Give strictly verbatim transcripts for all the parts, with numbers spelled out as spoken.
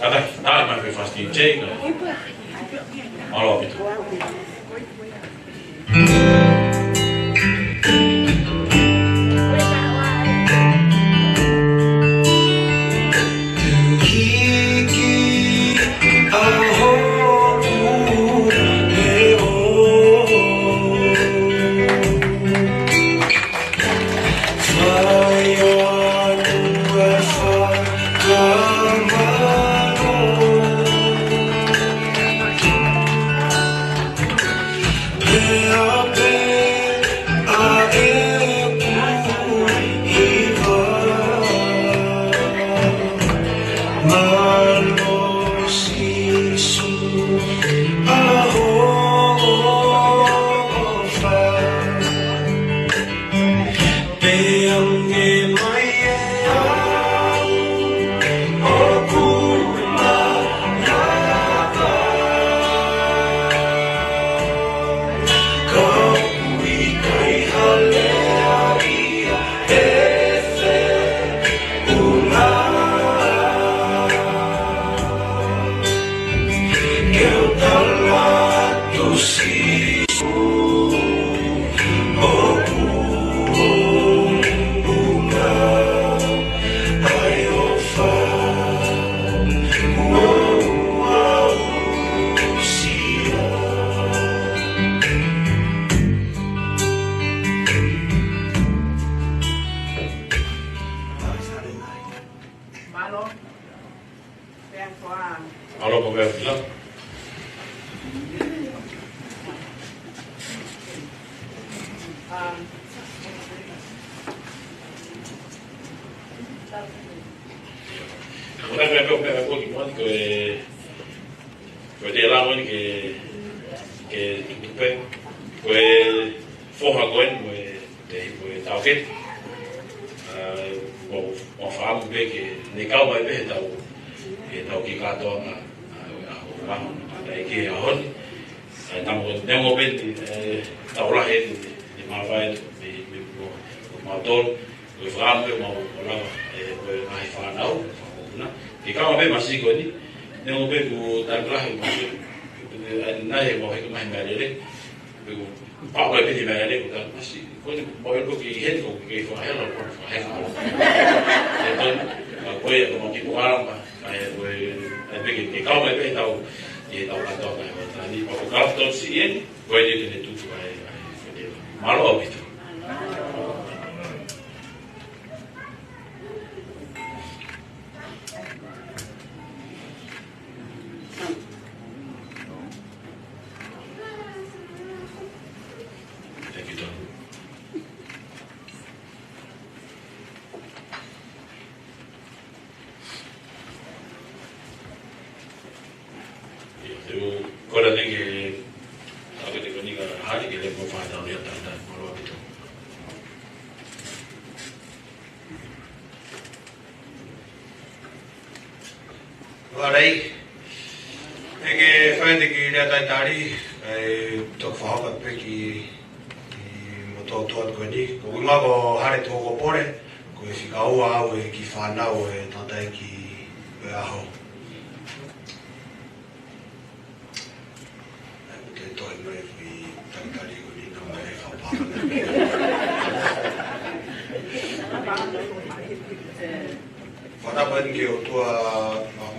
Kātaki, tā mai pē fast D J, ka. Mālō ʻaupito. Mālō. Pea ko a. Mālō ko pea pila. Um, Ko e meʻa ko ē ko eni ko e, ko e te lava ni ke, ke tuku pē, ko e foha ko eni, ko e te, ko e taʻokete. ʻA, ʻo, ʻo fakaʻamu pē ke ne kau mai pē he tau, he tau kiʻi kātoanga, ʻa, ʻa, ʻo, ʻa, ʻa, ʻa, ke ʻaho ni. ʻA, tamo, neongo pē ni, ʻe, tau lahi ni, ni mavae, ni, ni, mo, mo, mo tolu. Ko e fakaʻamu pē mau ʻo lava, ʻe, ko e ngaahi fānau, fakaʻamu na. Ke kau mai pē masi ko eni, neongo pē kuo tau lahi, masi, ʻe, ʻe, naʻe mau heka mai meʻalele. Pea ko, pau ai pē ni meʻalele ko tau masi. Ko eni, mau ʻilo ki heni ko ke fakahela, ko fakahela. ʻE, ko eni, ka ko e, ko mau kiʻi polokalama, ka ʻe, ko e, ʻe pē ke, ke kau mai pē tau, ke tau kātoa mai, ʻo tani, pea ko e kau tau si eni, ko eni te ne tuku ai, ai, ko eni. Mālō ʻaupito. Thank you, John. ʻIo, te u kole ange ke taʻokete ko eni ka hali ke lele mo fātau ia tātā, mālō ʻaupito. Alright. ʻE ke fai atu e kiʻi lea talitali, ʻe toki fakahoko pē ki, ki motoʻotoʻa ko eni. Ko ʻeku ʻuhinga ko Hale Tuʻuokopole, ko e fika ua au ʻi he kiʻi fānau ʻo e tangataʻeiki ʻo e ʻaho. ʻAi, ʻoku te toe mai ki he talitali ko eni naʻa mau fakapālangi. Fakatapu eni ki he ʻOtua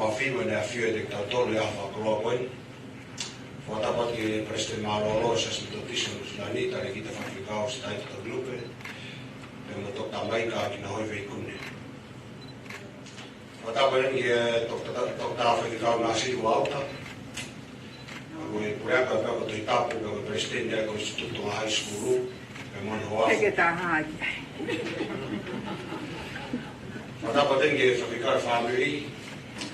Mafimafi ʻi heʻene ʻafio ʻiate kitautolu he ʻaho fakakoloa ko eni. Fakatapu atu ki he Palesiteni Mālōlō ʻo e Siasi Metotisi ʻo Nuʻusila ni, Talēkita Faifekau Sitaita Tuʻilupe, pea mo Toketā Maika Kinahoive ʻi Kune. Fakatapu eni ki he Toketā, Toketā Faifekau Nāsili Uaota, pea mo e puleako, pea mo Tohitapu, pea mo e palesiteni ʻo e Kolisi Tonga High School, pea mo hono hoa. Ke ke taha ki ai. Fakatapu eni ki he faifekau fāmili,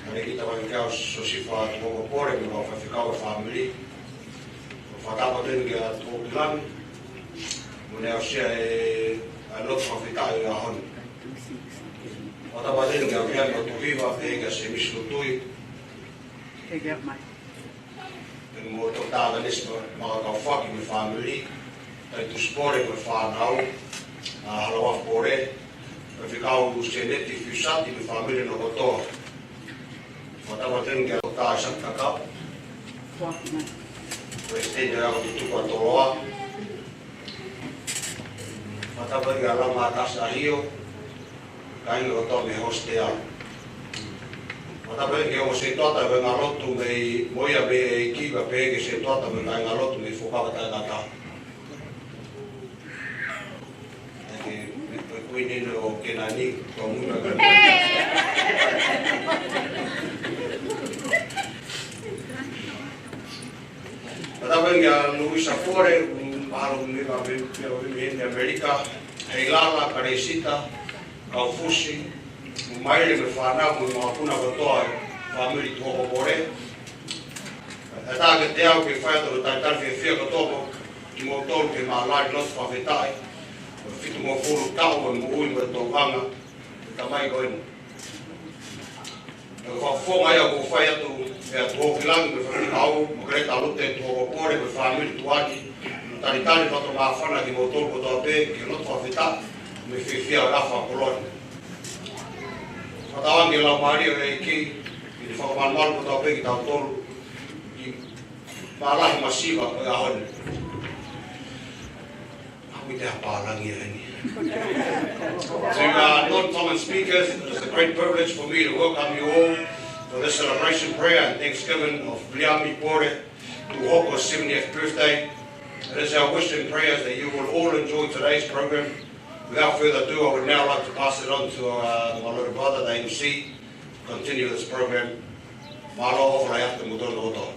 Talēkita Faifekau Siosifa Tuʻuokopole, mo e faifekau fāmili. Fakatapu eni kia Tuʻopilangi, mo ʻene aʻusia e, ʻa e lotu fakafetaʻi ʻo e ʻaho ni. Fakatapu eni kia Meʻa mo Tuhiva, pea kia Semisi Lutui. Ke ke mai. Pea mo Toketā Alanesi Makakaufaki mo e fāmili, Taitusi Pole mo e fānau, ʻa Halawafu Pole, Faifekau Seneti Fiusati mo e fāmili hono kotoa. Fakatapu atu kia Toketā Isaac Takau, Palesiteni ʻo e Ako Tutuku ʻa Toloa. Fakatapu kia Lama Tasi ʻAhio, kāinga kotoa mei he hositela. Fakatapu ki he ongo sētuata ʻo e kāingalotu mei, mo ia mei he ʻEiki, pea pehē ki he sētuata ʻo e kāingalotu mei he Fuakava Taʻengata. Ake, me ko e kuini ʻo Kenani, ko muna ka. Fakatapu kia Luisa Fore, mahalo ʻoku ne ʻi ai pē, pē ʻi ʻAmelika, Heilala, Karesita, Kaufusi, mo Maile mo e fānau mo e makapuna kotoa ʻo e fāmili Tuʻuakopole. Kae ʻatā kiate au ke fai atu hono talitali fiefia kotoa kimoutolu ki he mālali lotu fakafetaʻi ʻo e fitungofulu taʻu ʻo e moʻui mo e tokanga ʻa e tamai ko eni. Ko e fakafofonga ia ʻoku ou fai atu, ʻe atu hoki langi mo e fakafofonga au, mo Kaleta Lute Tuʻuakopole, mo e fāmili Tuʻani, mo e talitali fakatōmāfana kimoutolu kotoa pē, ki he lotu fakafetaʻi mo e fiefia ʻo e ʻaho fakakoloni. Fakatauange ki he Laumālie ʻo e ʻEiki ke ne fakamalumalu kotoa pē kitautolu ʻi he mālohi masiva ʻo e ʻaho ni. Haʻu ʻi he pālangi ʻa eni. To our non-common speakers, it is a great privilege for me to welcome you all for this celebration prayer and thanksgiving of Viliami Pole Tuʻuhoko's seventieth birthday. It is our wish and prayers that you will all enjoy today's program. Without further ado, I would now like to pass it on to, uh, my little brother, the M C, to continue this program. Mālō, ʻofa lahi atu kimoutolu kotoa.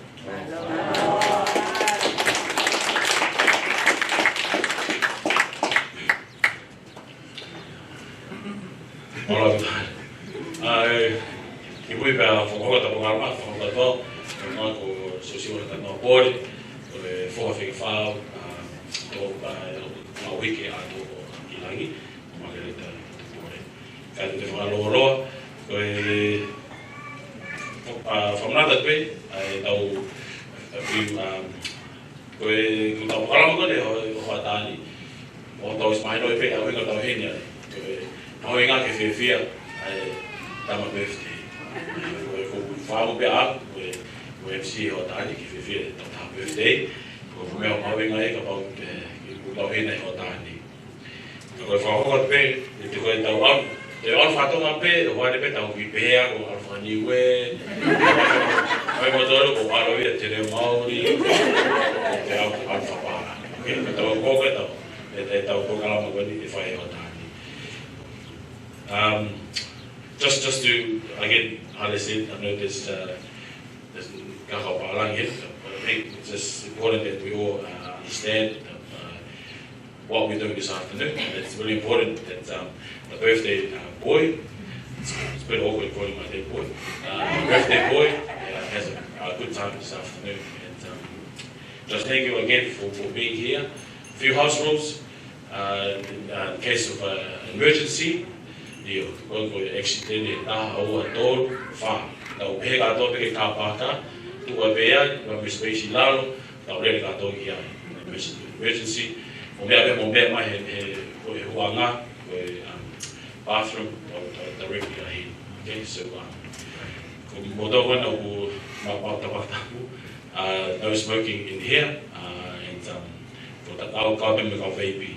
Mālō ʻaupito. ʻA e, kimuʻa pea ʻoku ou fakatapu ange, fakatapu ange, ko Siosiua Lātanoa Pole, ko e foha fika fā, ʻa, ʻo, ʻa, ʻo, ʻa e uike ʻa ʻEiki ʻo Langi, Makeleta Pole. Kae tuku e fakalōloa, ko e, ʻa, fakamanatu pē, ʻa e tau, ʻa e, ʻa, ko e, ko e tau polokalama ko eni ʻo, ʻo e hoʻatā ni, ʻoku tau ʻosi mahinoʻi pē ʻa e ʻuhinga ʻoku tau ʻi heni ai. Ko e, ʻa e ʻuhinga ke fiefia ʻa e tama birthday. Ko e, ʻoku ou fakaʻamu pē ʻaʻaku, ko e, ko e M C ʻo e hoʻatā ni ke fiefia ʻa e tama birthday. Ko e meʻa ʻoku mahuʻinga ai kapau ʻoku tau ʻi heni ʻi he hoʻatā ni. Ka ko e fakahoko atu pē, ʻi he ko e tau ʻalu, ʻi he ʻalu faka-Tonga pē, ʻoku ʻi ai pē tau kiʻi pehē ʻalu faka-Niue, ʻai mo tolu ko e ʻalu ia ʻa e teleu Māori, ʻo ʻalu, ʻalu fakapālangi. Okay, ka tau ko e tau, ʻe, ʻe tau polokalama ko eni ʻe fai ʻi he hoʻatā ni. Um, just, just to, again, as I said, I know there's, uh, there's kākau pālangi here, but I think it's just important that we all, uh, understand, uh, what we're doing this afternoon. And it's really important that, um, the birthday, uh, boy, it's, it's a bit awkward calling my dad boy, uh, birthday boy, uh, has a, a good time this afternoon. And, um, just thank you again for, for being here. Few house rules. Uh, in, uh, case of, uh, emergency, ʻio, ko e, ko e accident ʻe taha, ua, tolu, fā. Tau pehē kātoa pē ki he car park, tuʻu pē ai, ʻoua ʻe space ʻi lalo, tau lele kātoa ki ai. Emergency, emergency, ʻo meʻa pē mo meʻa mai he, he, ko e huanga, ko e, um, bathroom, ʻo, ʻo directly ʻi heni. Okay, so, um, ko e motuʻa ko ena ʻoku ma, ma, ta, ma, ta, uh, no smoking in here, uh, and, um, ko e tau kau pē mo e kau vape.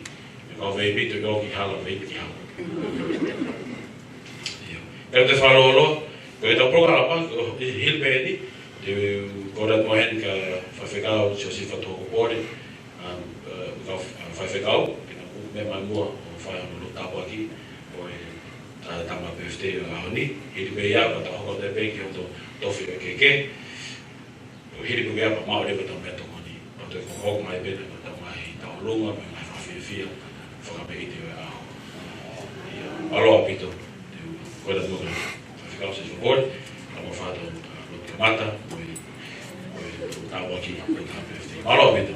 Mo e kau vape, toki ʻoua ʻe hala vape ki hau. ʻIo. Pea te fakalōloa, ko e tau polokalama, ʻo, ʻi, hili pē eni, te u kole atu mo heni kia Faifekau Siosifa Tuʻuakopole, um, uh, kau, uh, faifekau, ke na ʻomi mai muʻa ʻo fai hono lotu tāpuaki ʻo e, uh, tama birthday ʻo e ʻaho ni, hili pē ia, ka tau hoko atu pē ki hono tofi ʻo e keke. ʻO hili pē ia pea maʻu leva ʻetau meʻatokoni. Pea toe hokohoko mai pē ʻetau ngaahi tauʻolunga mo e ngaahi fakafiefia fakameʻite ʻo e ʻaho. ʻIo, mālō ʻaupito. Te u kole atu kia Faifekau Siosifa Pole, ka mo fai ʻetau lotu kamata, mo e, mo e tāpuaki, mo e tāpuaki. Mālō ʻaupito.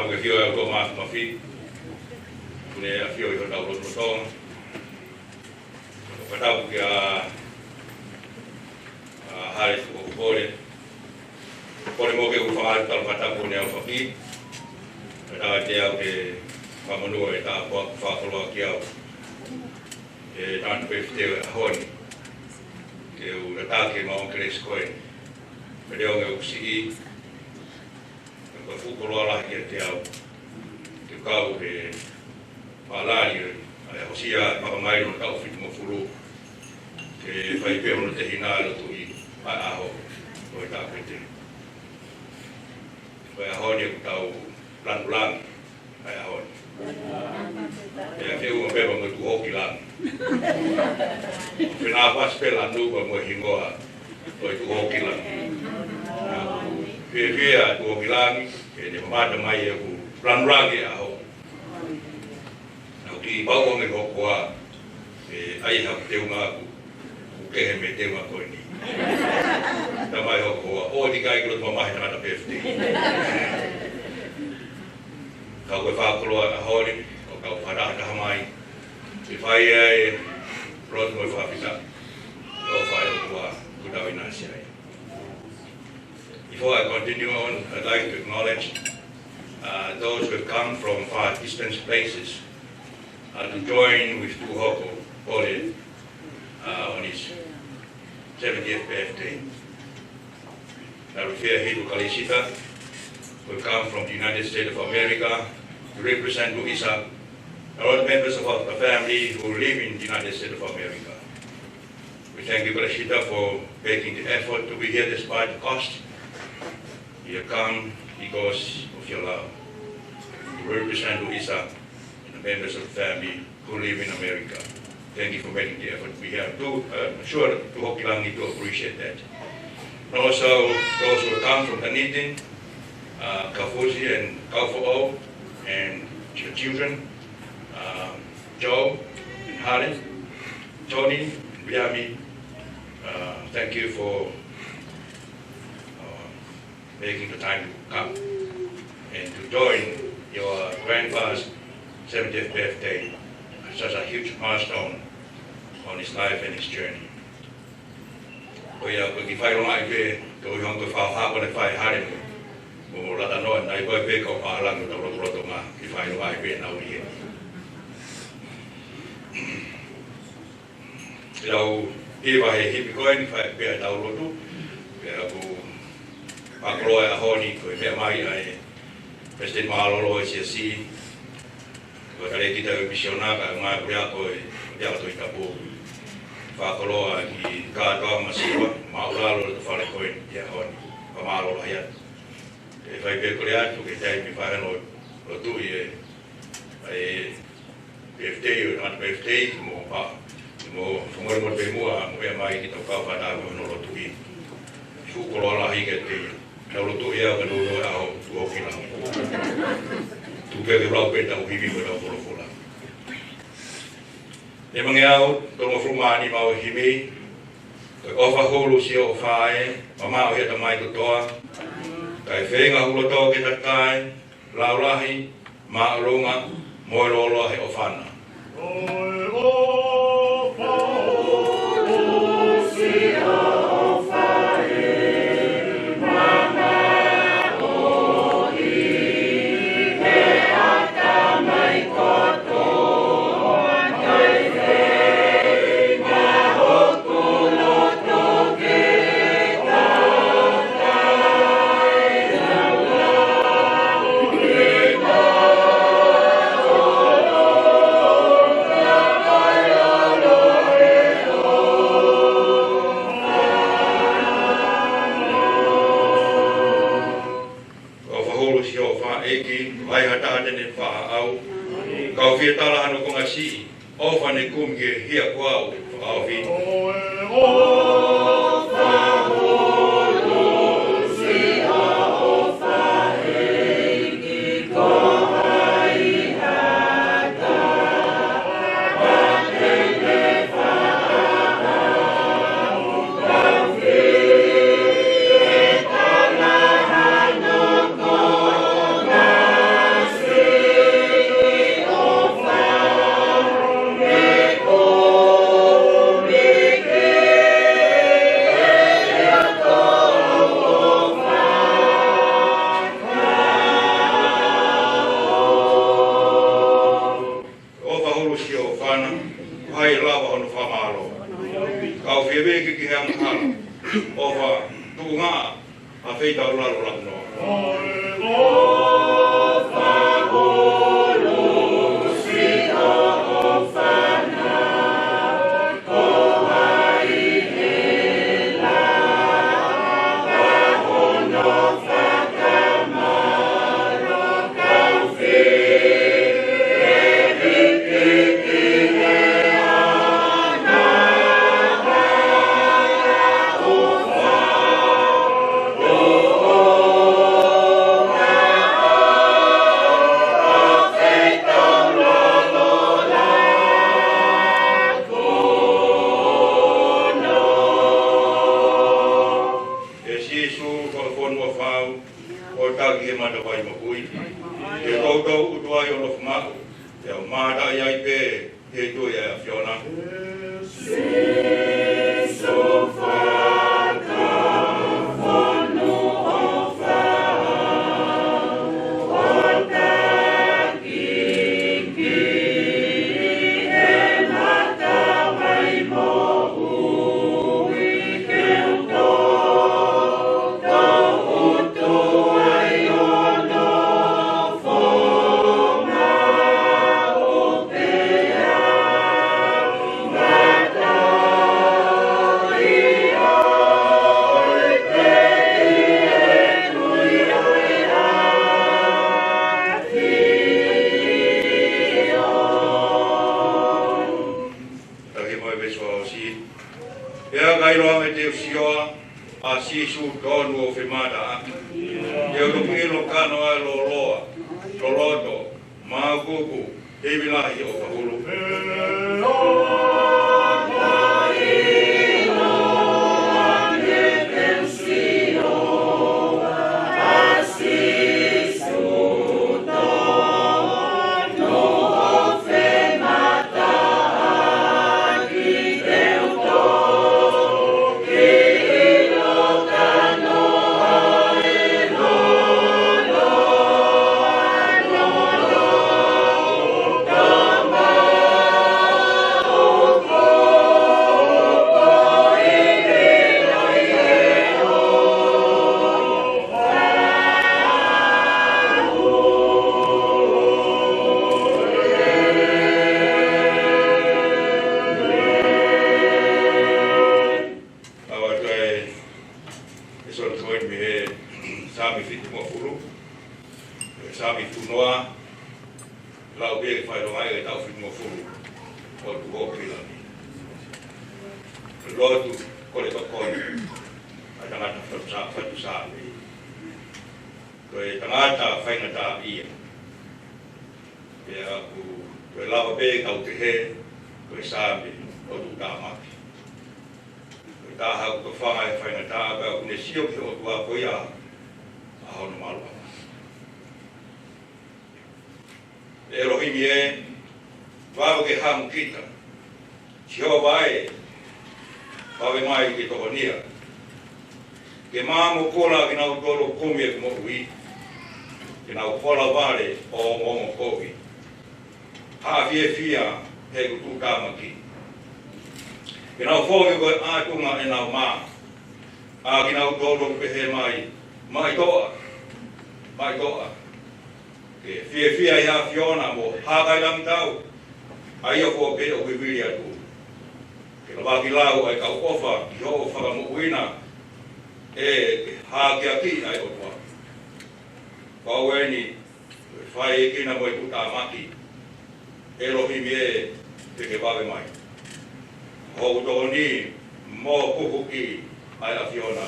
Ke fio e ʻOtua Māfimafi, ʻoku ne ʻafio ʻi hotau lotolotonga. Fakatapu kia, ʻa, Hale Tuʻuhokopole. Pole mo ke u fakaʻalu tala fakatapu ne au faki. Fakatapu atu ke fakamonū e tāpuaki fakakoloa kiate au. ʻE tangata pefiteu e ʻaho ni. Ke u tataki ʻe Maʻongelesi ko eni. Pele onge u siʻi. Ko e fuʻu koloa lahi kiate au. Ke kau he palali, ʻa e hosia, ʻa e makamaili ʻo e taʻu fitungofulu. Ke fai pē hono tehina lotu ʻi he ʻaho. Ko e tāpete. Ko e ʻaho ni ʻoku tau langilangi. ʻA e ʻaho ni. Pea ke ua pē mo e Tuʻuhokilangi. Pea naʻe fasi pē lanu pea mo e hingoa ʻo e Tuʻuhokilangi. Fiefia Tuʻuhokilangi, ke ne mamata mai ʻeku langilangi ʻaho. Naʻa ku kiʻi pau ʻo me hoko ā, ʻe ʻai haku teunga aku. Ke he mei te ua ko eni. Tamai hoko ā, ʻoua te ke ʻai ke loto mamahi tangata pefiteu. Ka ko e fakakoloa ʻaho ni, ʻoku tau fakataha mai. Ke fai ai e lotu mo e fakafetaʻi. ʻOfa ʻa e ʻOtua, kuo tau ʻinasi ai. Before I continue on, I'd like to acknowledge, uh, those who have come from far distant places, uh, to join with Tuʻuhokopole, uh, on his seventieth birthday. Now, Rufia Hitu Kalisita, who have come from the United States of America to represent Luisa, and all the members of the family who live in the United States of America. We thank you, Kalisita, for making the effort to be here despite the cost. You have come because of your love. You represent Luisa and the members of the family who live in America. Thank you for making the effort to be here. Do, uh, I'm sure Tuʻuhokilangi do appreciate that. And also, those who come from Dunedin, uh, Kaufusi and Kaufoʻou, and your children, um, Joe and Harry. Tony, Liami, uh, thank you for, uh, making the time to come and to join your grandpa's seventieth birthday, such a huge milestone on his life and his journey. Ko ia, ko e kiʻi fai longaʻi pē, ko e ʻuhinga ko e fakaʻapaʻapa ko ē naʻe fai ʻe Hale mo, mo Latanoa, naʻe ʻi ai pē kau pālangi ʻo tau lotolotonga, kiʻi fai longaʻi pē naʻa nau ʻi heni. Te tau hiva he hipi ko eni, fai pē ʻetau lotu. Pea ko e fakakoloa e ʻaho ni, ko e meʻa mai ʻa e Palesiteni Mālōlō ʻo e Siasi, ko e talēkita ʻo e misiona, kae ʻumaʻā e puleako ʻo e, ʻo e Tohi Tapu. Fakakoloa ki he kātoa masiva, māʻulalo ʻetau fale ko eni he ʻaho ni. Fakamālō lahi atu. ʻE fai pē kole atu ke taimi fai hono lotu ʻi he, ʻa e pefiteu, ʻo e tangata pefiteu, mo pa, mo fakamolemole pē muʻa, mo meʻa mai ke tau kau fakataha hono lotu ʻi. Fuʻu koloa lahi kiate ia. Tau lotu ia ka tau lotu ʻaho, Tuʻuhokilangi. Tuku ke lau pē ʻetau himi mo ʻetau folofola. Nima ngeau tolungofulu mā nima ʻo e himi. Ko e ʻofa hulu Sihova ē, mamaʻo ʻi he ʻatamai kotoa. Kae feinga hulu ʻo tō ke takae, laulahi, māʻolunga, mo e lōloa he ʻofa na. ʻOfa hulu Sihova ʻEiki, ʻoku ʻikai ha taha te ne faʻa ʻau. Kau fie tala hano konga siʻi, ʻofa ne kumi ki he hia kuo u fakaofi. ʻOfa, tuʻunga, ʻa feitaulalo laku noa. ʻE Sīsū, ko e fonua fau, ʻo taki he matavai moʻui, ke toutou ʻutu ai ʻo nofo maʻu, ʻo mātā ai pē, ke tui ʻa e ʻAfiona. Taki mai veesi ʻosi. Pea ka ʻiloa mai te u sio ʻa Sīsū tonu ʻo femātaaki, te u toki ʻilo kano ʻa e lōloa, loloto, māukuuku, ivi lahi ʻo ka hulu. ʻAua toe, ʻe solo toi mei he Saame fitungofulu, ʻe Saame fitungofulu, lau pē ke fai longa e taʻu fitungofulu ʻo tuʻu ʻo pila ni. Lotu, kole tokoni ʻa e tangata fatu sa-, fatu Saame. Ko e tangata faingataʻaʻia. Pea ʻoku toe lava pē kau kehe, ko e Saame ʻo tuʻutāmaki. Ko e taha ʻoku tofanga he faingataʻa, pea ʻoku ne sio ki he ʻOtua ko ia ʻa hono maluʻanga. ʻElohimi ē, vave ke hamu kita. Sihova ē, vave mai ke tokonia. Ke mamokola kinautolu ʻoku kumi ʻeku moʻui, ke nau hola vale ʻo ongoongo kovi. Haʻa fiefia heʻeku tuʻutāmaki. Ke nau foki ko e ʻatunga ʻenau mā. ʻA kinautolu ʻoku pehē mai, maʻitoʻa, maʻitoʻa. Ke fiefia ʻi he ʻAfiona mo hākailangitau, ʻa ia ko pē ʻoku vivili atu. Ke lavaki lau ʻa e kau ʻofa ki hoʻo fakamoʻuina, ʻe ke hākeakiʻi ʻa e ʻOtua. Pau eni, ko e fai kina mo e tuʻutāmaki, ʻElohimi ē, te ke vave mai. Hoʻo tokoni mo huhuʻi ʻa e ʻAfiona,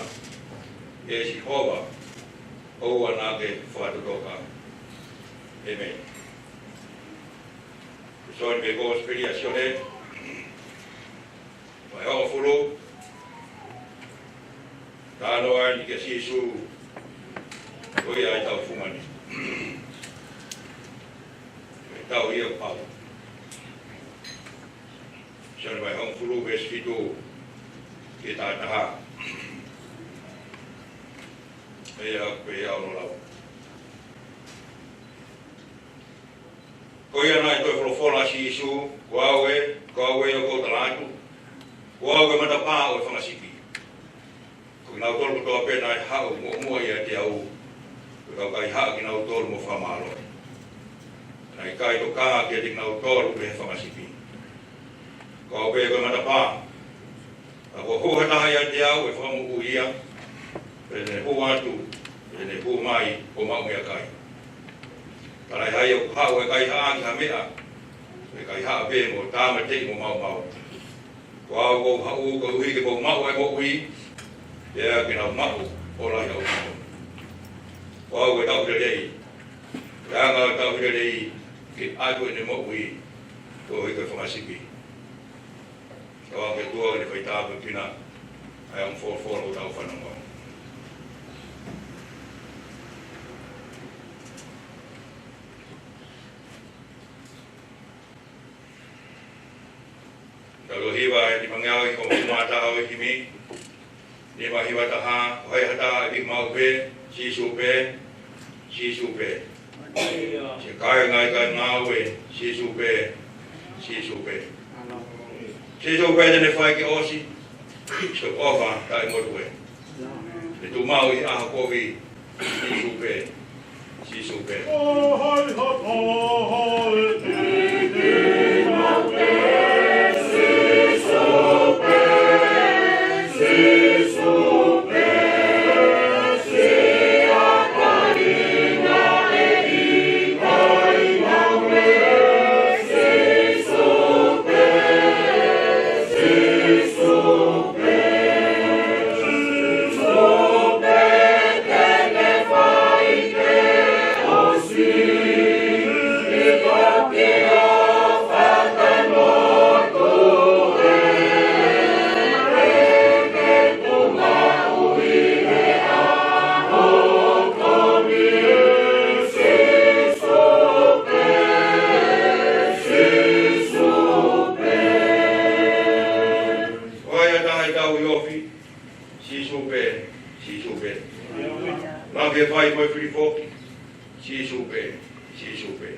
ʻe Sihova, ʻoua naʻa ke fakatotoka. ʻĒmeni. Sio mei he Kōsipeli ʻa Sione, vahe hongofulu, talanoa eni kia Sīsū, ko ia ʻa e tau fungani. ʻE tau ia pau. Sione vahe hongofulu, veesi fitu ki he taha taha. ʻE ia, ʻe ia ʻoku lau. Ko ia naʻe toe folofola ʻa Sīsū, ko au ē, ko au ē ʻoku ou tala atu, ko au ʻa e matapā ʻo e fanga sipi. Kinautolu kotoa pē naʻe haʻu muʻomuʻa ʻiate au, ko e kau kaihaʻa kinautolu mo fakamālō. Naʻe ʻikai tokanga kiate kinautolu pē he fanga sipi. Ko au pē ko e matapā. Ka kuo hū ha taha ʻiate au ʻe fakamoʻui ia, pea ne hū atu, pea ne hū mai ʻo maʻu meʻakai. Ka naʻe ʻikai haʻu ʻa e kaihaʻa ki ha meʻa, ʻe kaihaʻa pē mo tāmateʻi mo maumau. Ko au ʻoku ou haʻu koeʻuhi ke mou maʻu ʻa e moʻui, pea ke nau maʻu ʻo lahi ʻaupito. Ko au ʻa e tauhi lelei, ko e anga ʻo e tauhi lelei ke ʻatu ʻene moʻui koeʻuhi ko e fanga sipi. Tau ʻofa ki he ʻOtua ke ne fai tāpuekina ʻa e ongo folofola ʻoku tau fanongo. Tau lau hiva ʻe nimangeau ʻi hoʻomou mata ʻo e himi. Nima hiva taha, ʻo hai ha taha ʻe piki maʻu pē, Sīsū pē, Sīsū pē. Siʻi kāinga ʻi he kāingalotu, Sīsū pē, Sīsū pē. Sīsū pē te ne fai ke ʻosi, siʻo ʻofa taʻemotuʻa. Te tuʻu maʻu ʻi he ʻaho kovi, Sīsū pē, Sīsū pē. Ko hai ha taha ʻe tauhi ofi, Sīsū pē, Sīsū pē. Lahi e fai mo e fili foki, Sīsū pē, Sīsū pē.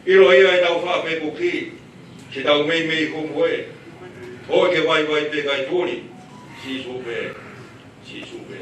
ʻIlo ia ʻetau faʻa pekuki, ke tau meimei humu ē. Hoi ke vaivai pē kae tuli, Sīsū pē, Sīsū pē.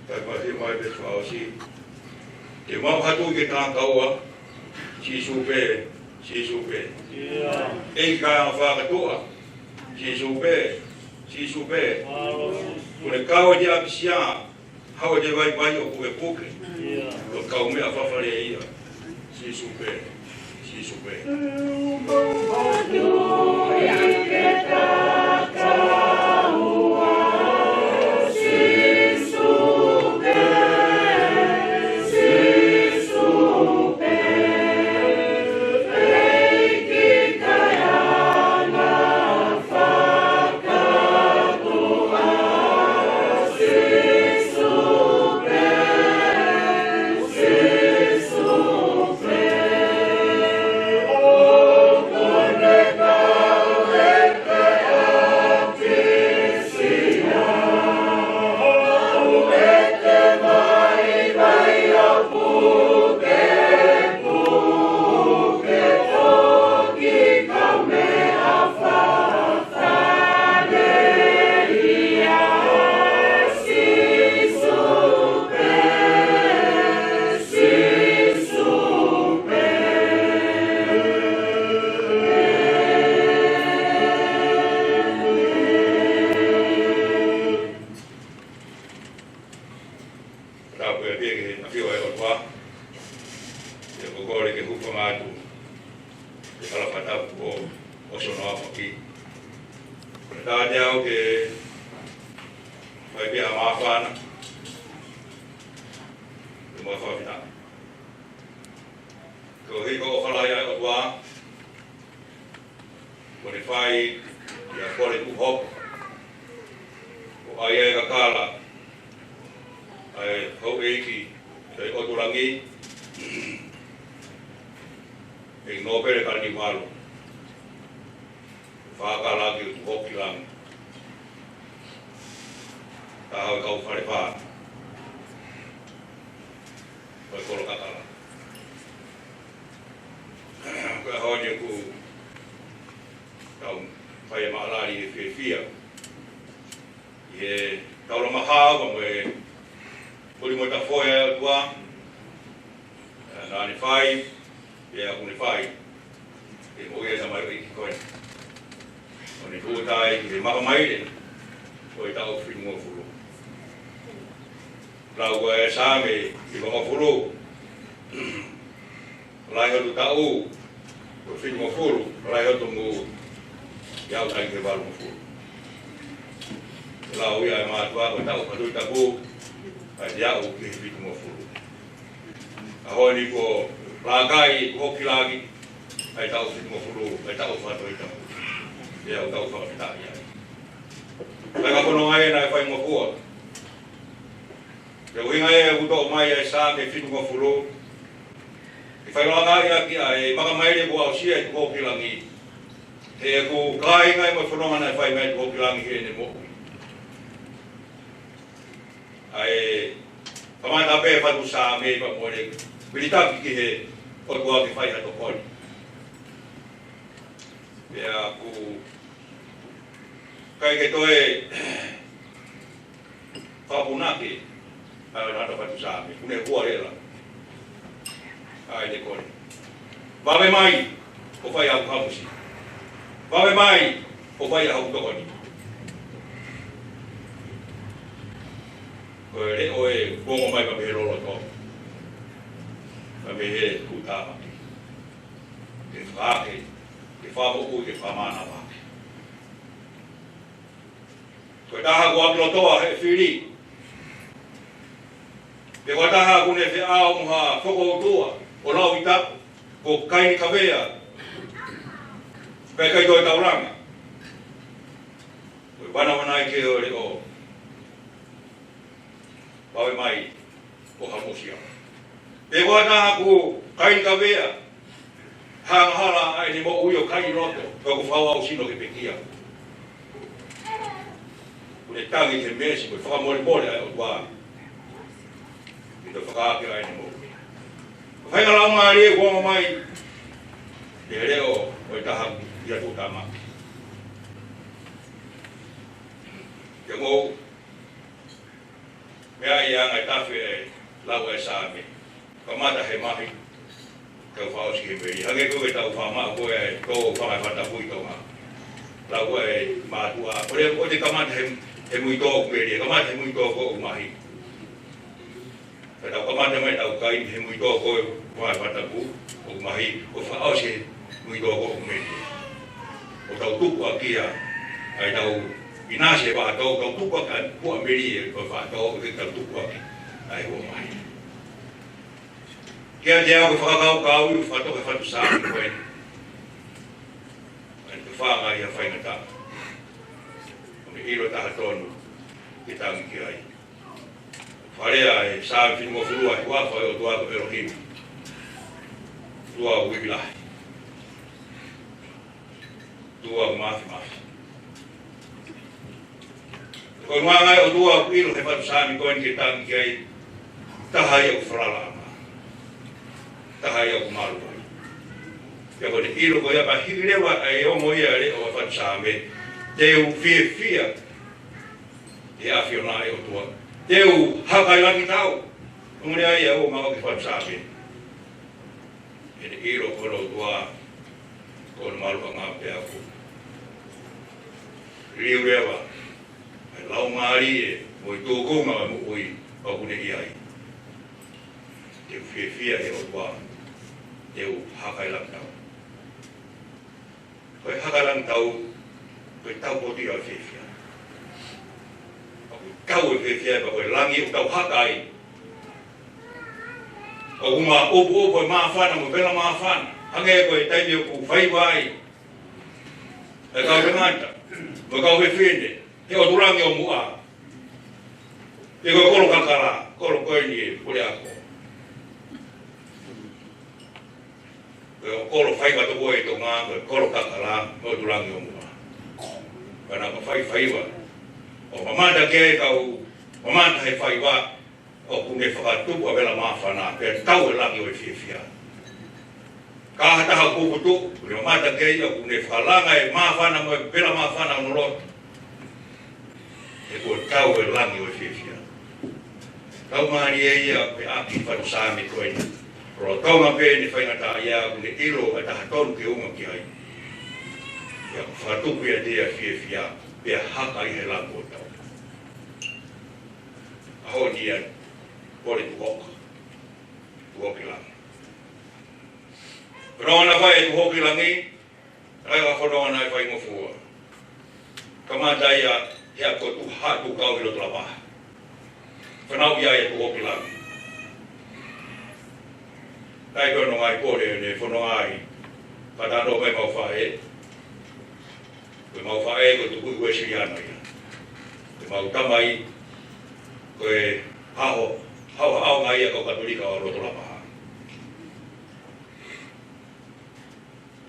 Kae pasi mai pē fakaʻosi. Ke mau hatu ke kākaua, Sīsū pē, Sīsū pē. ʻEiki kāinga fakatuʻa, Sīsū pē, Sīsū pē. Kuo ne kau ʻi he ʻapisia, hau ʻi he vaivai ʻo pukepuke. Ko e kaumeʻa fafale ia, Sīsū pē, Sīsū pē. Kole ke hūfanga atu he hala fakatapu ʻo, ʻo hono ʻaofaki. Ko e taha ʻe au ke fai pē ha māfana, ke mau fakafetaʻi. Koeʻuhi ko e ʻofa lahi ʻa e ʻOtua, kuo ne fai ʻi he kole tuʻu hoko. ʻO ʻai ʻa e kakala ʻa e houʻeiki ʻo e ʻOtu Langi, ʻEiki Nōpele Kalaniuvalu, Fakalangi ʻo Tuʻi Langi. Taha ʻo e kau Falefā ʻo e kolo kakala. Ko e ʻaho ni ʻoku tau fai e maʻalali ʻo e fiefia ʻi he taulama hao mo e puli mo e tafoʻi ʻa e ʻOtua. Naʻa ne fai, pea ʻoku ne fai, ʻi he moʻui ʻa e tamaioʻeiki ko eni. ʻO ne tuʻu ai ʻi he Makamaile ʻo e taʻu fitungofulu. Lau ʻa e Saame hivangofulu, lahi hoto taʻu, ko e fitungofulu, lahi hoto moʻui, ʻi he aʻu ki he valungofulu. Lau ia ʻe he mātuʻa ko e taʻu fakatohitapu, ʻa ia ʻo aʻu ki he fitungofulu. ʻAho ni kuo laka ai, kuo hoko ki langi ʻa e taʻu fitungofulu, ʻa e taʻu fakatohitapu. Pea ʻoku tau fakafetaʻi ai. Fai ka pono ai naʻe faingofua. Ko e ʻuhinga ia ʻoku toʻo mai ʻa e Saame fitungofulu, ke fai langa ia ki ai, Makamaile kuo aʻusia ʻi he tuʻu hoko ki langi. He ʻoku kāinga ia mo e fononga naʻe fai mai tuʻu hoko ki langi heʻene moʻui. ʻA e kamata pē fatu Saame pea mo e vilitaki ki he ʻOtua ke fai ha tokoni. Pea ʻoku ʻikai ke toe fakapunake ʻa e ʻuluaki fatu Saame, ʻoku ne hua leva ʻa e tokoni. Vave mai, ʻo fai haʻaku hamusi. Vave mai, ʻo fai haʻaku tokoni. Ko e leʻo ʻoku ongo mai pea mei he loloto, pea mei he tuʻutāmaki. Ke fakaake, ke fakamoʻui, ke fakamānava. Ko e taha ʻoku ʻakilotoa he fili. Pe ko e taha ʻoku ne feʻao mo ha fokoutua ʻo lau ʻi tapu, ko e kaini kavea, pea ʻikai toe taulanga. Ko e vanavanaiki ʻo e leʻo, vave mai, ʻo hamusi au. Pe ko e taha ʻoku kaini kavea, ha angahala ʻa ʻene moʻui ʻo kai ʻi loto, ka ʻoku fau au sino ke pekia. ʻOku ne tangi he meesi mo e fakamolemole ʻa e ʻOtua. Ke toe fakaake ʻa ʻene moʻui. Ko e faʻahinga laumālie ʻoku ongo mai he leʻo ʻo e taha ia tuʻutāmaki. Ke mou meʻa ia ʻa e tafe ʻa e lau ʻa e Saame. Kamata he mahi, kae fakaʻosi he melie. Hangē ko e tau fakamaʻa ko e tō fanga fakatapu ʻi Tonga. Lau ʻa e mātuʻa, ʻoua te kamata he, he muitō ʻoku melie, kamata he muitō ko ʻoku mahi. Ka tau kamata mai tau kai he muitō ko e fanga fakatapu ʻoku mahi, ʻo fakaʻosi he muitō ko ʻoku melie. ʻO tau tukuakiʻi ʻa e tau ʻinasi he vaʻa tō, tau tukuakiʻi ʻa e kuo melie ʻo e vaʻa tō, ʻo ke tau tukuakiʻi ʻa e kuo mahi. Kiate au ko e fakakaukau ʻi he fatu, he fatu Saame ko eni. ʻA e tufanga ʻi ha faingataʻa. ʻOku ne ʻilo taha tonu ke tangi ki ai. Fakalea ʻe he Saame fitungofulu ʻa e huafa ʻo e ʻOtua ko ʻElohimi. ʻOtua ʻoku ivi lahi. ʻOtua ʻoku māfimafi. Ko e ʻuhinga ia ʻOtua ʻoku ʻilo he fatu Saame ko eni ke tangi ki ai, taha ia ʻoku falalaʻanga. Taha ia ʻoku malu ai. Pea ko ʻene ʻilo ko ia pea hiki leva ʻa e ongo ia ʻa e leʻo ʻa e fatu Saame, te u fiefia he ʻAfiona ʻe ʻOtua. Te u haka ʻi langi tau. Ongo lea ia ʻoku maʻu ʻe he fatu Saame. ʻEne ʻilo ko hono ʻOtua, ko hono maluʻanga pea ʻoku liliu leva ʻa e laumālie mo e tūkunga ʻo e moʻui ʻoku ne ʻi ai. Te u fiefia he ʻOtua. Te u haka e langi tau. Ko e haka e langi tau, ko e tau poto ia ʻo e fiefia. ʻOku tau e fiefia, pea ko e langi ʻoku tau haka ai. ʻOku maʻupoʻupo e māfana mo e vela māfana. Hangē ko e taimi ʻoku faiva ai e kau tangata mo e kau fefine he ʻotu langi ʻo muʻa. Pe ko e kolo kakala, kolo ko eni ʻe Puleako. Ko e kolo faiva toko ʻi Tonga, ko e kolo kakala, ko e ʻotu langi ʻo muʻa. Pea naʻa faifaiva. ʻO mamata ki he kau, mamata he faiva, ʻoku ne fakatupu ʻa e vela māfana, pea tau e langi ʻo e fiefia. Ka ha taha kuputu, ʻoku ne mamata ki ai, ʻoku ne fakalanga e māfana mo e vela māfana ʻo hono loto. He kuo tau e langi ʻo e fiefia. Tau mālie ia pē ʻaki e fatu Saame ko eni. Lolotonga pē ʻene faingataʻaʻia ʻoku ne ʻilo ʻa e taha tonu ke unga ki ai. Pea fakatupu ʻiate ia e fiefia, pea haka ia he langi ʻo tau. ʻAho ni ia, kole tuʻu hoka. Tuʻu hoki langi. Pea naʻa fai e tuʻu hoki langi, ʻa ia ko e fononga naʻe faingofua. Kamata ia he ako tuʻu haʻu tuʻu kau ʻi loto Lapaha. Fanauʻi ia e tuʻu hoki langi. Naʻe ko hono ngaahi pole ʻene fononga ai. Ka talanoa mai ʻemau faʻē. Ko ʻemau faʻē ko e tukuʻi Uēsiliana ia. Ko ʻemau tamai ko e haʻo, haʻo, haʻo ngai ia ko e Katolika ʻo loto Lapaha.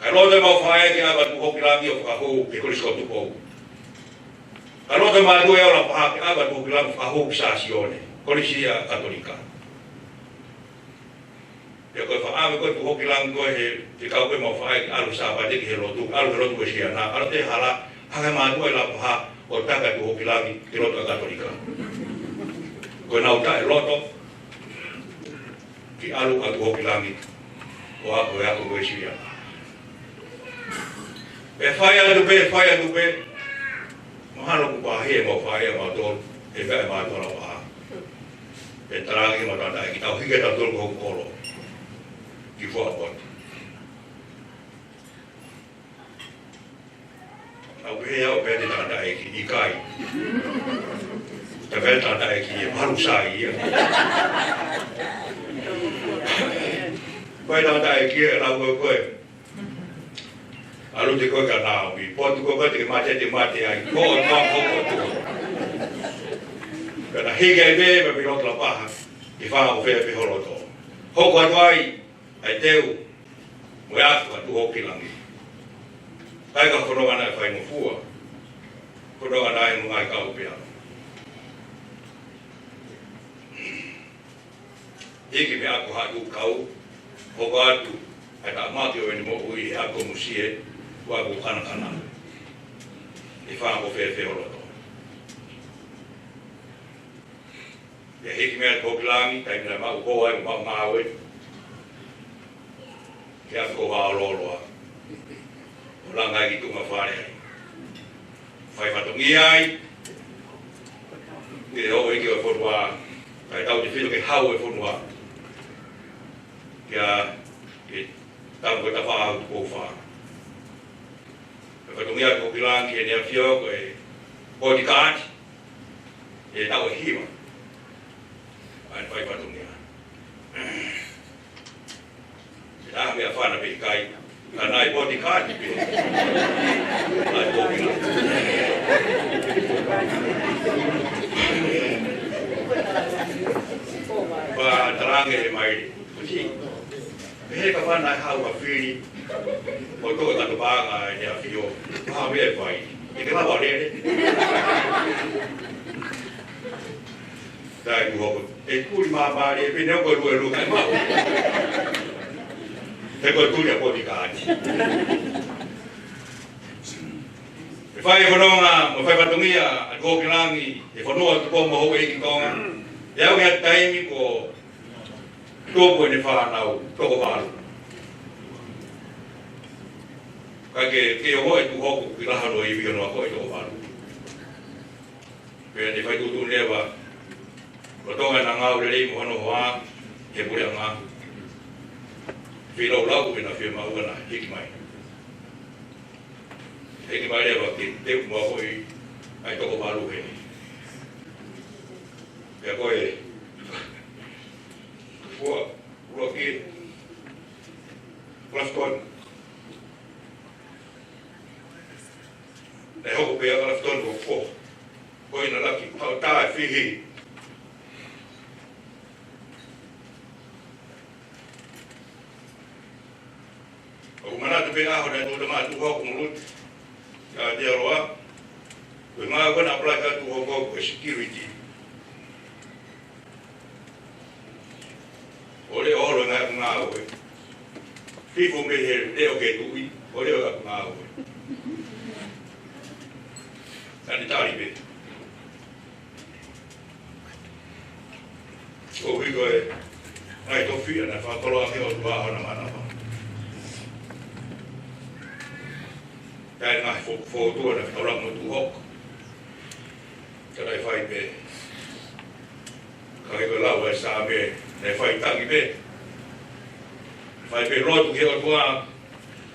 Kae loto ʻemau faʻē ke ʻave ʻa Tuʻuhokilangi ʻo fakahū ki he Kolisi ko Tupou. Kae loto ʻemau tuʻu ʻi Lapaha ke ʻave ʻa Tuʻuhokilangi ʻo fakahū ki Sā Sione, Kolisi ia Katolika. Pea ko e faʻa ʻave ko ē Tuʻuhokilangi ko ē he, he kau ko ē ʻemau faʻē ke ʻalu Sāpate ki he lotu, ʻalu he lotu Uēsiliana, ʻalu ʻi he hala, hanga ʻe he mātuʻa ʻi Lapaha ʻo taki ʻa Tuʻuhokilangi ki he lotu ʻa e Katolika. Ko ʻenau taʻeloto, ke ʻalu ʻa Tuʻuhokilangi ʻo ako, ʻo ako Uēsiliana. Pea fai atu pē, fai atu pē, mahalo kuo pāhia ʻemau faʻē ʻamautolu, he meʻa ʻa e mātuʻa Lapaha. Pea talaange ki he tangataʻeiki, tau hiki ʻe tautolu ko hoku kolo ki Fuaʻamotu. Naʻá ku pehē au, pehē ki he tangataʻeiki, ʻikai. Pea pehē e tangataʻeiki, ʻe malu sai ia. Pehē e tangataʻeiki, ʻe lau ko ē, ʻalu atu ko ē kia Naomi, potu ko ē te ke mate, te mate ai, ko e ʻOtua, ko e ʻOtua. Pea na hiki ai pē, pea mei loto Lapaha, ʻi he fanga ʻo fē pē ho loto. Hoko atu ai ʻa e teu, mo e ako ʻa Tuʻuhokilangi. ʻIkai ko e fononga naʻe faingofua, fononga naʻe mo e ngaahi kau pē ia. Hiki mei he ako haʻu tuʻu kau, hoko atu ʻa e tāmaki ʻo ʻene moʻui he ako musie, ʻo ako kanakana. ʻI he fanga ʻo fē pē ho loto. Pea hiki mei ai Tuʻuhokilangi, taimi naʻe maʻu hoa ai, maʻu ngāue. Ke ako ʻa Loloa. ʻO langa ai ki tuʻa fale ai. Fai fatongia ai. Ke hoko ʻo ʻEiki ʻo e fonua. Kae tautefito ke hau e fonua. Kia, ke tau ko e tafa au ko fa. Pea fatongia ʻa Tuʻuhokilangi ʻi heʻene ʻafio ko e bodyguard. ʻI he taʻu ʻe hiva. ʻA ʻene fai fatongia. ʻI he taha meʻa fana pē ʻikai. Ka naʻe bodyguard pē. Naʻe bodyguard. Pea talaange ʻe Maile. Kusi. Pehē ka fana e hau ka fili, ʻo toʻo e kato paʻanga ʻene ʻafio, ʻa e meʻa ʻe fai. ʻE ke lava lele. Taimi hoko, ʻe kuli māmālie, pea ne ʻoku lue lue kai mau. He ko e kuli ʻa bodyguard. ʻE fai e fononga, mo fai fatongia ʻa Tuʻuhokilangi, he fonua Tupou mo houʻeiki Tonga. ʻE aʻu ki he taimi ko tupu ʻene fānau, toko valu. Ka ke, ke ʻoho e Tuʻuhokilangi ki laha no ivi ʻo no ako e toko valu. Pea ne fai tuʻutuʻuni leva, lolotonga ʻena ngāue lelei mo hono hoa, he puleʻanga. Feilaulau ʻena fiemaʻu ʻena hiki mai. Hiki mai leva ke teu mo e foʻi ʻai toko valu heni. Pea ko e fua, fua ki Grafton. Naʻe hoko pē ʻa Grafton ko ko. Ko ʻena laki, hau tā e fihi. ʻOku ou manatu pē ʻaho naʻe tuʻu tama Tuʻuhoko mo Luti. Ka te aloa. Ko e ngāue ko ē naʻe apply ki ai ʻa Tuʻuhoko ko e security. ʻO leʻo ʻo holo ngāue, ngāue. Hifo mei he leʻo ke tuʻi, ʻo leʻo ʻa e ngāue. Naʻá ne tali pē. ʻOku ʻi ai e ngaahi tofiʻa naʻe fakakoloa ʻaki ʻe he ʻOtua ʻa hona manava. Ka ʻi ai e ngaahi fo-, fōtunga naʻe fetaulaki mo Tuʻuhoko. Ka naʻe fai pē. Ka ʻi he lau ʻa e Saame, naʻe fai tangi pē. Fai pē lotu ki he ʻOtua,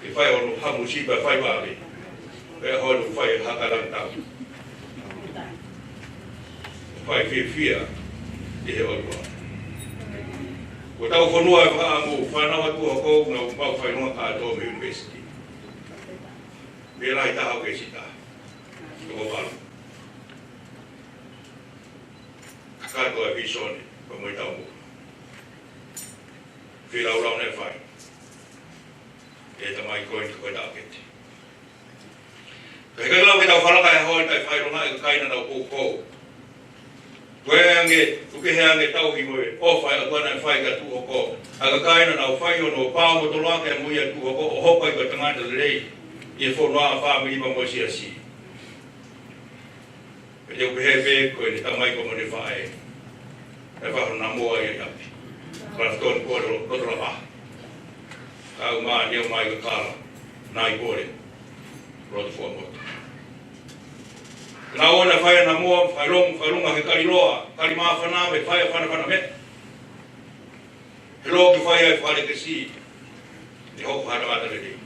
ke fai hono hamusi pea fai vave. Pea hono fai hakalangi tau. Fai fiefia ki he ʻOtua. Ko ʻetau fonua ʻe fakaʻamu, fānau ʻa Tuʻuhoko, naʻa nau fai nonga kātoa mei he university. Mei he lahi taha ʻo ke sita. Toko valu. Kakato e visone, ko e mo e taumuʻa. Feilaulau naʻe fai. ʻE tamai ko ē ko e taʻokete. Ka ʻikai lau ke tau falaka he ʻaho ni, kae fai longa e kakai naʻa nau koukou. Ko e ange, tuku kehe ange tauhi mo e ʻofa ʻa e ʻOtua naʻe fai kia Tuʻuhoko. ʻA e kakai naʻa nau fai hono pau mo toloa ke mo ia Tuʻuhoko ʻo hoko ai ko e tangata lelei ʻi he fonua, fāmili pea mo e siasi. Pea te u pehē pē ko ʻene tamai ko mo ʻene faʻē. ʻE faʻa namoa ia ʻi ʻapi. Grafton ko lo-, Lotolapaha. Kau mai, ne o mai ka kala. Nai Pole. Loto Fuaʻamotu. Naʻa nau fai namoa, fai longa, fai longa he kali loa, kali māfana, mo e fai ʻa e fanafana meʻa. He loki fai ai falekesi, ne hoko hana ata lelei.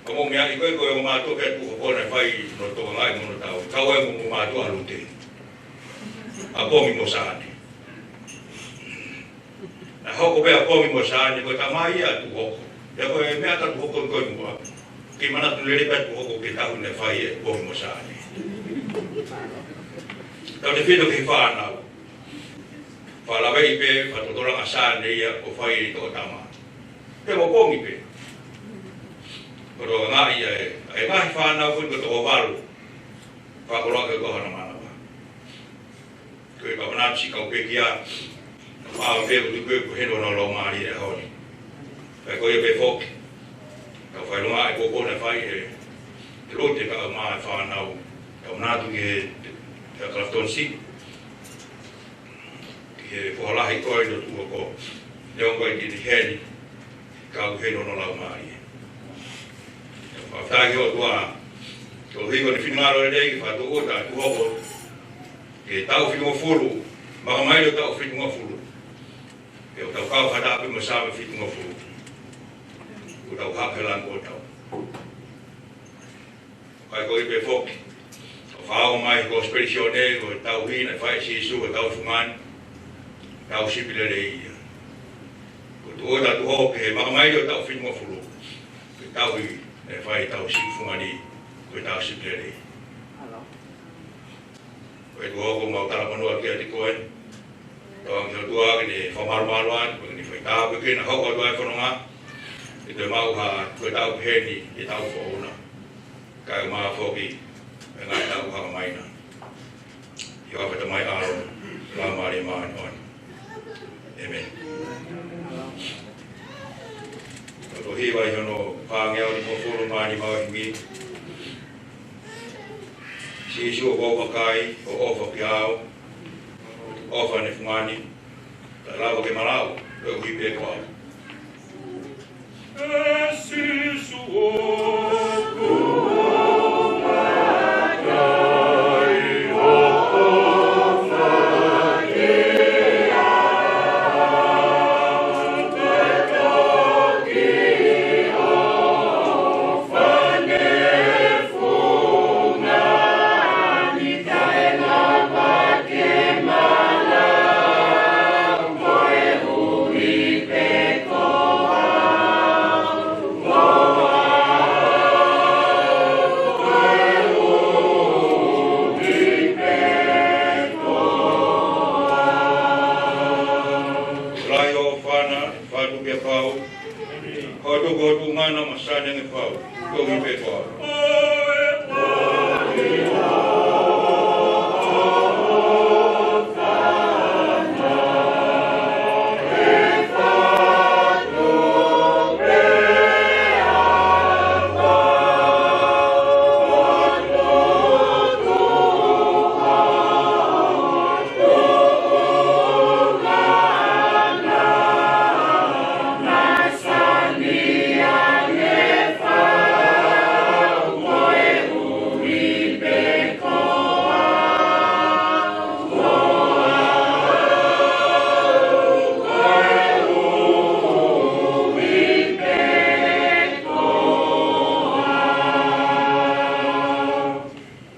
Ka mou meaʻi ko ē ko e ongo mātuʻa pea Tuʻuhoko naʻe fai hono tokangaʻi mo hono tau. Tau ai mo e ongo mātuʻa ʻa Lute. ʻA Pomi mo Saane. Naʻe hoko pē ʻa Pomi mo Saane, ko e tamai ia ʻa Tuʻuhoko. Pea ko e meʻa ʻa Tuʻuhoko ko e muʻa. Kei manatu lelei pē ʻa Tuʻuhoko ki he tau naʻe fai ʻe Pomi mo Saane. Tautefito ki he fānau. Fakalave pē, fakatotolo ʻa Saane ia ʻo fai ʻe he toʻo tama. Pea mo Pomi pē. Ko e tokangaʻi ia ʻe, ʻe he ngaahi fānau ko eni ko e toko valu. Fakakoloa ʻaki ʻe he ʻOtua hona manava. Ko e kavanā si kau pekia. Ka fānau pē ko e tuku ko heno na lau mālie ʻa e ʻaho ni. Pea ko ia pē foki. Tau fai longa e pōpō naʻe fai ʻe, ʻe Lote ka ʻau mai e fānau. Tau manatu ki he, ki he Grafton si. Ki he foha lahi ko ē ʻo Tuʻuhoko. Ne ongo ai ki ni heni, kau heni hono lau mālie. Fakafetaʻi ki he ʻOtua, koeʻuhi ko ʻene finangalo lelei ke fakatō ʻo Tuʻuhoko. Ke tau fitungofulu, makamaile ʻo tau fitungofulu. Ke ʻo tau kau fata pē mo Saame fitungofulu. Ko tau hake lango tau. Kae ko e pē foki. ʻO fāo mai ko Sipelisione, ko e tauhi naʻe fai ʻe Sīsū, ko e tauhi fungani, tauhi sipi lelei ia. Ko e tuʻu ʻo Tuʻuhoko ke makamaile ʻo tau fitungofulu. Ko e tauhi naʻe fai tauhi sipi fungani, ko e tauhi sipi lelei. Ko e Tuʻuhoko mau talamonū atu kiate koe. Tau angi ʻOtua ke ne fakamalumalu atu, ke ne fai tāpuekina, hoko atu ʻa e fononga. Ke te mau ha, ko e tau heni, ke tau founa. Kae ʻumaʻā foki, ʻa e ngaahi tau haka mai na. ʻI he huafa ʻo e Tamai, ʻAlo, Laumālie Māʻoniʻoni. ʻĒmeni. Ko e tohi ʻi hono fāngeau nimangofulu mā nima ʻo e himi. Sīsū ʻoku ou vakai, ʻo ʻofa kiate au, ʻofa ʻene fungani, taʻe lava ke ma lau, koeʻuhi pē ko au. ʻE Sīsū ʻoku ou vakai, ʻo ʻofa kiate au, Fatu pea pau. Hoto kotu ngana masane nge pau. Tohi pe koa.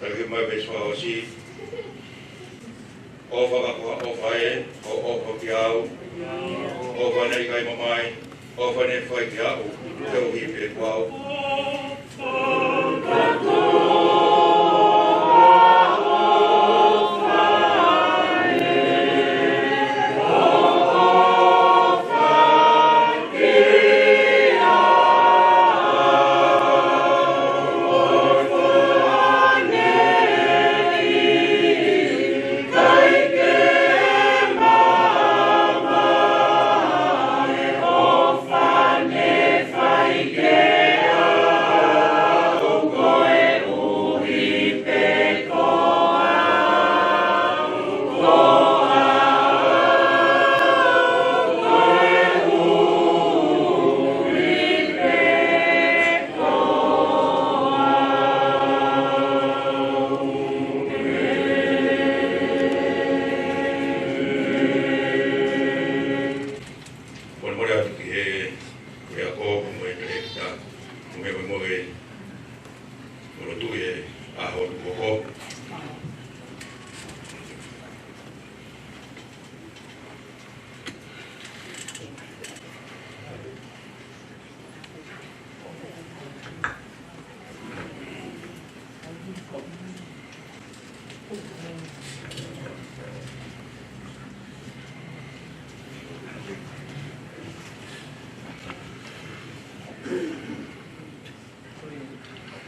Taki mai pesi fakaʻosi. ʻOfa ka ko ha ʻofa ē, ʻo ʻofa kiate au. ʻOfa naʻe ʻikai mamae, ʻofa naʻe fai kiate au, te u hipe kuo au. Molemole atu ki he, ki he ako, mo e telekita, mo e, mo e, mo e lotu he ʻaho tuʻu hoko.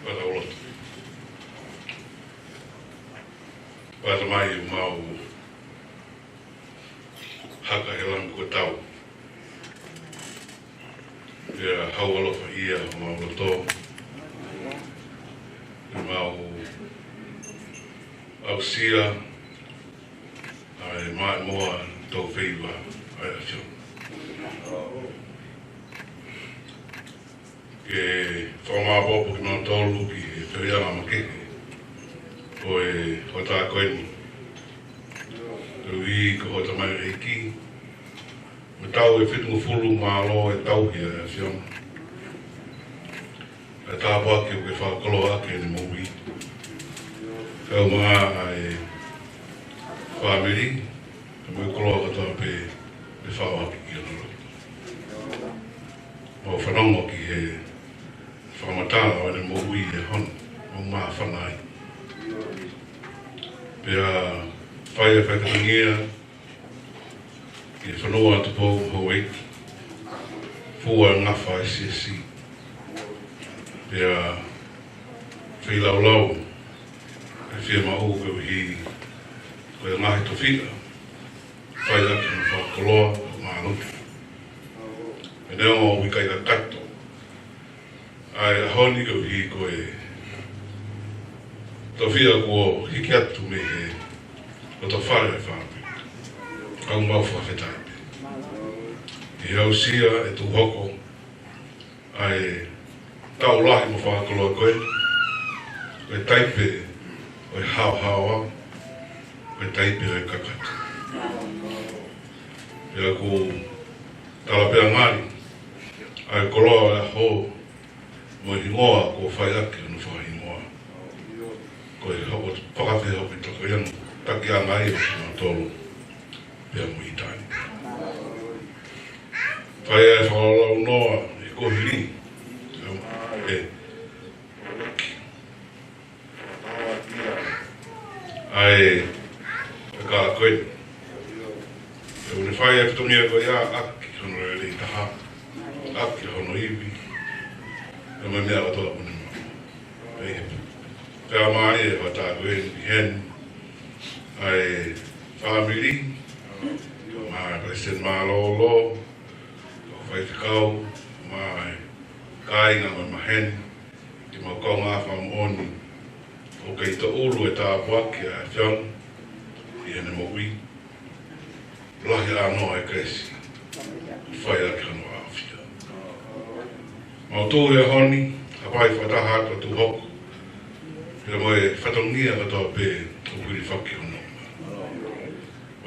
Fakalotu. Tamai, ʻoku mau haka he langi ko tau. Pea hau alofa ia homau loto. Pea mau aʻusia ʻa e maʻimoa tau feiva ʻa e ʻAfiona. Ke fakamāʻopoʻopo kimoutolu ki he feohiʻanga makehe ʻo e hoʻatā ko eni. Koeʻuhi ko hoʻo tamaioʻeiki, ʻoku tau ʻe fitungofulu mālō e tauhi ʻa e ʻAfiona. ʻA e tāpuaki ʻoku ke fakakoloa ʻaki ʻene moʻui. Kae ʻumaʻā ʻa e fāmili, pea mo e koloa kotoa pē ʻoku ke faʻo ʻaki ki hono loto. Mau fanongo ki he fakamatala ʻo ʻene moʻui he ʻaho ni, mau māfana ai. Pea fai ʻa e fatongia ki he fonua ʻo Tupou mo Houʻeiki, fua e ngafa ʻa e siasi. Pea feilaulau ʻa e fiemaʻu koeʻuhi ko e ngaahi tofiʻa, fai ʻaki hono fakakoloa ʻo mālohi. Pea neongo ʻoku ʻikai kakato ʻa e ʻaho ni koeʻuhi ko e tofiʻa kuo hiki atu mei he loto fale ʻa e fāmili, ka ʻoku mau fakafetaʻi pē. ʻI he aʻusia ʻe tuʻu hoko ʻa e taʻu lahi mo fakakoloa ko ē, ko e taipe ʻo e haohaoa, ko e taipe ʻo e kakato. Pea ʻoku tala pē ʻa ngali ʻa e koloa ʻo e ʻaho mo e hingoa kuo fai ʻaki hono fakahingoa. Ko e hoko fakafehoki toko ia no taki anga ia ʻo kinautolu pea mo ʻitāniti. Fai ʻa e fakalaulau noa ʻi he kuohili. ʻE, ʻa e, ʻa e kā ko ē. ʻOku ne fai ʻa e fatongia ko ia ʻaki hono lelei tā. ha, ʻaki hono ivi, ʻa e meʻa kotoa ʻoku ne maʻu. ʻEi, pea mālie e fakataha ko eni ki heni, ʻa e fāmili, mo e Palesiteni Mālōlō, kau faifekau, mo e kāinga mo e maheni, ke mau kaungā fakamoʻoni, ʻoku kei toʻulu e tāpuaki ʻa e ʻAfiona ʻi heʻene moʻui. Lahi ʻa e ʻEkalesia, fai ʻaki hono ʻafio. Mau tuʻu he ʻaho ni, hapai fakataha atu ʻa Tūhoko, pea mo e fatongia kotoa pē ʻoku hilifaki hono ʻumaʻā.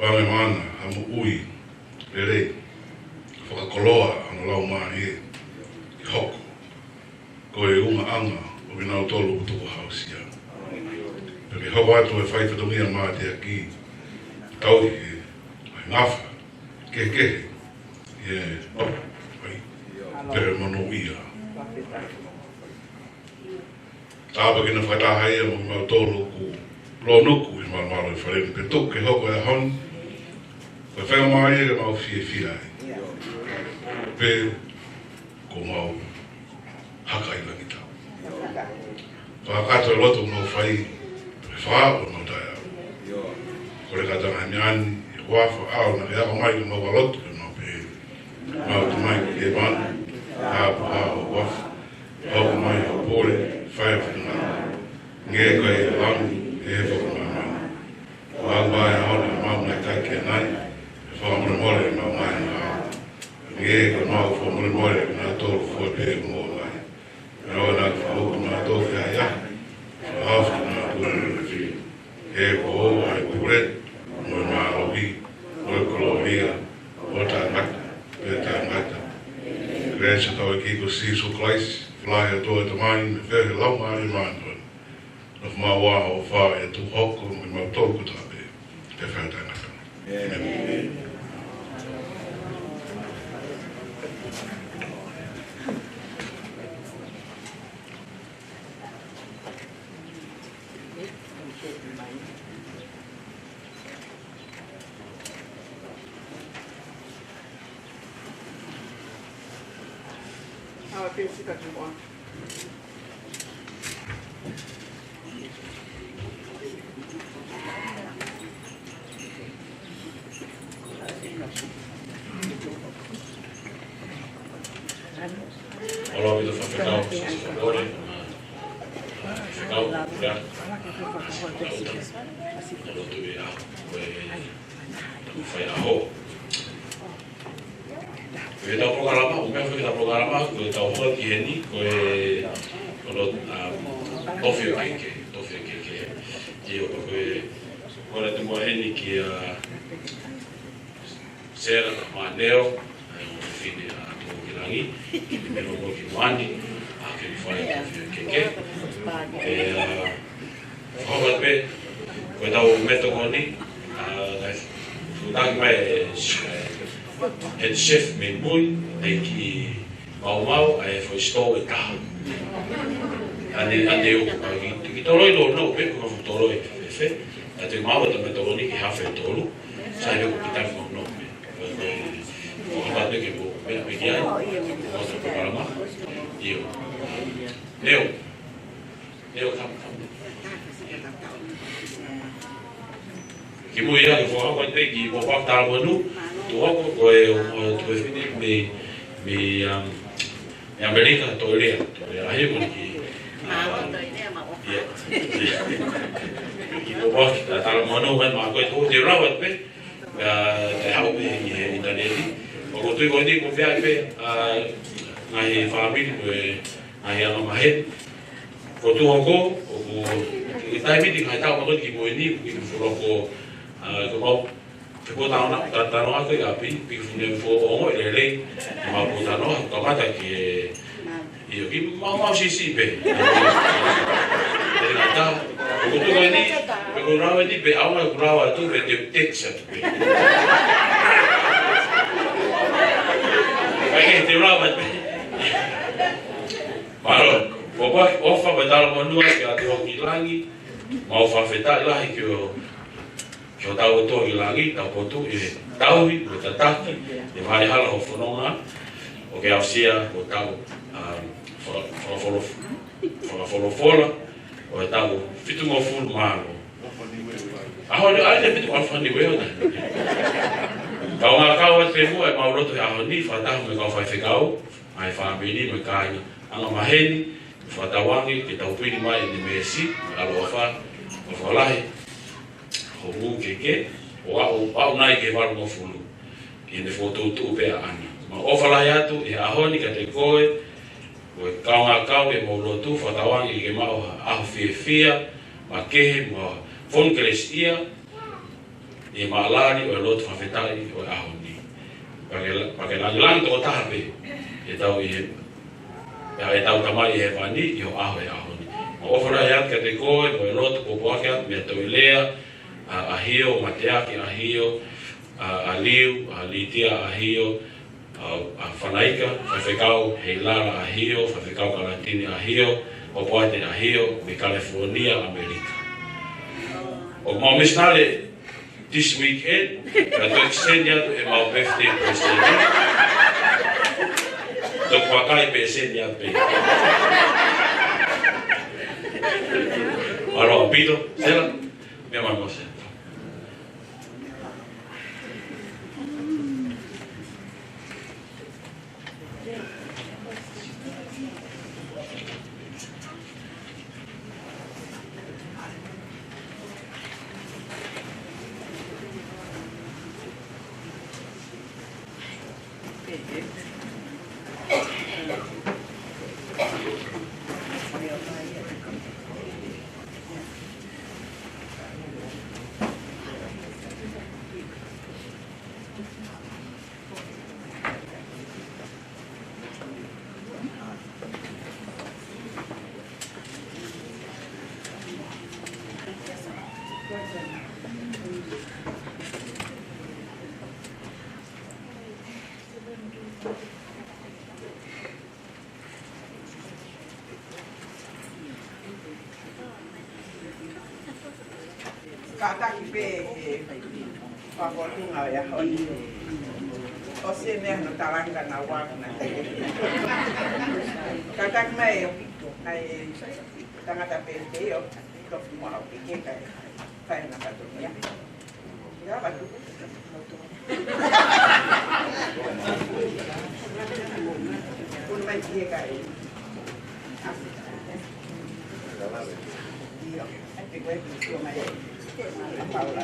Vave maʻana ha moʻui lelei, fakakoloa hono laumālie, ke hoko ko e ungaʻanga ʻo kinautolu ʻoku tuku hausia. Pea ke hoko atu e fai fatongia mateaki, tauhi e ngaahi ngafa kehekehe, ʻi he ʻapi, ʻai, pea monūʻia. Tāpuekina fakataha ia mo kimautolu ʻoku lōnuku ʻi he malumalu ʻo e fale ni, pea tuku ke hoko e ʻaho ni ko e faingamālie ke mau fiefia ai. Pea ko mau haka ʻi langi tau. Fakakakato e lotu mau fai, pea fāʻo mau tae au. Kole kātoa e ngaahi meʻa ni, ʻi he huafa ʻoʻou naʻa ke ako mai ke mau lotu ke mau pehē. Mau tu mai ke mana, ʻa e pā ʻo e huafa, hoko mai ho pule, fai ho finangalo. Hangē ko ia ʻi langi, ʻi he fonua ni. Ko au mai ʻa hona mau ngai kai ke nai, ʻe fakamolemole mau ngai na. Hangē ko mau fakamolemole na tolu fua pē mo ngai. Pea ʻoua naʻa ke fakahoko na tolu ke ai ai. Fakahoko na tolu ke fili. He ko hoʻo ʻa e pule, mo e mālohi, mo e kolōlia, ʻo taʻengata pea taʻengata. Kelesi ʻa hotau ʻEiki ko Sīsū Kalaisi, falahi ʻa e ʻOtua ko e Tamai, mo e feohi ʻa e Laumālie Māʻoniʻoni, nofomaʻu ʻa e ʻofa ʻa e Tūhoko mo kimautolu kotoa pē, pea fai ʻo taʻengata. ʻĒmeni. Our principal tomorrow. ʻOlo ʻaupito fakafetaʻi, Sīsū Fakamoʻui, fakafetaʻi, ʻa e lotu ʻi he ʻaho, ko e fai ʻaho. Ko ʻetau polokalama, ʻoku meʻa ko ʻetau polokalama, ko ʻetau hoko ki heni, ko e, ko hono, um, tofi ʻo e kehe, tofi ʻo e kehe. ʻIo, ko e, ko e te mua heni kia Sela mo Neo, ʻa e ʻofefine ʻa Tūhoko ki Langi, ke melo ko ki Moani, ʻa ke fai ʻa e tofi ʻo e kehe. ʻE, uh, Fakahoko pē, ko ʻetau meʻatokoni, ʻa, naʻe fakaʻamu mai ʻe, ʻe, head chef mei mui, ʻe kiʻi maumau, ʻa e foʻi sitoa ʻe taha. ʻAne, ʻane ʻoku, ʻa, ki, ki toloi lō nau pē, ko e fuʻu toloi fēfē, ʻa te mau ʻetau meʻatokoni ki he afe tolu, sai leo ki tafi mau nau pē. Ko e, ko e, ko e hapa pē ke mo, pē, pē ki ai, ko e hapa pē malama. ʻIo. Neo. Neo, come, come. Kimuʻa ia ke fakahoko atu pē kiʻi pōpoaki talamonū, Tūhoko ko e, ʻo, ʻo, ʻofefine mei, mei, um, mei ʻAmelika, Tōlea, Tōlea, ʻa ia mo e kiʻi, um, ia. Kiʻi pōpoaki talamonū, mai mā ko e tō te rau atu pē, ʻa, te hau pē ʻi he ʻinitaneti. ʻOku ou tui ko eni ko e meʻa pē, ʻa, ngaahi fāmili ko e, ngaahi angamaheni. Ko Tūhoko, ʻoku, ʻi he taimi ni ngaahi taʻu maʻu ki mui ni, ʻoku kiʻi fuʻu loko, ʻa, ko mau, ke ko tau na, ta, tau na ko ia pē, pē fuʻu ne fuʻu ongo lelei, mau ko tau na, kamata ke, ʻio, kiʻi mau, mau siʻisiʻi pē. Pea na ta, ʻoku tuʻu ko eni, pea ko e rave ni, pea ʻoua ʻe kulawa atu, pea te text atu pē. Pea ke te kulawa atu pē. Mālō, ʻofa, ʻofa mo e talamonū kia Tūhoko ki Langi, mau fakafetaʻi lahi ki ho, ki hotau ʻOtua ki Langi, taupotu ʻi he tauhi, mo e tataki, ʻi he fai hala hoʻo fononga, ʻo ke aʻusia hotau, ʻa, faka-, fakafolof-, fakafolofola ʻo e taʻu fitungofulu mā ua. ʻAho ni, ʻa ia te fitu ʻAlfa Niue ʻo na. Kaungā kau atu pē muʻa ʻemau lotu he ʻaho ni, fakataha mo e kau faifekau, ʻa e fāmili mo e kāinga angamaheni, fakatauange ke tau pili mai ʻene meesi, ʻaloʻofa, ʻofa lahi, hoku keke, ʻo aʻu, aʻu nai ki he valungofulu, ʻi heʻene fokotuʻutuʻu pē ʻaʻana. Mau ʻofa lahi atu ʻi he ʻaho ni kiate koe, ko e kaungā kau ʻemau lotu, fakatauange ke maʻu ha ʻaho fiefia, makehe, mo fonu kelesiʻia, ʻi he maʻalali ʻo e lotu fakafetaʻi ʻo e ʻaho ni. Pea ke la-, pea ke langilangi tokotaha pē ʻetau ʻi he, ʻa ʻetau Tamai ʻi Hēvani ʻi ho ʻaho he ʻaho ni. Mau ʻofa lahi atu kiate koe, mo e lotu pōpoaki atu mei Toilea, ʻa, ʻa Hio, Mateaki ʻa Hio, ʻa, ʻa Liu, ʻa Litia ʻa Hio, ʻa, ʻa Fanaika, Faifekau Heilala ʻa Hio, Faifekau Kalatini ʻa Hio, Hopoate ʻa Hio, mei California, ʻAmelika. ʻOku mau misinale this weekend, ka to extend atu ʻemau birthday present. Toku vakai pē send atu pē. Mālō ʻaupito, Sela, meʻa mai mo Sela. Kātaki pē he fakafotunga ʻo e ʻaho ni. ʻOsi e meʻa hono talanga na wak na te. Kātaki mai ʻa e tangata pē te io, tofu mo au pē ke kai, kai na katonia. Ia, vatu. Unu mai ki he kai. Ia, ai, te koe ki tua mai. Paula.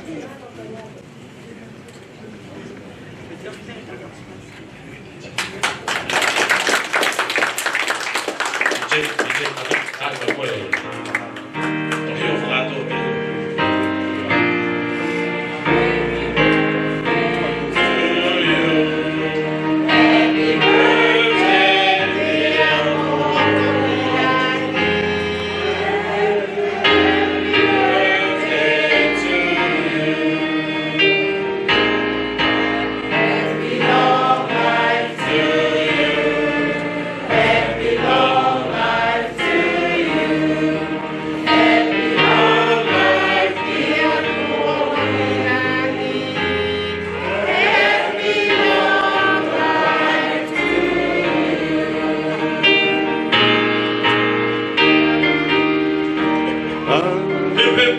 Hip, hip.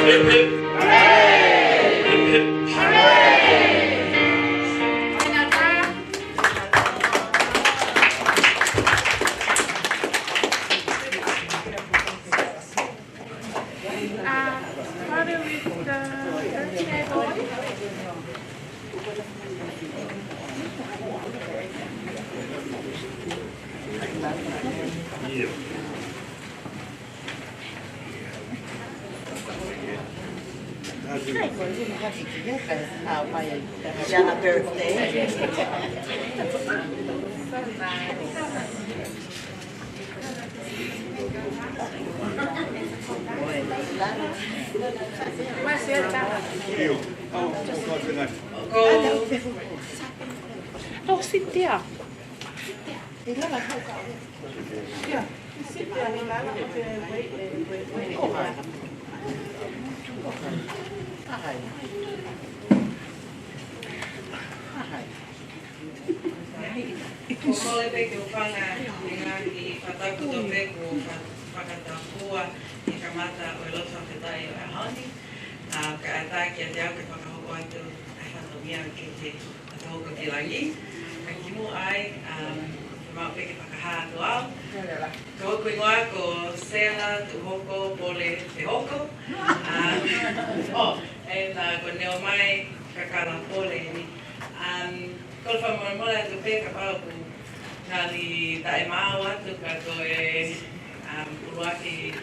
Hip, hip. Hip, hip. Uh, Father, with the thirteen-year-old. Hi, we're gonna have it together. Uh, my, uh, Jana birthday. Oh, sit there. Ko e kole pē ke u hūfanga he ngaahi fakatapu kotoa pē kuo fa-, fakatapua ʻi he kamata ʻo e lotu fakafetaʻi ʻo e ʻaho ni. ʻA, kae ʻatā kiate au ke fakahoko atu ʻa e fatongia ke te ʻatu hoko ki langi. Ka kimuʻa ai, um, ʻoku ou fiemaʻu pē ke fakahā atu au. Ko hoku hingoa ko Sela Tuʻuhoko Pole Pehoko. Um, oh, and, uh, ko Neomai Kakala Pole eni. Um, kole fakamolemole atu pē kapau ʻoku ngali taʻemaau atu ka ko e, um, ʻuluaki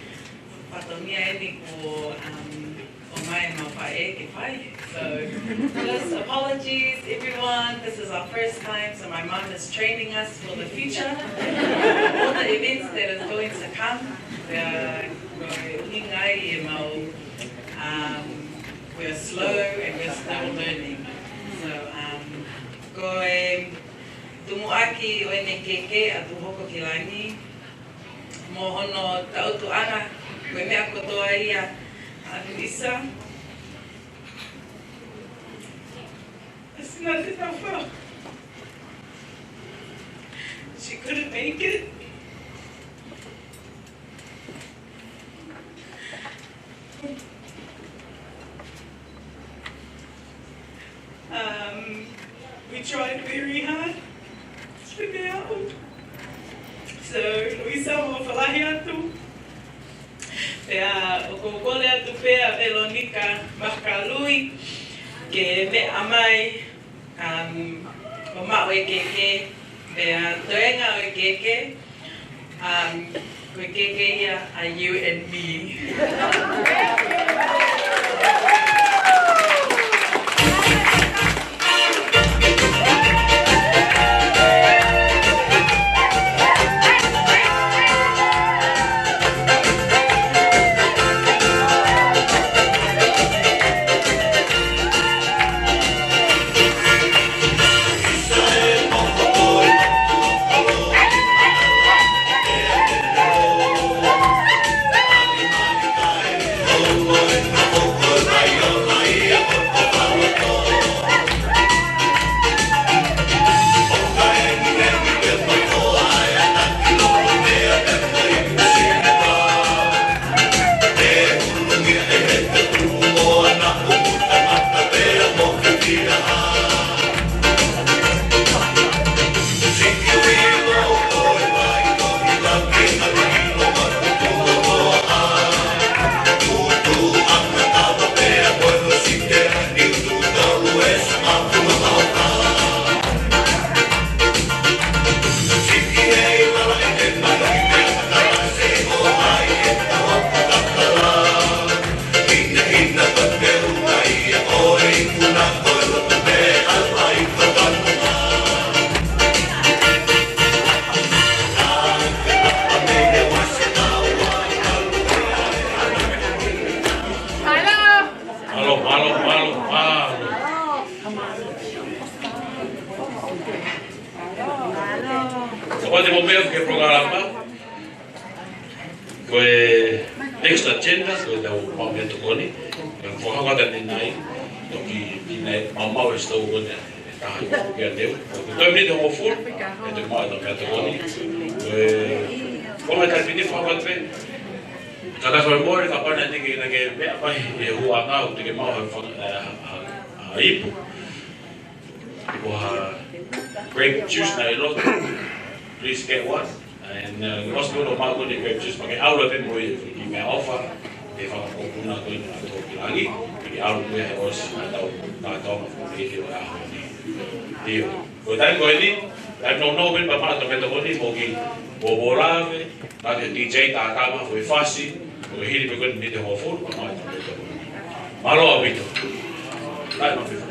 fatongia eni kuo, um, ʻomai ʻe mau faʻē ke fai. So, just apologies, everyone. This is our first time, so my mum is training us for the future. All the events that is going to come, we are, we're ʻuhinga ai ʻemau, um, we're slow and we're still learning. So, um, ko e tumuʻaki ʻo ʻene keke ʻa Tuʻuhoko ki langi, mo hono tautuʻanga, ko e meʻa kotoa ia ʻa Luisa. It's nothing to feel. She couldn't make it. Um, we tried very hard to be out. So, Luisa, mou fakalahi atu. Pea ʻoku ou kole atu pē ʻa Veronica Makalui ke meʻa mai, um, ʻo maʻu e keke, pea toenga ʻo e keke, um, ko e keke ia ʻa You and Me. Mālō, mālō, mālō, mālō. Kapau te mou meʻa ki he polokalama, ko e next agenda, ko e tau pau mea tokoni, ko e fakahoko atu eni nai, toki ki nai, maumau e sitoa ko eni, e taha i kia teu, ko e tau mea tau hongofulu, ʻe te maʻu e tau mea tokoni, ko e, ko e tau mea fakahoko atu pē, ka ta ko e more, kapau naʻe ʻikai ke, ke meʻa mai, e huanga, ʻoku te ke maʻu ha fanga-, e, ha, ha, ha ipu. Ko ha grape juice naʻe ʻi loto. Please get one. And, uh, ʻosi ko ē ʻo maʻu ko eni grape juice, pea ke ʻalu pē mo ia ki he meʻaʻofa, ʻe fakapōpuna ko eni ʻa Tuʻuhoko ki langi, ke ʻalu ko ia he ʻosi ʻa e tau, ʻa e tau ma ko e ʻi he ʻaho ni. ʻIo. Ko e taimi ko eni, taimi nounou pē pea maʻu e tau mea tokoni, mo ki, mo, mo lave, pea ke D J tā tama ko e fasi, ko e hili pē ko eni miniti hongofulu, pea maʻu e tau mea tokoni. Mālō ʻaupito. Tae ma fifa.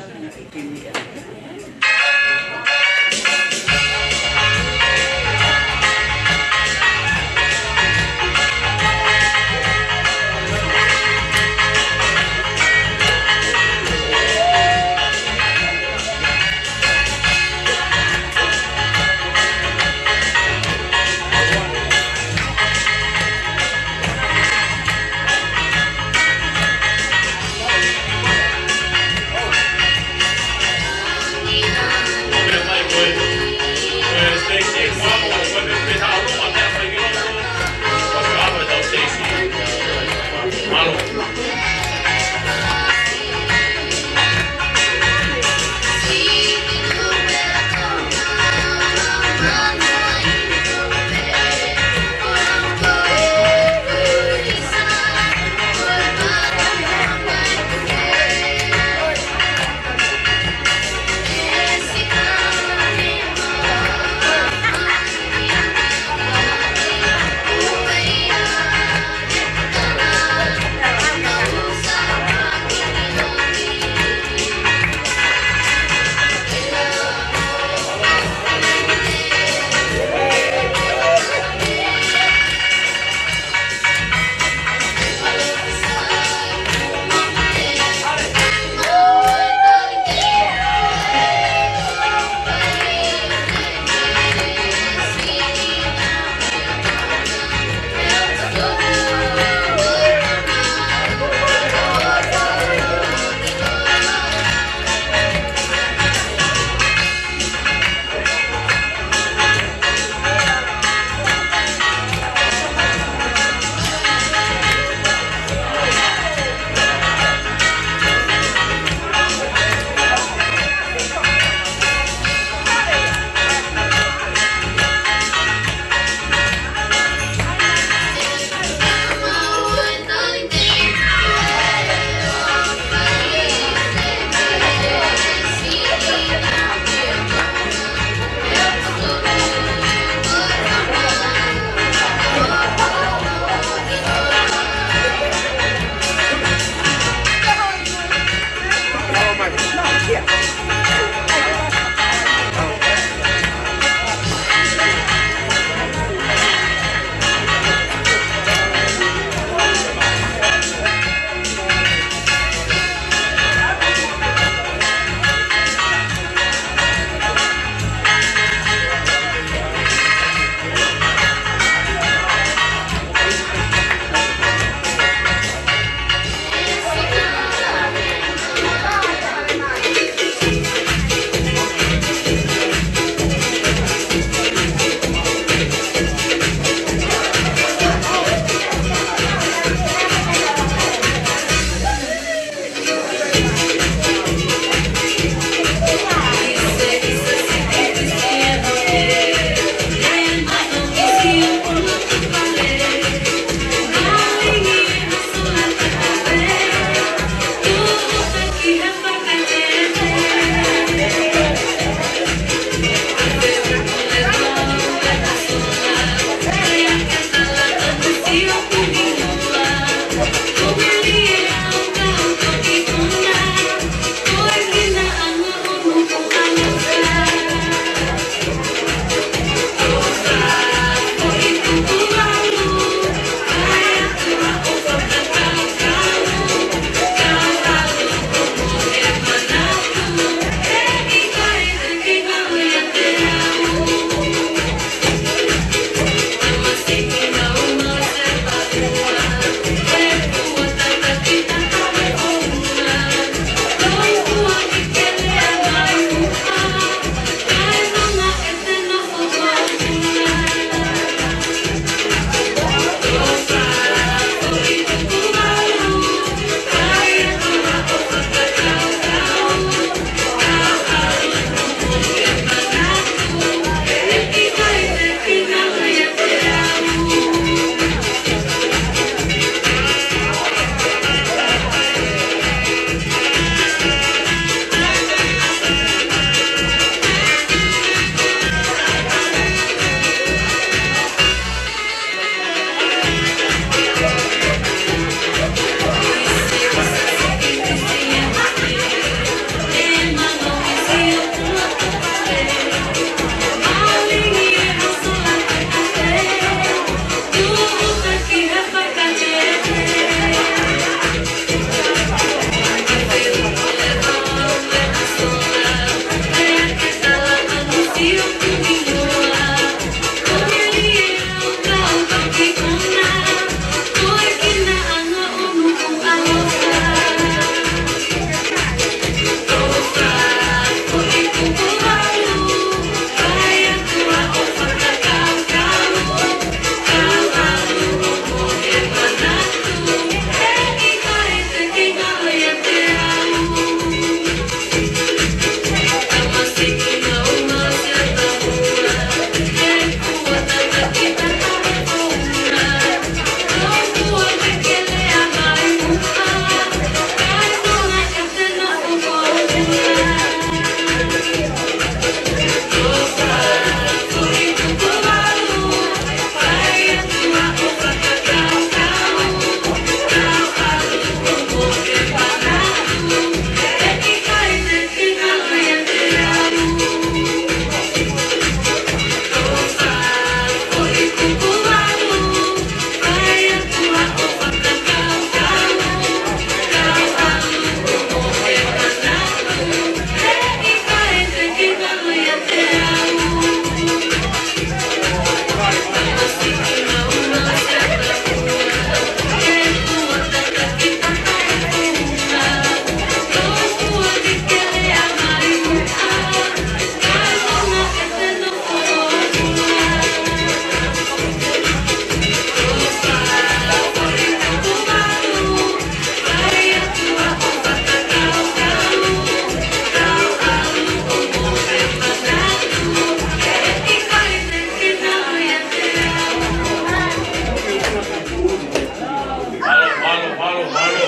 Mālō, mālō, mālō, mālō.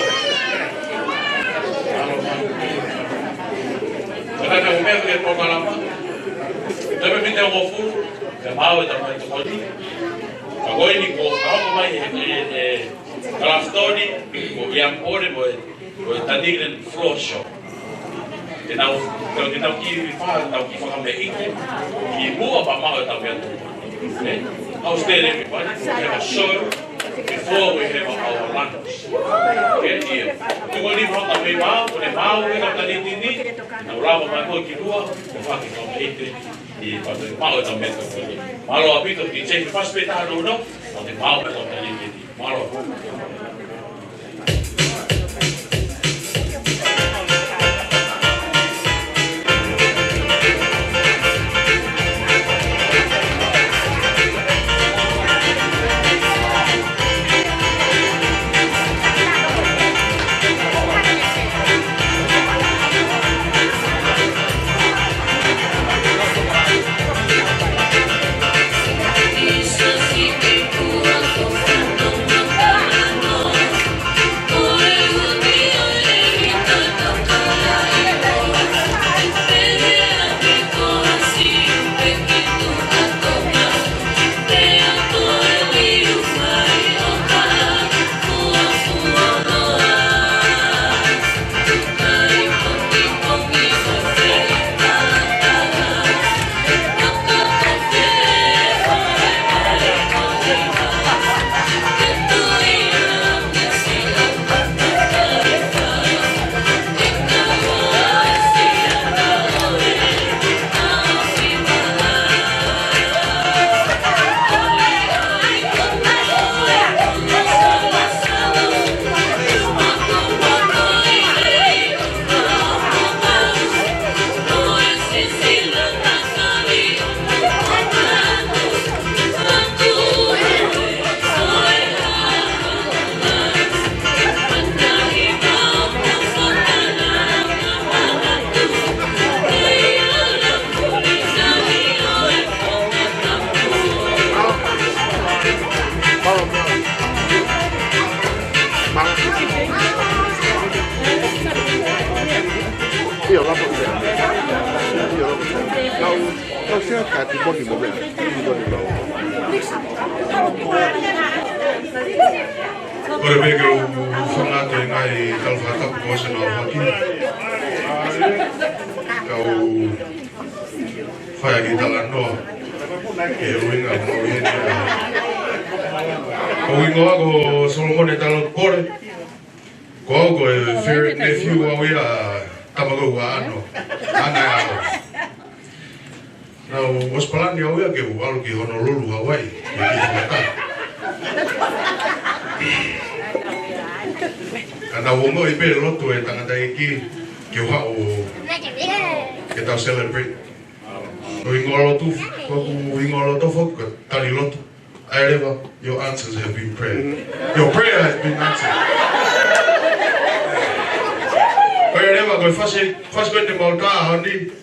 Mālō, mālō. Ka tau mea ke pōkalama. Taimi pita ua fulu, te mau e tama e tokoni. Ka ko eni ko ka hoko mai e, e, e, Kalafitoni, ko Ian Pole, mo e, mo e Tanileni Floor Show. Ke nau, ke nau kiʻi fā, nau kiʻi fakameʻite, kimuʻa pea maʻu e tau meʻa. Eh? I'll stand everybody. We have a show before we have our lunch. Okay, yeah. Tuku ni faka me mau, ko ne mau e ka tani tini. Nau lava mai ko ki lua, ke fakameʻite. I patu mau e tau meʻa. Mālō ʻaupito, ki te fasi pē taha no no, ko ne mau e ka tani tini. Mālō. Ka ti moni mo mea. Ko e pē ke u fanga atu e ngaahi tala fakatapu kuo ʻosi ʻaofaki. Kau fai ʻaki e talanoa. Ke uinga mo uinga. Ko e hingoa ko Solomone Talapole. Ko au ko e favorite nephew au ia, tama ko ua ano. Ana e ano. Naʻá ku ʻosi palani au ia ke u ʻalu ki Honolulu, Hawaii. Ke u kiʻi fakataha. Ka naʻá ku ongoʻi pē lotu e tangataʻeiki ke u haʻu ke tau celebrate. Ko e hingoa lotu, ko hoku hingoa lotu foki ko Talilotu. ʻAi leva, your answers have been prayed. Your prayer has been answered. Ko e leva, ko e fasi, fasi ko eni mau tā, honey.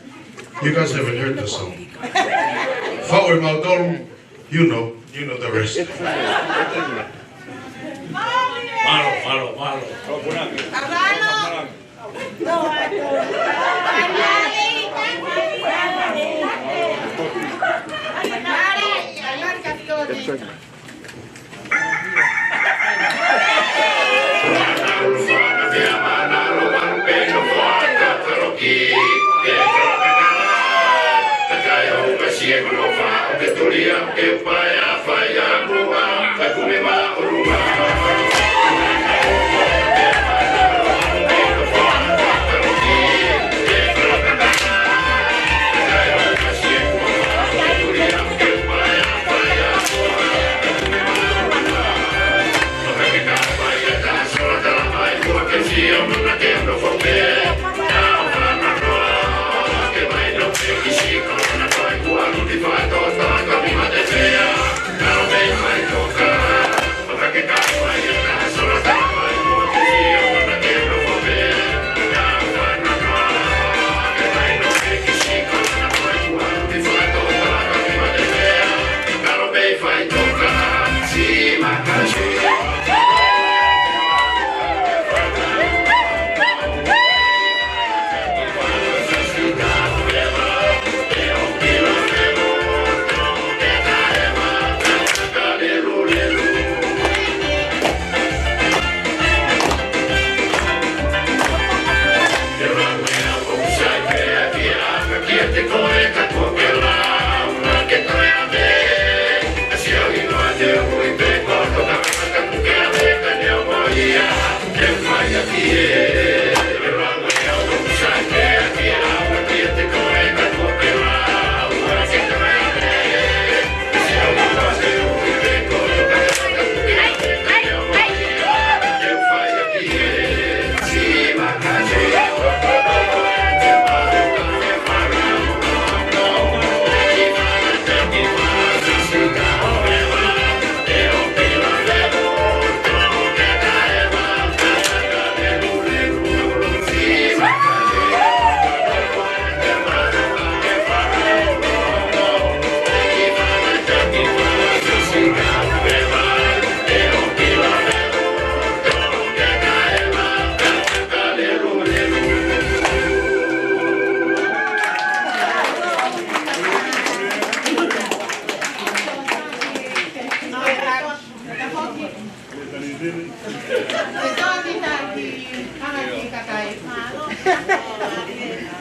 You guys haven't heard the song. Faʻu e mau tolu, you know, you know the rest. Mālō, mālō, mālō.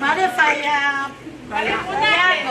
Mare fai a, fai a, fai a.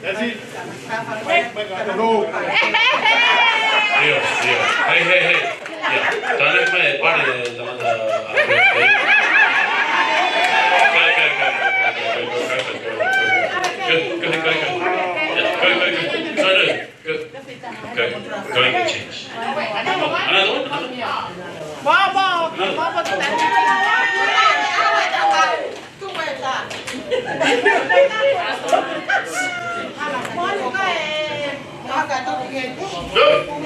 That's it. No. Yeah, yeah. Hey, hey, hey. Yeah. Tana mai, pare, tana, tana. Go, go, go. Yeah, go, go, go. Go, go, go. Tana. Go. Go, go, change. Another one, another one. Another one. Go. Move.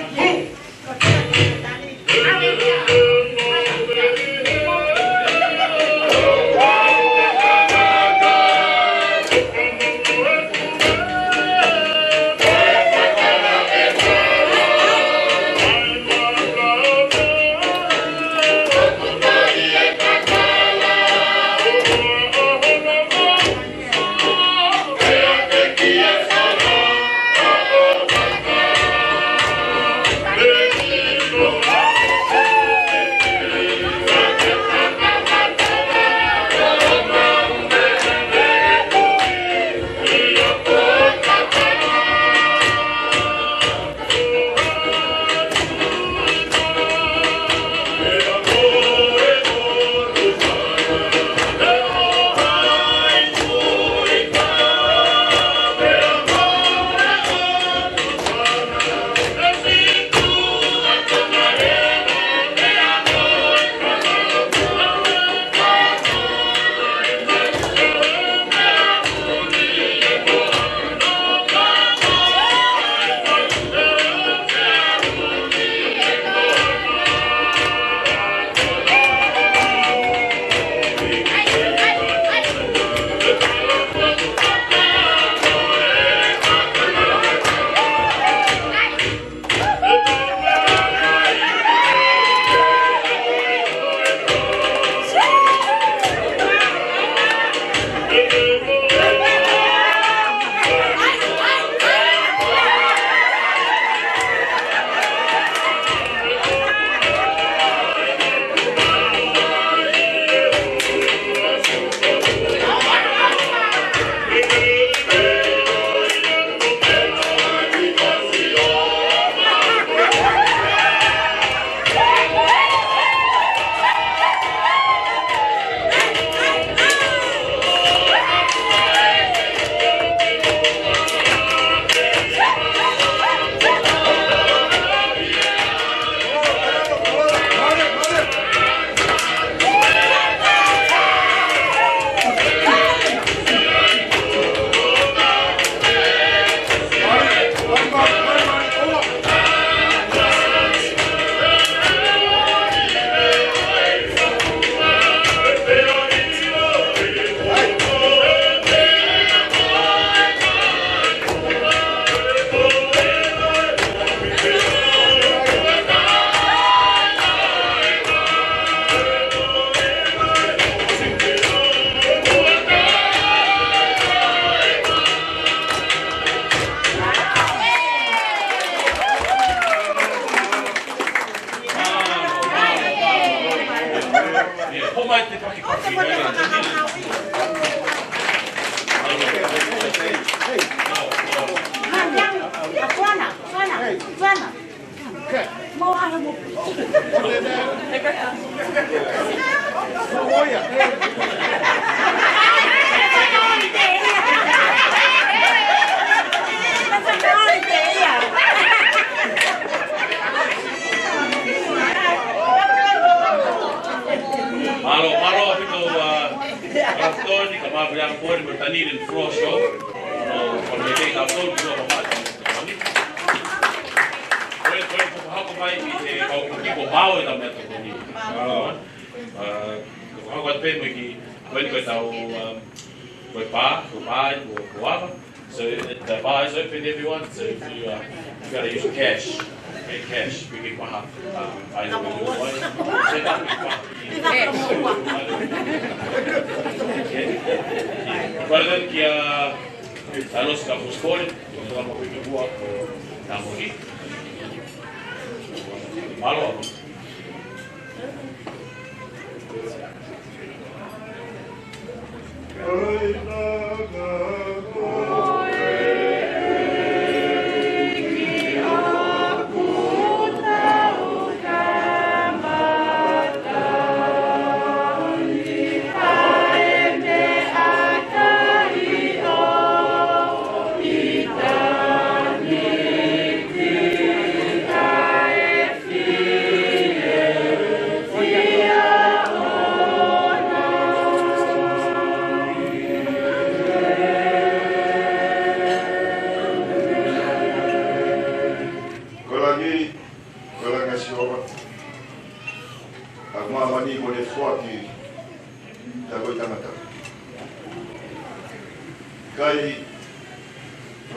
Mālō, mālō ʻaupito, ʻa, Grafton, kae mālō ʻaupito ʻa Grafton mo e Dunedin Floor Show. ʻO, ʻo ne tei ka tau ki o mama. Ko e, ko e, ko e hoko mai ki he kau kuki ko Mao e tau mea tokoni. ʻA, ko e hoko atu pē mo e kiʻi, ko e, ko e tau, um, ko e pā, ko e pā, ko, ko ava. So the bar is open, everyone. So if you, uh, you gotta use cash, pay cash. We can buy, uh, I know we do. But then, yeah, I lost a postcode. Mālō.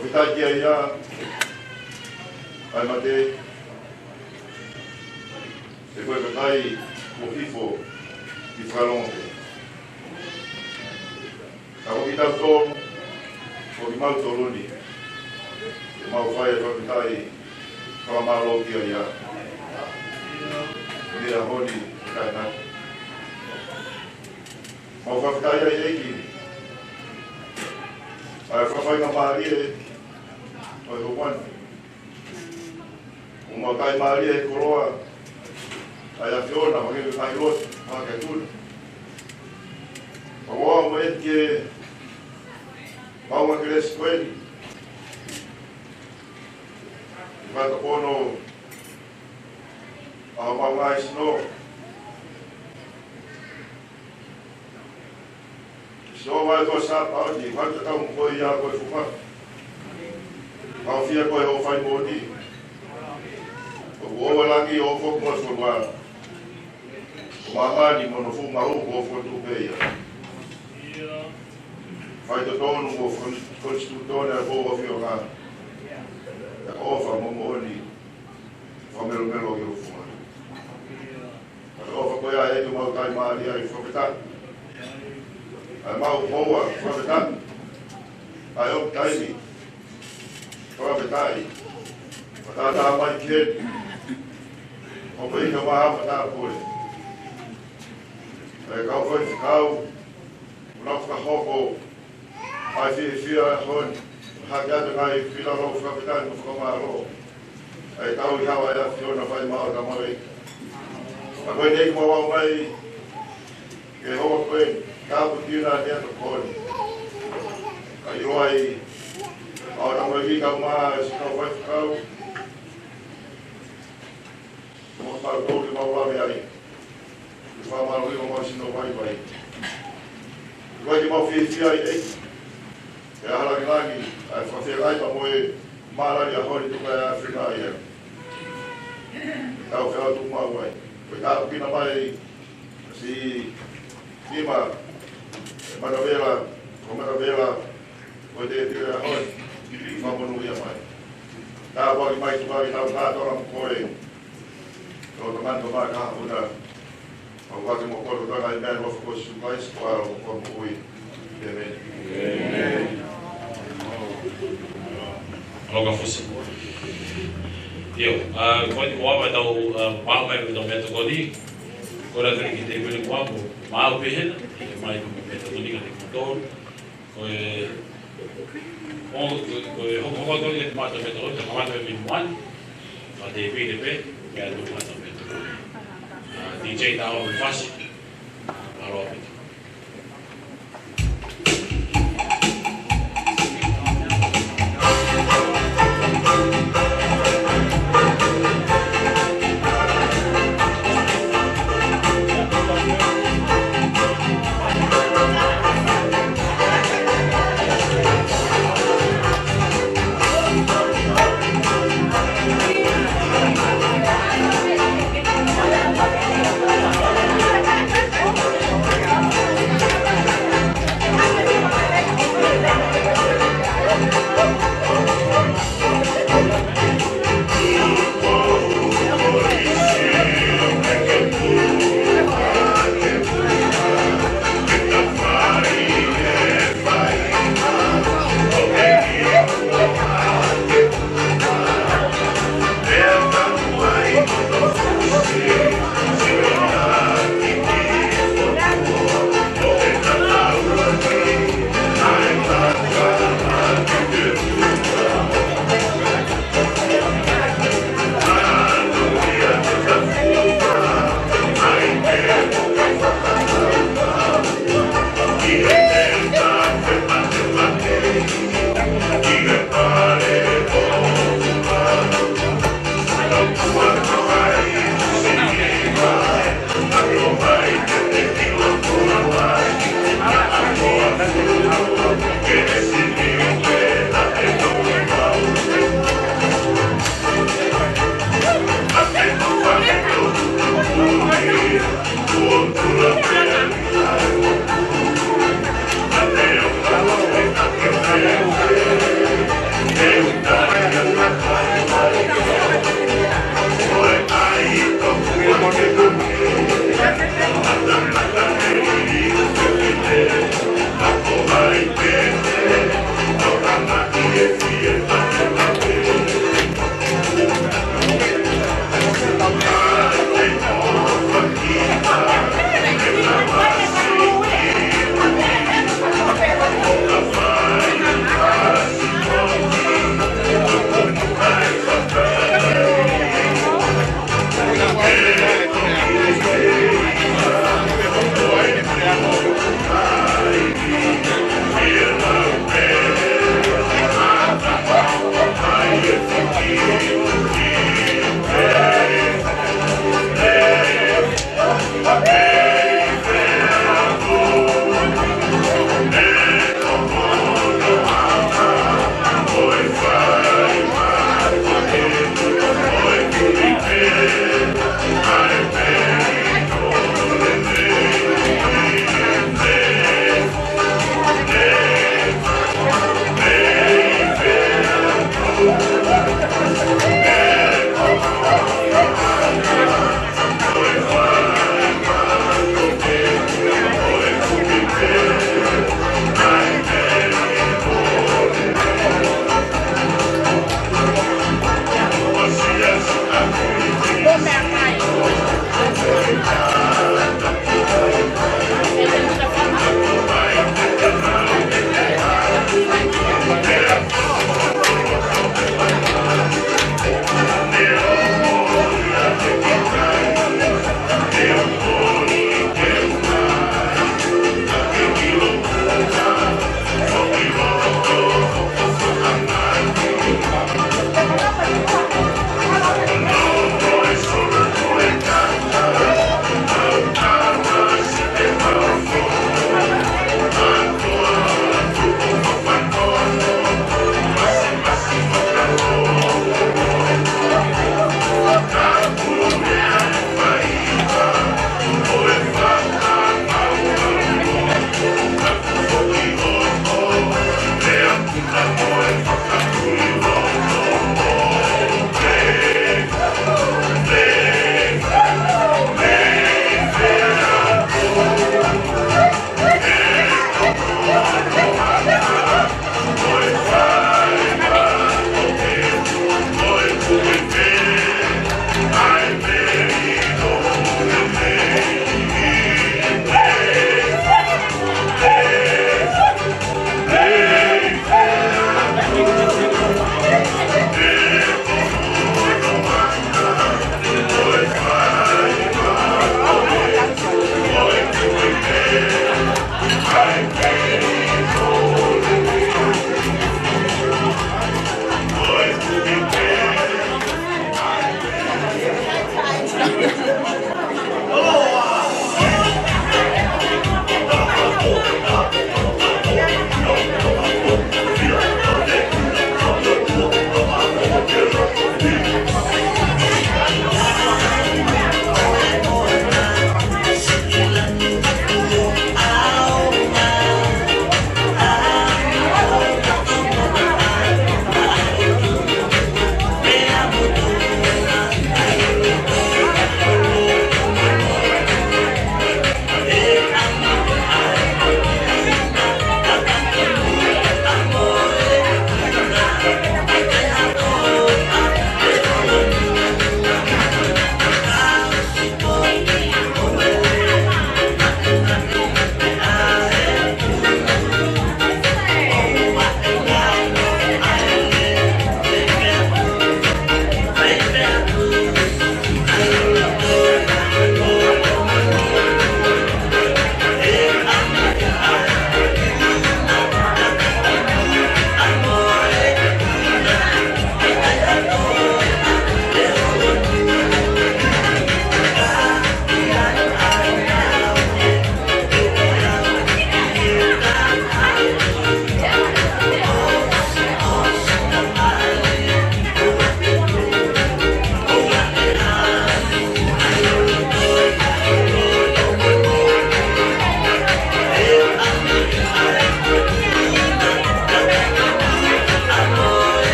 Fakafetaʻi ki he ʻEiki ʻa e mate, he ko e kakai kuo hifo ki fakalongo pē. Ka ko kitautolu, ko kimautolu ni, ke mau fai e fakafetaʻi fakamālō ki he ʻEiki. Ni a honi, kae na. Mau fakafetaʻi ai ʻEiki ʻa e fakafaingamālie ʻo e houa ni. ʻOku mau kai mālie he koloa ʻa e ʻAfiona, ʻo hangē ko e kai lotu, ʻa e kai tuna. Pea ʻoku mau ʻeke maʻu ʻa e kelesi ko eni. ʻI he fakatapono ʻa homau ngaahi sino. Sino mai ko Sāpaoti, fakatatau mo koe ia ko e fuka. Mau fie ko e hoʻo fai moʻoni. ʻOku ʻoua ʻe langi ʻo foki mo e fonua. Ko māmani mo hono fuʻu maʻu ʻoku fotu pē ia. Faitotonu mo e kon-, konisitūtone ʻa e ʻAfio Tonga. ʻIo ko e ʻofa mo e moʻoni. Fakamelomelo ki ho funga. Ka ko e ʻofa ko ia ʻEiki ʻoku mau kai mālie ai fakafetaʻi. ʻA e mau houa fakafetaʻi. ʻA e ʻoku taimi fakafetaʻi. Fakatātā mai ki heni. ʻOku ʻikai ke maha matāpule. ʻA e kau faifekau. ʻOku nau fakahoko ʻa e fiefia ʻo e ʻaho ni, hake atu ngaahi fila lau fakafetaʻi mo fakamālō. ʻA e tau ʻi he hala ʻa e ʻAfiona fai maʻu ʻa e tamaiki. Ka ko e nei mau ʻomai, ke hoa ko e, ka ʻoku tina ni atu ko eni. Ka ʻi loa ʻi, ʻa e tamaiki kau mā, ʻa e si kau faifekau. Mo kitautolu ke mau lave ai. Ke fakamālō ʻi homau sino vaivai. Ko e ke mau fiefia ai ʻEiki. Ke ʻaho langilangi, ʻa e fakafetaʻi pea mo e mālali ʻa holi tuka ʻa e ʻAfiona ia. Tau fea tu mau ai. Ko e tāpuekina mai, si, nima, e manavela, ko e manavela, ko e te pira hoi, fakamonūʻia mai. Tāpuaki mai tuka ʻi tau kātoa mo koe. Tau tamani tau mā ka hapuna. Mau kake mo koe tau tangai meʻa ʻi he huafa ko Sīsū Kalaisi ko e ʻAlo ko e Fakamoʻui. ʻĒmeni. ʻĒmeni. Aloha Fusi. ʻIo, ʻa, ko e ʻoku ʻave tau, ʻa, maʻu mai ʻetau meʻatokoni. Ko e laka ki he tēpile kuo ʻave, maʻu pē hena, ʻe mai ko e meʻatokoni ka te kutolu. Ko e, ʻo, ko e, ko e hoko, hoko atu ia te mata meto, te kamata meto muani, ka te pili pē, pea te mata meto. ʻA, D J tau ʻo fasi, ʻa, ʻa loa pē.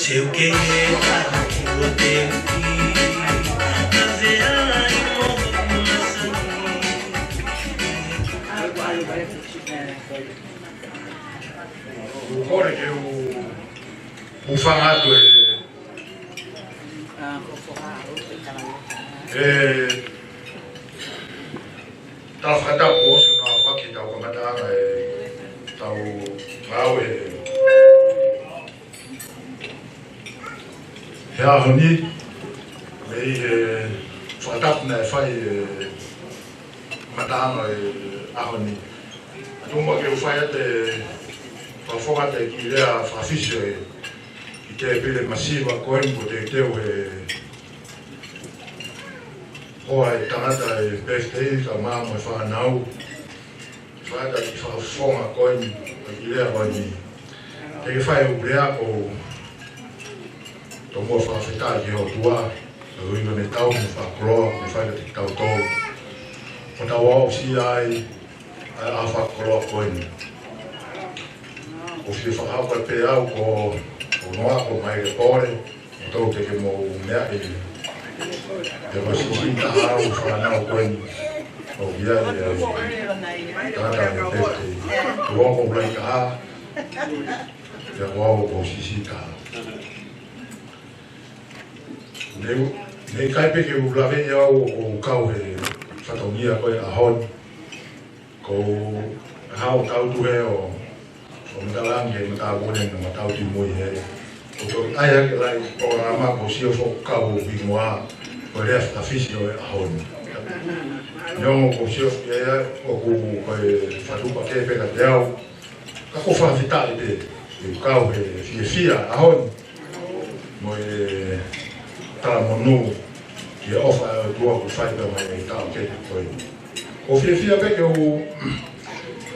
Teu ke ka ko te ki, ka ve ai mo masani. ʻOku ou kole ke u, u hūfanga atu e, e tala fakatapu ʻosi ʻo na waki tau kamataʻanga e tau ngāue he ʻaho ni, mei he fakatapu naʻe fai e kamataʻanga e ʻaho ni. ʻOku ou kole ke u fai atu e fakafofonga atu e kiʻi lea fakafisi ʻo e kiʻi tēpile masiva ko eni kuo teuteu he hoa e tangata e birthday kae ʻumaʻā mo e fānau. Fai atu e kiʻi fakafofonga ko eni, ko e kiʻi lea ko eni. Te ke fai ʻeku lea ko e tomuʻa fakafetaʻi ki he ʻOtua, koeʻuhi ko ʻene tauhi mo e fakakoloa kuo ne fai kiate kitautolu. Ko ʻetau aʻusia ai ʻa e ʻaho fakakoloa ko eni. ʻOku ou fie fakahā pē au ko, ko Noa ko Maile Pole, ʻo tau te ke mou meaʻi. Te mou siʻisiʻi taha au fānau ko eni. ʻO ia ia. Tangata ʻi he birthday. Ko au ko Laʻitaha. Ia ko au ko siʻisiʻi taha. Ne u, ne ʻikai pē ke u lave ia ʻo, ʻo kau he fatongia ko e ʻaho ni. Ko e hā ʻoku tau tuhe ʻo, ʻo matalangi he matāpule na matau ti mui he. ʻOku tau ʻai hake lahi ʻo ʻa ma ko sio fo kau ʻo hingoa ko e lea fakafisi ʻo e ʻaho ni. Neongo ko sio fo ia ʻoku ko e fatupa ke peka te au. Ka ʻoku ou fakafetaʻi pē, ʻe kau he fiefia ʻaho ni. Mo e talamonū ki he ʻofa ʻa e ʻOtua kuo fai pē mai e taʻokete ko eni. ʻOku ou fiefia pē ke u,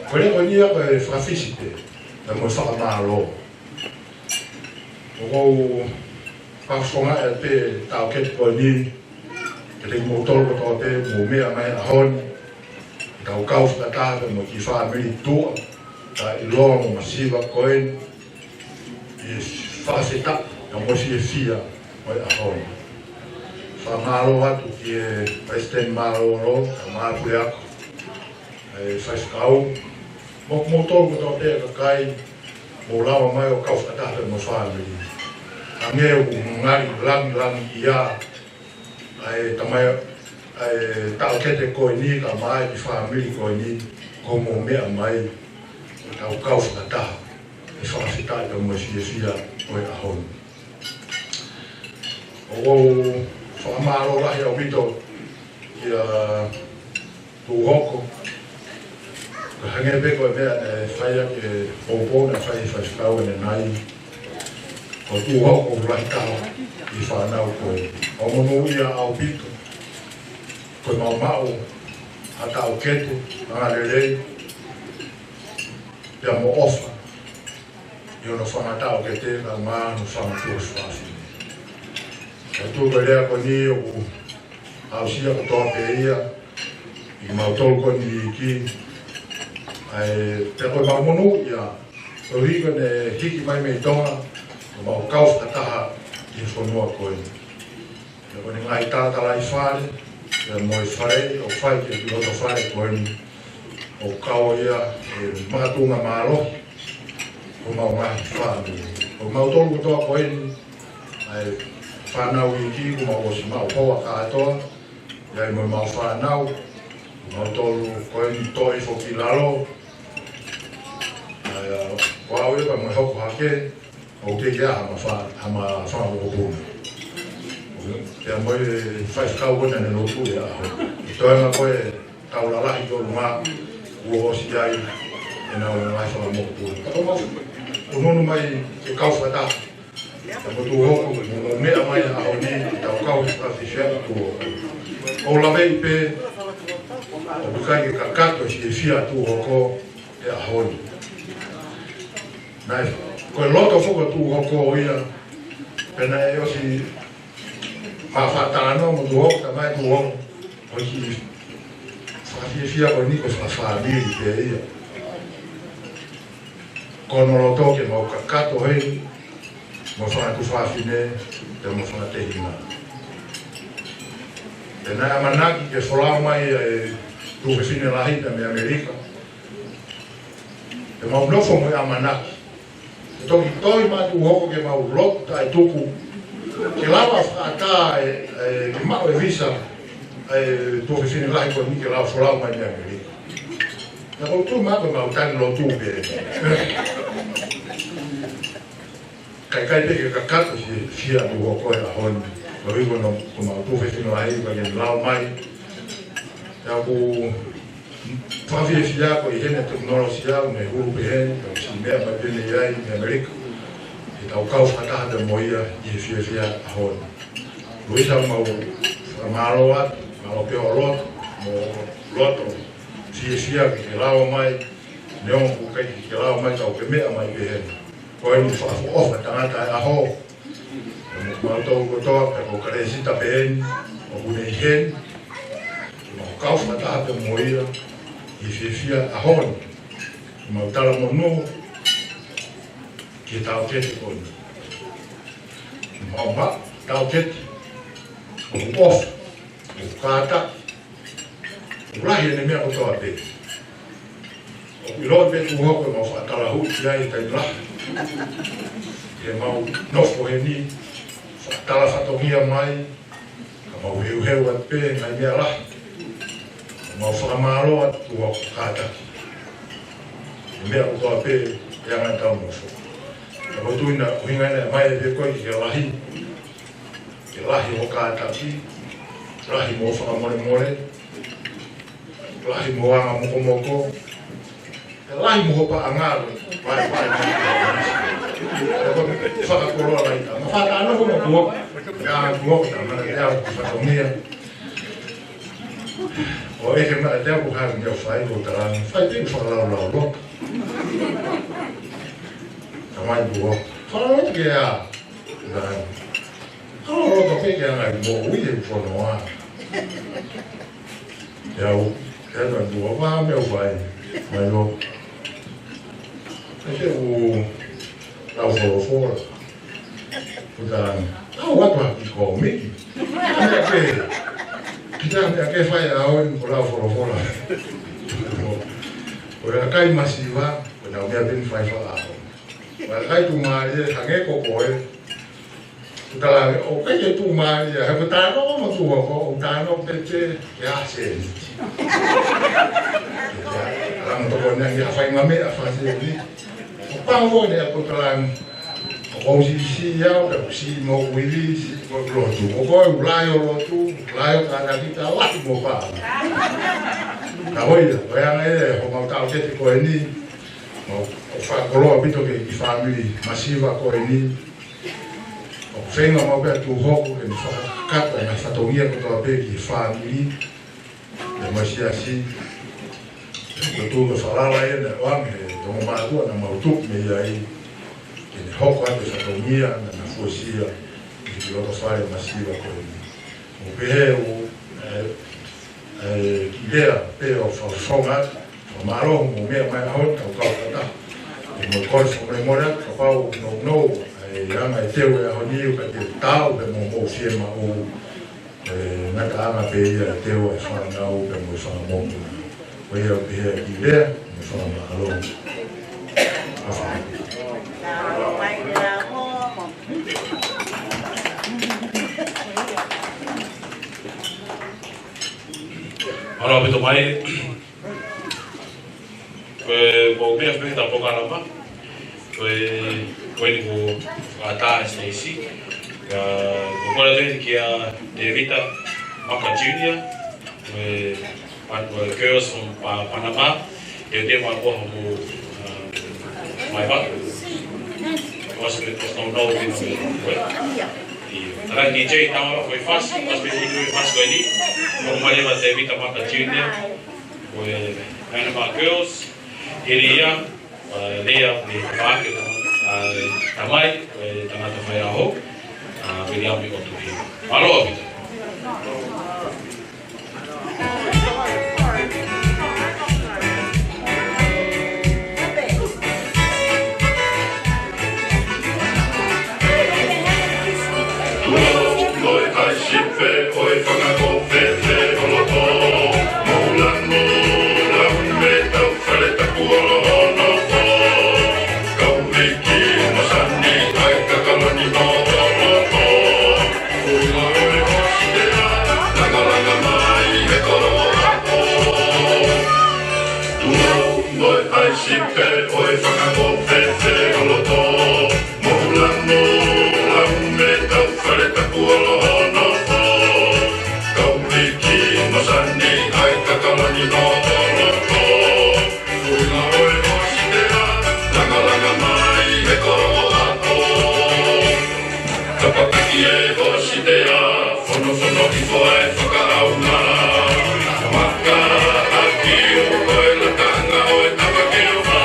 ko e lea ko eni ia ko e fakafisi pē, pea mo e fakamālō. ʻOku ou fakafofongaʻi atu pē taʻokete ko eni, kiate kimoutolu kotoa pē, mou meʻa mai he ʻaho ni, ke tau kau fakataha pea mo e kiʻi fāmili tuʻa, taʻeʻiloa mo masiva ko eni, ʻi he fakafetaʻi, pea mo e fiefia ʻo e ʻaho ni. Fakamālō atu ki he Palesiteni Mālōlō, kae ʻumaʻā e puleako, e faifekau, mo kimoutolu kotoa pē kakai, mou lava mai ʻo kau fakataha pea mo e fāmili. Hangē ʻoku ngali langilangiʻia ʻa e tamai, ʻa e taʻokete ko eni, kae ʻumaʻā e kiʻi fāmili ko eni, ko hoʻomou meʻa mai, ʻo tau kau fakataha, he fakafetaʻi pea mo e fiefia ʻo e ʻaho ni. ʻOku ou fakamālō lahi ʻaupito kia Tuʻuhoko. Ka hangē pē ko e meʻa naʻe fai ʻaki e poupou naʻe fai ʻe he faifekau ʻanenai. Ko Tuʻuhoko ʻoku lahi taha ʻi he fānau ko ē. ʻOku ou monūʻia ʻaupito. Ko e maumau ha taʻokete, anga lelei, pea mo ʻofa ʻi hono fanga taʻokete kae ʻumaʻā hono fanga tuofāfine. Ka tuku e lea ko eni ʻoku aʻusia kotoa pē ia ʻi mautolu ko eni iiki. ʻA e, pea ko e mau monūʻia, koeʻuhi ko ʻene hiki mai mei Tonga, ʻo mau kau fakataha ʻi he fonua ko eni. Pea ko ʻene ngaahi talatalaifale, pea mo e fale, ʻo fai ki he kiʻi loto fale ko eni, ʻo kau ia, e, makatuʻunga mālohi, ʻo mau ngaahi fāmili. ʻO mautolu kotoa ko eni, ʻa e fānau iiki, kuo mau ʻosi maʻu hoa kātoa, ʻi ai mo e mau fānau, ʻo mautolu ko eni toʻi foki lalo, ʻa e, ko au ia pea mo e hoko hake, ʻoku teʻeki ai ha ma fa-, ha ma fanga mokopuna. Pea mo e faifekau ko ena ne lotu e ʻaho. ʻI he toenga ko e tau lalahi ki ʻolunga, kuo ʻosi ai ʻenau ngaahi fanga mokopuna. Ka tau mau ʻunuʻunu mai ke kau fakataha. Pea mo Tuʻuhoko, mo, mo meʻa mai he ʻaho ni, ke tau kau he fakafeʻiloaki Tuʻuhoko. ʻOku ou laveʻi pē, ʻoku ʻikai ke kakato e fiefia Tuʻuhoko he ʻaho ni. Naʻe, ko e loto foki ʻo Tuʻuhoko ia, pea naʻe ʻosi ma fakatalanoa mo Tuʻuhoko, tamai Tuʻuhoko, ʻoku ou fakafiefia ko eni ko e fakafāmili pē ia. Ko hono loto ke mau kakato heni, mo e fanga tuofāfine, pea mo e fanga tehina. Pea naʻe ʻamanaki ke folau mai ʻa e tuofefine lahi pea mei ʻAmelika. Pea mau nofo mo e ʻamanaki. Pea toki toe maʻu ʻa Tūhoko ke mau lotu taʻetuku. Ke lava fakaʻatā e, e, ke maʻu e visa ʻa e tuofefine lahi ko eni ke lava folau mai mei ʻAmelika. Naʻa ʻoku ou tui maʻu ko ʻemau tangi lotu pē. Kae ʻikai pē ke kakato fiefia ʻa Tūhoko he ʻaho ni. Koeʻuhi ko hono, ko homau tuofefine lahi, ʻoku ʻikai ke ne lau mai. Pea ʻoku fakafiefia ko e ʻi heni e tekinolosia, ʻoku ne hulu pē heni, pea ʻoku siʻi meʻa mai pē ʻeni ai mei ʻAmelika. Ke tau kau fakataha pē mo ia ʻi he fiefia ʻaho ni. Luisa, mau fakamālō atu, mālō pē hoʻo lotu, mo e loto fiefia ke ke lava mai, neongo ʻoku ʻikai ke ke lava mai ka ʻokú ke meʻa mai pē heni. Ko eni fakaʻofoʻofa tangata e ʻaho. Mo kimautolu kotoa, pea ko Kalesita pē eni, ʻoku ne ʻi heni. Mau kau fakataha pē mo ia, ʻi he fiefia ʻaho ni. Mau talamonū ki he taʻokete ko eni. Mau ma, taʻokete. ʻOku ʻofa, ʻoku kātaki. ʻOku lahi ʻene meʻa kotoa pē. ʻOku ʻiloa pē Tūhoko ʻemau fakatalahau ki ai he taimi lahi. He mau nofo heni, fakatala fatongia mai, ka mau heuheu atu pē ngaahi meʻa lahi. Mau fakamālō atu Tūhoko, kātaki. He meʻa kotoa pē, ʻe anga ʻetau nofo. Ka ʻoku ou tui naʻe ʻuhinga ʻena mai pē ko e ke lahi. Ke lahi hoʻo kātaki, lahi mo e fakamolemole, lahi mo e anga mokomoko, ke lahi mo hoʻo paʻanga, vai, vai, vai. Ko e fakakoloa lahi ʻa e tama. Fakatā no ko mo kuo, ka kuo, ka mana te au, fatongia. ʻO ʻeke mai ʻe au ko e hā e meʻa ʻoku fai, ʻoku ou talaange, fai pē fakalaulauloto. Tamai kuo. Fakalaulauloto ke ʻā. Talaange. Kau loto pē ke anga e moʻui e fono ā. ʻE au, ʻe au ka tua, ʻoku ʻi ai ha meʻa ʻoku fai. Mai lo. ʻE te u lau folofola. Kuo talaange. Lau atu ha kiʻi kōmiki. Meʻa pē. Kiʻi meʻa ke fai ʻaho ni ko e lau folofola. Ko e kakai masiva, ko ʻenau meʻa pē ʻeni fai fakaʻaho. Ko e kakai tuʻumālie, hangē ko koe. Kuo talaange, ʻoku ʻikai ke tuʻumālie, he ko e talanoa mo Tūhoko, ʻoku talanoa pē ke ʻasi eni. Talaange toko eni ange ha faʻahinga meʻa fasi eni. ʻOku pau ko eni ʻa e kuo talaange. ʻOku ou siʻisiʻi au, pea ʻoku siʻi mo uili, siʻi mo lotu. ʻOku ou lahi ʻo lotu, lahi ʻo kātaki, ka lahi mo paʻanga. Ka ko ia, ko e anga ia, homau taʻokete ko eni. Mau, ʻoku fakakoloa ʻaupito ki he kiʻi fāmili masiva ko eni. ʻOku feinga maʻu pē ʻa Tūhoko ke ne fakakakato ʻa e ngaahi fatongia kotoa pē ki he fāmili, pea mo e siasi. Pea ʻoku ou tui ko e falala ia naʻe ʻoange ʻe he ongo mātuʻa naʻa mau tupu mei ai, ke ne hoko atu e fatongia naʻa na fuesia ʻi he kiʻi loto fale masiva ko eni. ʻOku pehē ʻoku, ē, ʻe, kiʻi lea pē ʻo fakafofonga, fakamālō mo e meʻa mai ʻaho ni, kau kau fakataha. ʻE mo e kole fakamolemole atu, kapau ʻoku nounou ʻa e anga e teu e ʻaho ni, ʻoku ʻikai ke tau pē mo hoʻomou fiemaʻu, ʻe ngataʻanga pē ia e teu e fānau pea mo e fanga mokopuna. Ko ia ʻoku pehē kiʻi lea, mo e fakamālō. ʻAfā. Mālō ʻaupito Tamai. Ko e, ko e meʻa pē ʻeta polokalama. Ko e, ko eni kuo fakaʻatā e Stacy. Ka, ko e kole atu eni kia Tēvita Maka Junior. Ko e, pa-, ko e girls from Pa-, Panama. Te te ma ko mo, uh, mai pa. Ko se ko no no ni. Tara D J tama ko e fasi, ko se ko e fasi ko eni. Ko mai leva Tēvita Maka Junior. Ko e Panama Girls, Ilia, ʻa, Lea, mo Fake, ʻa, Tamai, ʻa, tangata faiako, ʻa, Viliami ʻOtuhi. Mālō ʻaupito. Mo e ʻaisi pē ʻo e fakamoʻui fēfē ʻo loto. Mo ʻulangu, ʻulangu mei he tau fale tapu ʻo loho nofo. Kau Viki mo Sani ʻa e kakalani nofo loto. Ui la ʻo e hositea, langalanga mai he kolo ʻapo. Kapakaki e hositea, fonofono hifo ʻa e fakaʻauna. Maka ʻaki ʻo e lakanga ʻo e tama ke o ma.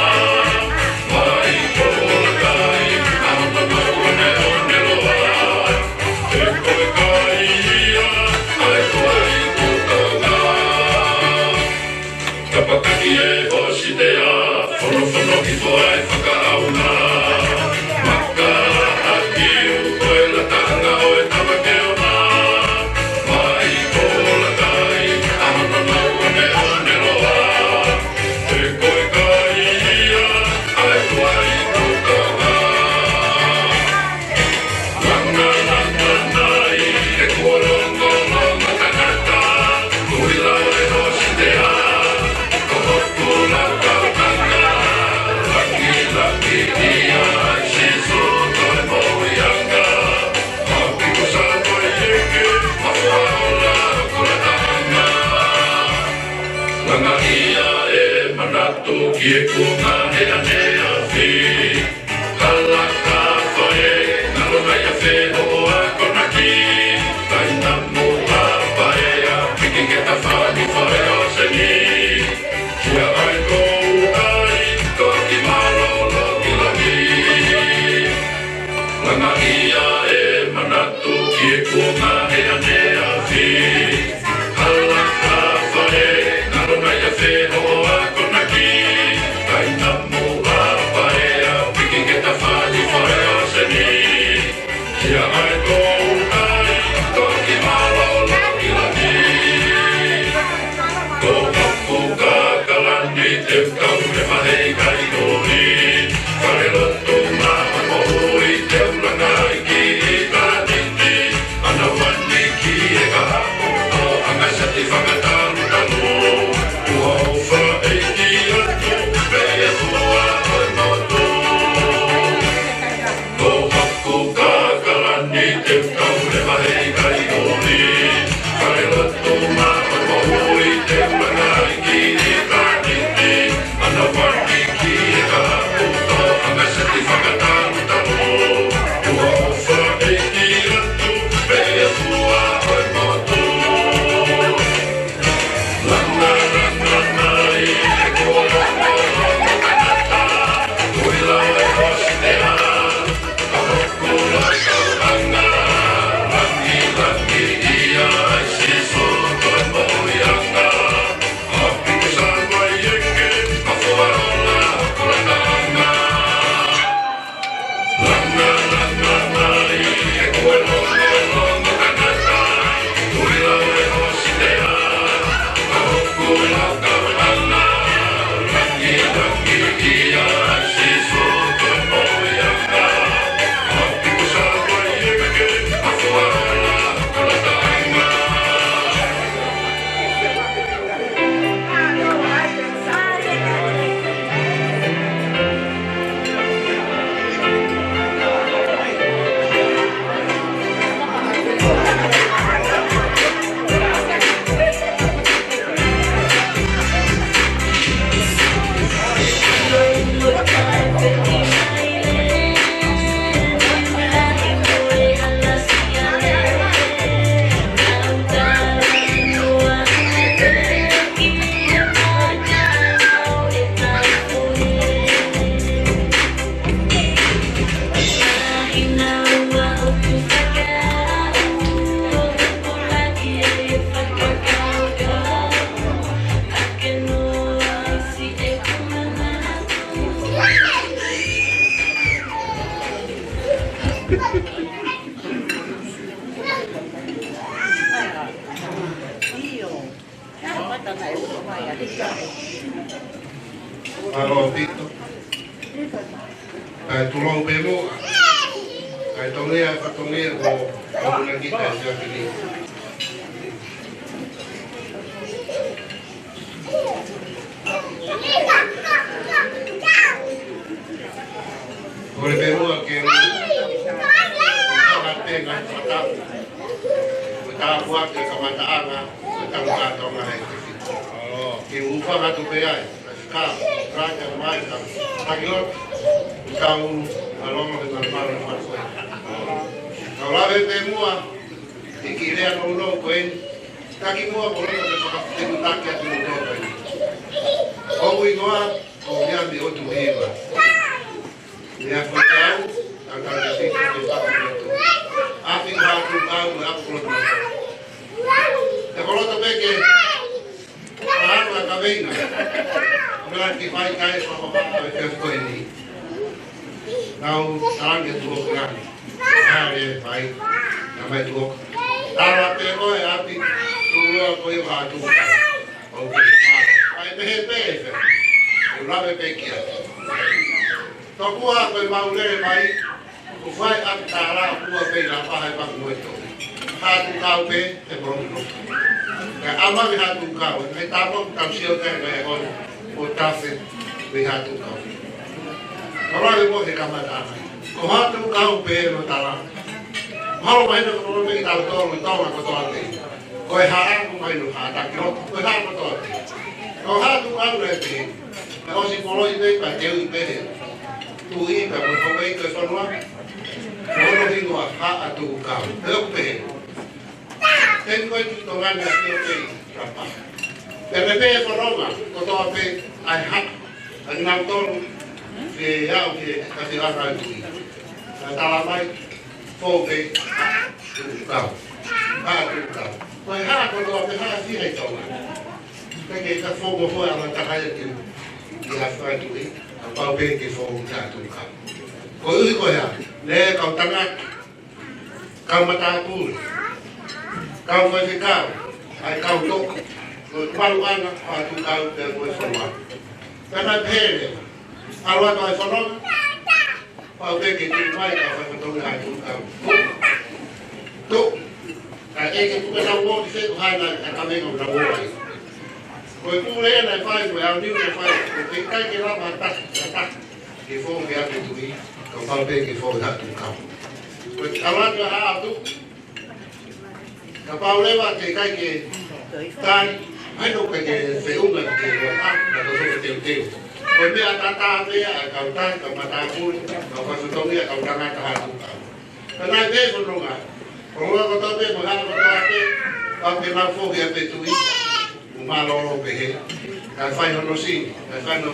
Mai ko lakai, ʻa hono maua ne o ne loa. He ko e kai ia, ʻa e tuai kutonga. Kapakaki e hositea, fonofono hifo ʻa e fakaʻauna. Maka ʻaki ʻo e lakanga ʻo e tama ke o ma. Mai ko lakai, ʻa hono maua ne o ne loa. He ko e kai ia, ʻa e tuai kutonga. Langa, langa mai, he kuo longolongo tangata, ui la ʻo e hositea, ko hoku lakanga, langilangiʻia ai Sīsū ko e moʻuiʻanga, ʻa piko sa vai eke, ʻa fua ola hoku lakanga. Langaʻia e manatu ki he kuonga he ʻaneafi. Kalaka fae, ngalo mai a fe o akonaki. Taina mo a paea, piki ke ta fani fae o seni. Kia ai ko ukai, ko ki malolo ki langi. Langaʻia e manatu ki he kuonga he ʻaneafi. Kalaka fae, ngalo mai a fe o akonaki. Taina mo a paea, piki ke ta fani fae o seni. Kia ai ko ukai, ko ki malolo ki langi. Ko hoku kakalani te u kau he mahe ʻikai ʻoli. Fale lotu maʻa moʻui te u langaʻi ki ʻitāniti. ʻAna vani ki he kahaʻu ʻo ʻanga sati fakatalutalu. Ua ʻofa ʻeiki atu, pea fua ʻo e motu. Ko hoku kakalani te u kau he mahe ʻikai ʻoli. Fale lotu maʻa moʻui te u langaʻi ki ʻitāniti. ʻAna vani ki he kahaʻu ʻo ʻanga sati fakatalutalu. Ua ʻofa ʻeiki atu, pea fua ʻo e motu. Mālō ʻaupito. Kae tulou pē muʻa. Kae tau lea fatongia ko, ko una kita e siaki ni. Tāpuaki e kamataʻanga ʻo e tangata Tonga he efiafi ni. Ke u hūfanga atu pē ai, ka, ka, ka, mai, ka, taki lotu, tau malongo he malumalu ʻo e fale ko ē. Kau lave pē muʻa, ʻi he kiʻi lea nounou ko eni, taki muʻa ko e loto ke fakafetuʻutaki atu mo koe ko eni. ʻOku ʻi koe, ko ia mi otu hiva. Meʻa ko e tau, tau tau te sika ke faka motu. ʻApi ko Hātuʻu Kau, ʻapi ko loto. He ko loto pē ke, ʻa hano a kaveinga. Meʻa ki fai kai, faka faka, faka ko eni. Nau tange tuʻo kani. Hale fai, na mai tuʻo. Tala pē ko e ʻapi, tuʻo ko e Hātuʻu Kau. ʻOku ke, ʻai pehē pē, ʻe lave pē kia. Tokua ko e mau lele mai, ʻoku fai ʻaki tala ʻoku ʻi ai pē ʻi Lapaha ʻi Pakumoeto. Hātuʻu Kau pē, ʻe polo mino. Ka ʻama ki Hātuʻu Kau, ʻe tāpuaki tau sio ki ai ʻi he ʻaho ni, ʻo tafe, mei Hātuʻu Kau. Ka lave mo e kamataʻanga. Ko Hātuʻu Kau pē ʻoku tala. Mahalo mahino ko e mei tautolu Tonga kotoa pē. Ko e hā ʻoku mahino hā taki loto, ko e hā kotoa pē. Ko Hātuʻu Kau naʻe pehē. Naʻe ʻosi poloʻi pē, pea teuʻi pē he tuʻi, pea mo e houʻeiki ʻo e fonua. Ko hono hingoa Hātuʻu Kau. Pea ʻoku pehē. Teni ko e Tuʻi Tonga ni ʻa Fio pē ʻi Lapaha. Pea pehē pē fononga, kotoa pē, ʻa e hā, ʻa kinautolu, ke aʻu ki he, ka te aka atu. Ka tala mai, fou pē, Hātuʻu Kau. Hātuʻu Kau. Ko e hā kotoa pē hā si hei Tonga. Pea ke ka fou mo fou ʻa la takai atu. Ki ha fatu ē, kapau pē ke fou Hātuʻu Kau. Koeʻuhi ko e hā, ne kau tangata, kau matāpule, kau faifekau, ʻa e kau toka, ko e maluʻanga, Hātuʻu Kau pea mo e fonua. Pea naʻe pehē leva, ʻalu atu ʻa e fononga, pau pē ke tuʻu mai ka fai fatongia Hātuʻu Kau. Tuʻu. Ka ʻeke tuʻu ke nau ō ki fē ko hai naʻe ka kame ka nau ō ai. Ko e pule naʻe fai, ko e aoniu naʻe fai, ko e ʻikai ke lava ha taha, ha taha ke fou ki ʻapi tuʻi, kapau pē ke fou Hātuʻu Kau. Ko e ʻalu atu ʻa Hātuʻu, kapau leva ke ʻikai ke tali, ʻai no ke ke feʻunga ke ke ua, ʻa, ka tau soko teuteu. Ko e meʻa tatau pē ʻa e kau tali, kau matāpule, kau faifekau, kau tangata Hātuʻu Kau. Ka naʻe pehē fononga, ko e ua kotoa pē, mo e hā kotoa pē, pau ke nau fou ki ʻapi tuʻi, mo mālōlō pehē. Kae fai hono sini, kae fai hono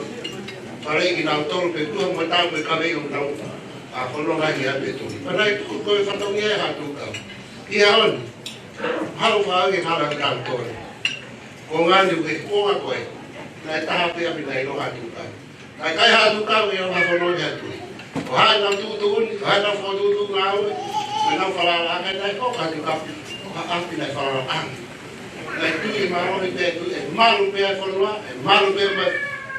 faleʻi kinautolu pē tuʻa mo tau pē kaveinga ʻo nau, ʻa fononga ki ʻapi tuʻi. Pea naʻe tuku ko e fatongia ʻe Hātuʻu Kau. ʻI he ʻaho ni, halu fau ke kala kinautolu. Ko ngani ke kuonga ko ē, naʻe taha pē ʻapi naʻe ʻilo Hātuʻu Kau. Kae ʻikai Hātuʻu Kau ʻi ʻolunga fononga ʻi Hātuʻu. Ko hai nau tuʻutuʻuni, ko hai nau fokotuʻutuʻu ngāue, ko hai nau falalaʻanga, naʻe ʻikai ko Hātuʻu Kau, ko ha ʻapi naʻe falalaʻanga. Naʻe tuʻi mālohi pē tuʻi, ʻe malu pē ʻa e fonua, ʻe malu pē mo e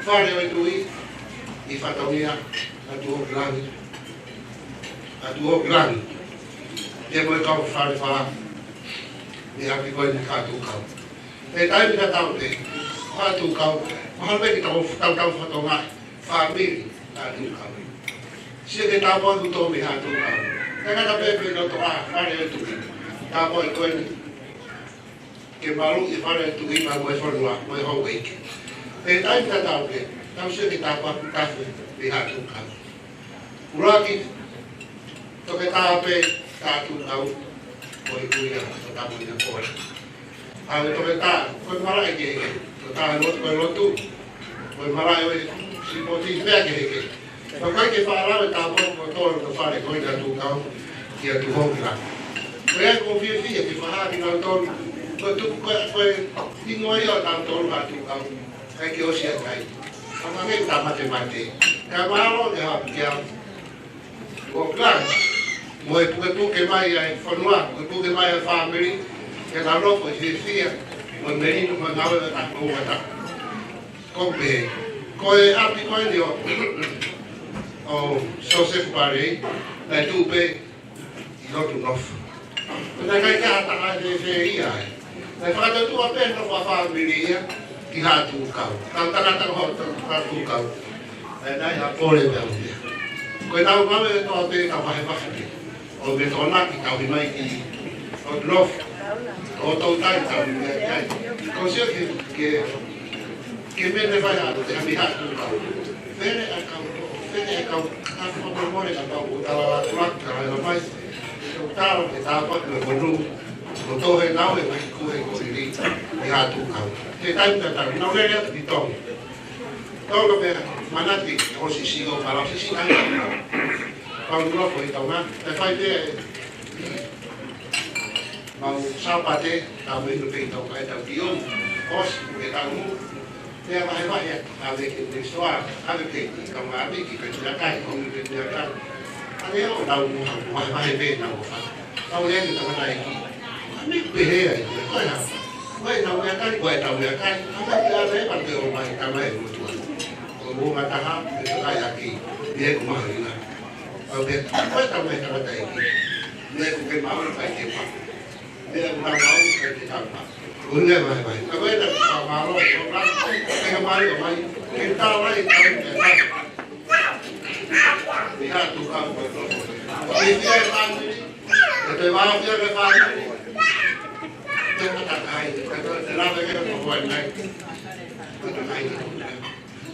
fale ʻo e tuʻi, ʻi fatongia, ʻa Tuʻi Langi. ʻA Tuʻi Langi. Te mo e kau fale fala, ʻi ʻapi ko eni Hātuʻu Kau. Pea taimi tatau pē, Hātuʻu Kau, mahalo pē ke tau, tau, tau fatongia, fāmili, Hātuʻu Kau. Sio ki he tāpuaki ʻoku tō mei Hātuʻu Kau. Ka ngata pē pē no to a, fale ʻo e tuʻi. Tāpuaki ko eni, ke malu ʻi fale ʻo e tuʻi pea mo e fonua, mo e houʻeiki. Pea taimi tatau pē, tau sio ki he tāpuaki ʻoku tafe mei Hātuʻu Kau. ʻUluaki, toketā pē Hātuʻu Kau, ko e kui a, ko Tamuina Pole. ʻA e toketā, ko e malaʻe kehekehe, ko e tā lotu, ko e lotu, ko e malaʻe ʻo e sipoti pea kehekehe. Ka ʻoku ʻikai ke faʻa lave tāpuaki kotoa ʻo e fale ko ē Hātuʻu Kau, kia Tuʻi Langi. Ko ia ʻoku ou fiefia ke fakahā kinautolu, ko e tuʻu, ko e, ko e hingoa ia ʻo tautolu Hātuʻu Kau, ʻikai ke ʻosi ʻa e kai. Ka mangē tāmatemate. Ka mālō ke haʻu kia ʻo Klan, mo e pukepuke mai ʻa e fonua, pukepuke mai ʻa e fāmili, ke tau nofo ʻi he fiefia, mo e melino, mo e ngāue ʻa e tapu ʻo e tapu. Ko pē, ko e ʻapi ko eni ʻo, ʻo Siosefa Palei, naʻe tuʻu pē ʻi lotu nofo. Ko e naʻe ʻikai ke ʻi ai ha taha ʻe fēfē ia ai. Naʻe fakatuʻutuʻu pē nofo ʻa e fāmili ia ki Hātuʻu Kau. Kau tangata ko Hātuʻu Kau. Naʻe ʻi ai ha pole pē au ia. Ko e tau ngāue ʻe toa pē tau vahevahe pē. ʻO me tōnaki tau hi mai ki lotu nofo. ʻo tau tai tau ni ai. Ko sio ke, ke, ke mene fai atu te ami hatu kau. Fele a kau, fele a kau, ka fakamolemole ka kau ʻo tala la kula, ka la mai. Ko tau ke tapa ke monu. Ko tau he nau e mai ku he ko iri. Mi hatu kau. He tai ta tau, nau lele atu ki Tonga. Tonga pē, manati, ʻo sisi ʻo pala, sisi ai. Pau nua ko i Tonga, te fai pē, mau Sāpate, tau mei no pē i Tonga e tau ki o, ʻosi, ke tau mu, pea vahevahe, ʻave ke te soa, ʻave ke i Tonga, ʻave ki pē tia kai, ʻo mi pē tia kai. ʻA ia ʻo tau mu, vahevahe pē, tau fa. Tau lea ki Tonga tai ki. ʻA mi pehē ai, ko e hā. Ko e tau mea kai, ko e tau mea kai. ʻA ka te ʻave, ʻa te o mai, tama e motua. Ko mo ngā taha, e takai aki, mea ko maha ina. Au ke, ko e tau mea tama tai ki. Mea ko ke mau, kai ke mau. Mea ko mau, kai ke tau mau. Ko ne mai, mai. Ka ko e tau mau, ko mau, ko ke mai, ko mai. Ke tau mai, kai ke tau. Ni ha tu ka ko to. Ni te e family. Ko te mau te e family. Te matakai. Ko te lava ke ko ko nai. Matakai.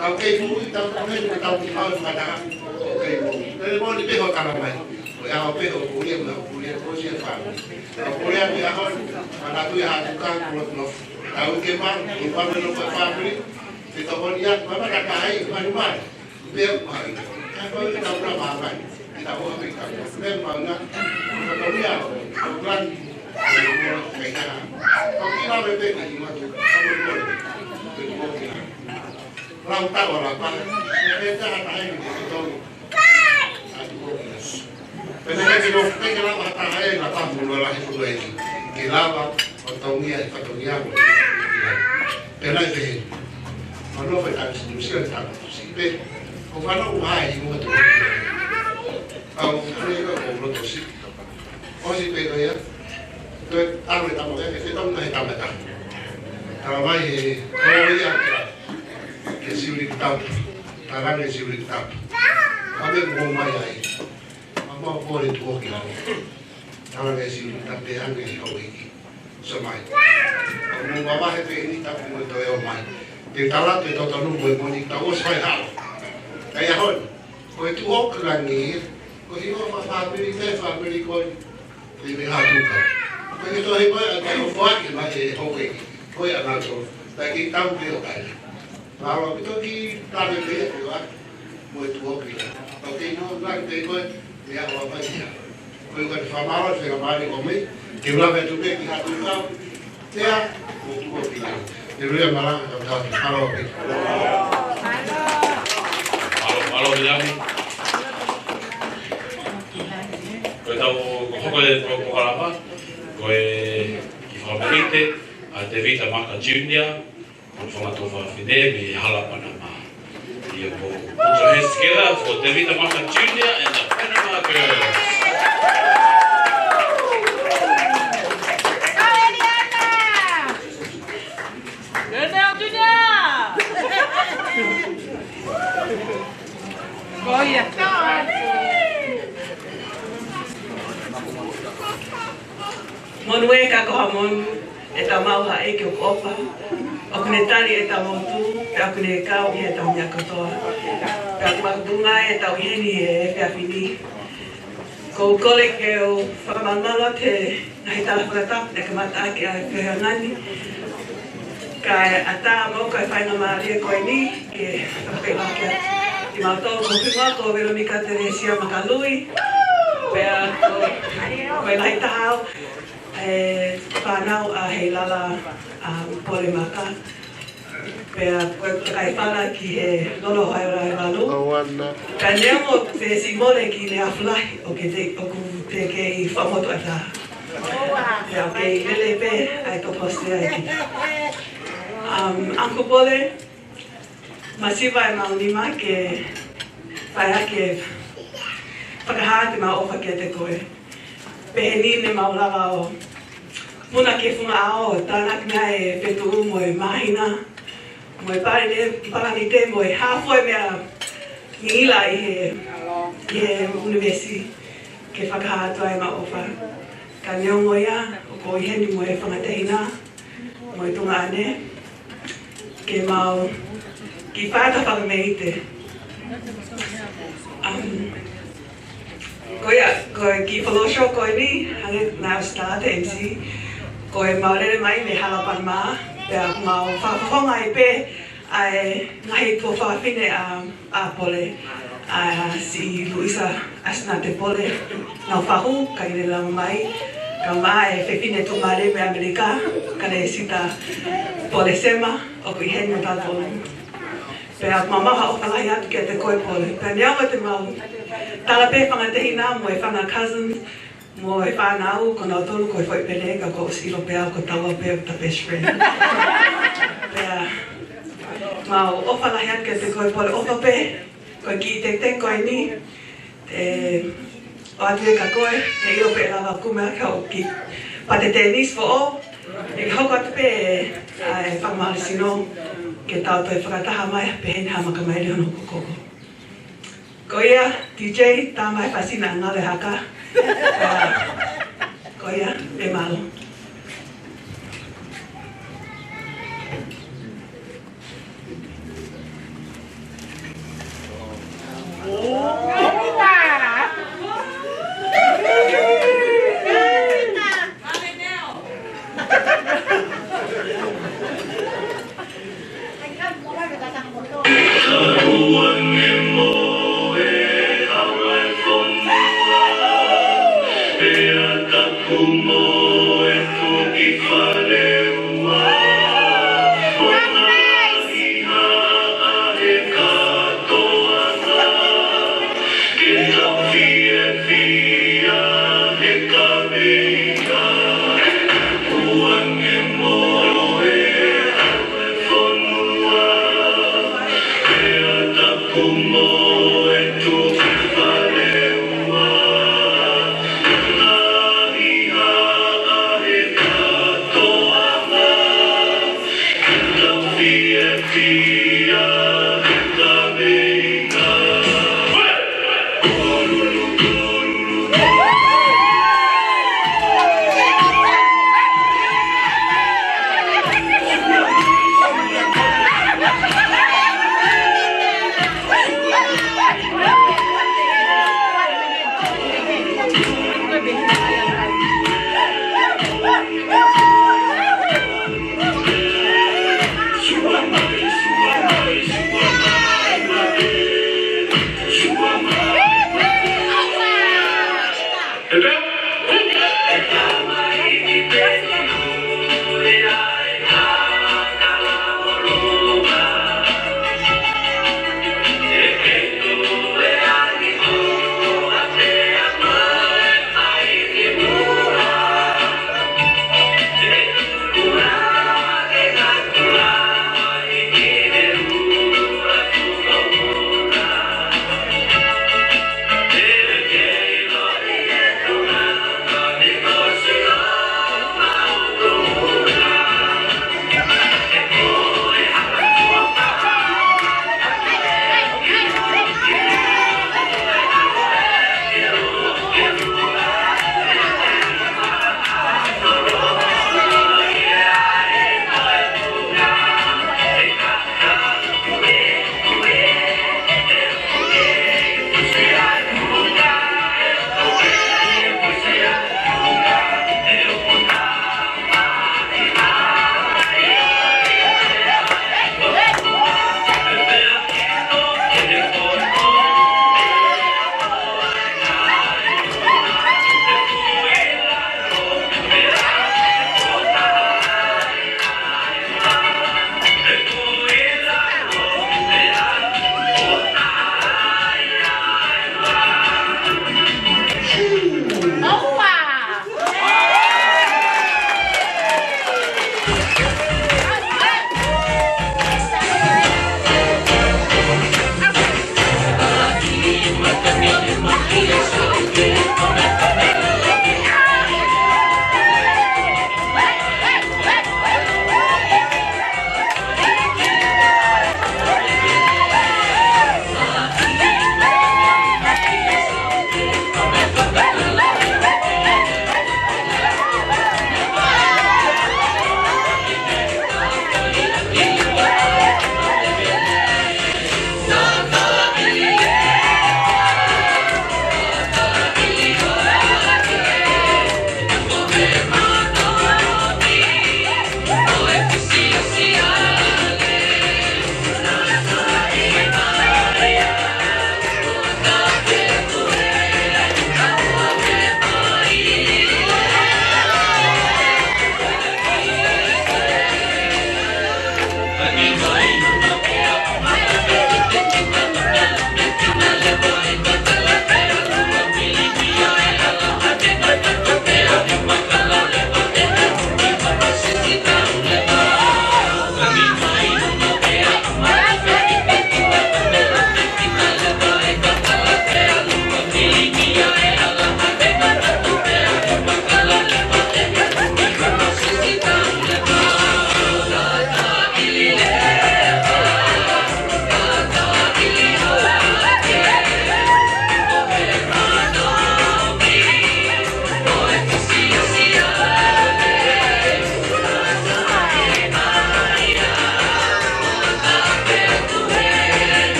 Tau kei mui, tau kei mui, tau kei mui, tau kei mui. Te mo ni pe ho tala mai. Ko ia ho pe ho ko ia ma ko ia ko si e family. Ko ia ni a ho. Mana tu ia ha tu ka ko no. Tau kei ma, ko pa no ko family. Te to ko ia, ma matakai, ma ni ma. Pea ʻoku ʻai. Ka ko e tau la māmani. Ki tau ʻoa pē tau. Pea mauna. Ka tau ia. Tau lan. Kai ka. Tau ki la me pē ka i matu. Tau mo mo. Pea mo ki la. Lau tau la pa. Pea ta ha ta hai ki tau. Atu ko ki la. Pea na ki lo. Pea ki la pa ta hai la pa mo la he ko e ki. Ki la pa. ʻO tau ngia, ʻo tau ngia. Pea na pē. Mano pē tau si, si tau. Si pē, ko fana ua e mo tu. Au, ane ka ko loto si. ʻOsi pē ko ia. Ko e ame tama ke, ke tama he tama ta. Tama mai he, ko ia ka. Ke siuli ki tau. Tama ke siuli ki tau. Ame mo mai ai. Ama ko le tuo ki la. Tama ke siuli ki tau pe ane he houʻeiki. So mai. Mo mavahe pē ni tapu mo toe ō mai. Te tala te totonu mo e moni tau ʻosi fai hao. Ka ia hon. Ko e tuʻu ʻo kulangi. Ko hi o fa family te family ko. Te me ha tuka. Ko e tohi mai a te o foaki mai e houʻeiki. Ko e ana to. Ta ki tau pe o kai. Mālō, ʻaupito ki tane pē, ʻio, ʻa, mo e tuʻu ʻo ki la. Ka te ino, la, te koe, te a hoa mai ia. Ko e ka te whamālō, te ka mālō ko me, te ula me tu pē ki ha tuʻu kau, te a, mo e tuʻu ʻo ki la. Te ula mālō, ka ka, mālō pē. Mālō, mālō, Liami. Ko e tau, ko hoko e, ko, ko kalapa, ko e, ki whakamerite, ʻa Tevita Maka Junior, Ko e fanga tuofāfine mei Hala Panama. Ia mo, put your hands together for Tevita Maka Junior and the Panama Girls. Go, Eliana! Go, Junior! Go, yeah. Monū e ka ko ha monū, ʻe tau maʻu ha ʻEiki ʻoku ʻofa. ʻOku ne tali ʻetau lotu, pea ʻoku ne kau ʻi heʻetau meʻa kotoa. Pea ʻoku makatuʻunga ʻetau ʻi heni he efiafi ni. Ko u kole ke u fakamalumalu atu he ngaahi tala fakatapu, naʻe kamata ʻaki ʻa e fehangahangai. Kae ʻatā mo e faingamālie ko eni, ke fakapelaki atu. Kimautolu ko Fima, ko Veronica Teresia Makalui. Pea ko, ko e lahi taha au, e fānau ʻa Heilala, ʻa Pole Maka. Pea ko e kakai fala ki he lolo hai ora e valu. Pea neongo te si mole ki ne afulahi ʻoku te, ʻoku te kei famotu ata. Pea ʻoku kei lele pē ai to poste ai ki. Um, Uncle Pole, masiva e mau nima ke fai ake fakahā ʻemau ʻofa kiate koe. Pehē ni ne mau lava ʻo puna ki he funga ʻao, tānaki mai e fetuʻu mo e māhina, mo e pale ne, palanite mo e hā fua e meʻa ngingila ʻi he, ʻi he ʻunivēsi ke fakahā atu ai ʻemau ʻofa. Ka neongo ia, ʻo Ko ʻeni mo e fanga tehina, mo e tuongaʻane, ke mau kiʻi fata fakameite. Um, ko ia, ko e kiʻi folosho ko ʻeni, hangē naʻe ʻosi tala ʻe he M C, ko e mau lele mai mei Halapanama, pea mau fakafofonga ai pē ʻa e ngaahi tuofāfine ʻa, ʻa Pole, ʻa Siʻi Luisa ʻAsinate Pole Naufahu, kae lele mai, kae ʻumaʻā e fefine tuʻumālie mei ʻAmelika, Kalesita Pole Sema, ʻoku ʻi heni mo tautolu. Pea mau maʻu ha ʻofa lahi atu kiate koe Pole. Pea neongo te mau tala pē fanga tehina mo e fanga cousins, mo e fānau, ko nautolu ko e foʻi pele, ka ʻoku ou ʻilo pē au ko taua pē ʻoku ta best friend. Pea mau ʻofa lahi atu kiate koe Pole, ʻofa pē, ko e kiʻi tektek ko ʻeni, ē, ʻoatu ia kia koe, he ʻilo pē lava kume ake au ki pate tenis foʻou, ʻe hoko atu pē ʻa e fakamālohisino ke tau toe fakataha mai, pehē ni ha makamai li hono kokoko. Ko ia, D J, tā mai fasi na ngale haka. Ko ia, ʻe mālō.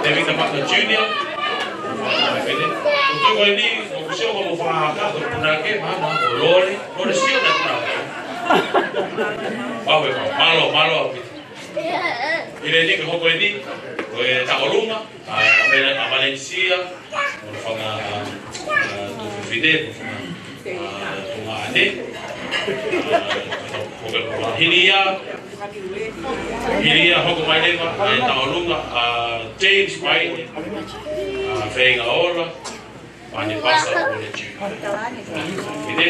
Tevita Maka Junior. Ko e tui ko eni, ʻoku sio ko mo fakahā ko e punake, mahalo ko Lole, Lole sio na punake. Pau e pau, mālō, mālō ʻaupito. ʻI he ʻaho ni ko e hoko eni, ko e tauʻolunga, ʻa, ʻa Valencia, mo e fanga, ʻa, ʻa, tuʻu fefine, mo e fanga, ʻa, tuongaʻane. ʻA, ko e, ko e, hili ia, hili ia hoko mai leva, ʻa e tauʻolunga, ʻa, James Paine, ʻa, Feinga Ola, Pane Pasa, Ole Junior. Fefine,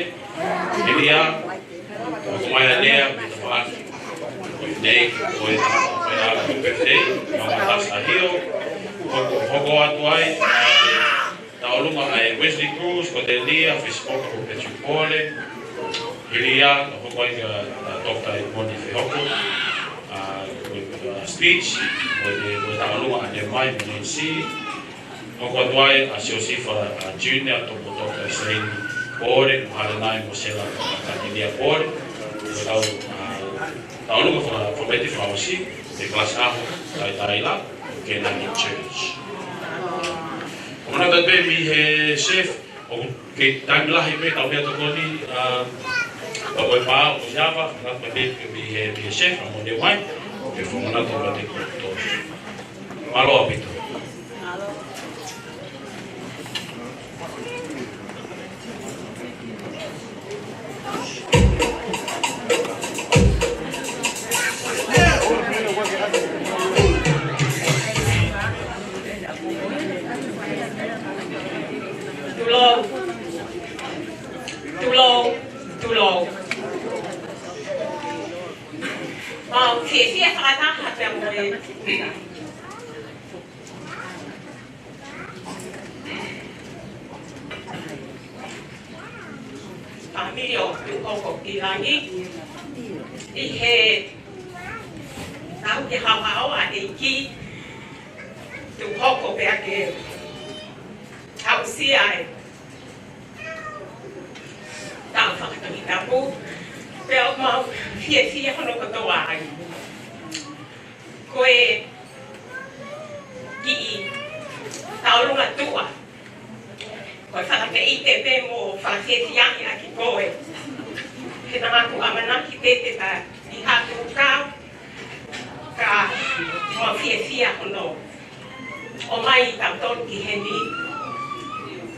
hili ia, hoko mai ʻa Lea, mo e tafaʻaki. Nei, ko e tangata ko e ʻa ko e pepei, Mama Tasa Hio, hoko, hoko atu ai, ʻa e tauʻolunga ʻa e Wesley Cruz, Cordelia, Fesipoka, ko Petru Pole, hili ia, hoko ai kia, ʻa, Doctor Edmond Fehoko, ʻa, ko e, ʻa, speech, ko e, ko e tauʻolunga ʻa Nemai, mo Nancy, hoko atu ai ʻa Siosifa, ʻa, Junior, Topo Doctor Isaini Pole, mo Halenai, mo Sela, ʻa, Katilia Pole, ko e tau, ʻa, tauʻolunga faka-, fakaʻosi, ʻi he kalasi ʻaho, tai, tai la, ke na ni church. Ko e manatu pē mei he chef, ʻoku kei taimi lahi pē, tau meʻa tokoni, ʻa, tau e pā, ʻo Java, manatu pē mei he, mei he chef, ʻa mo ne mai, ke fakamanatu pē te koto. Mālō ʻaupito. Tulou. Tulou. Tulou. Mau fiefia fakataha pea mo e fāmili ʻo Tuʻuhoko ki Langi, ʻi he tauhi haohaoa ʻa e ʻEiki, Tuʻuhoko pea ke aʻusia e tau fakatauhi tapu, pea ʻoku mau fiefia hono kotoa ai. Ko e kiʻi tauʻolunga tuʻa, ko e fakapeite pē mo fakafiefiaʻi ʻaki koe. He naʻa ku ʻamanaki pē te ta ʻi haku kau, ka mau fiefia hono ʻomai tautolu ki heni,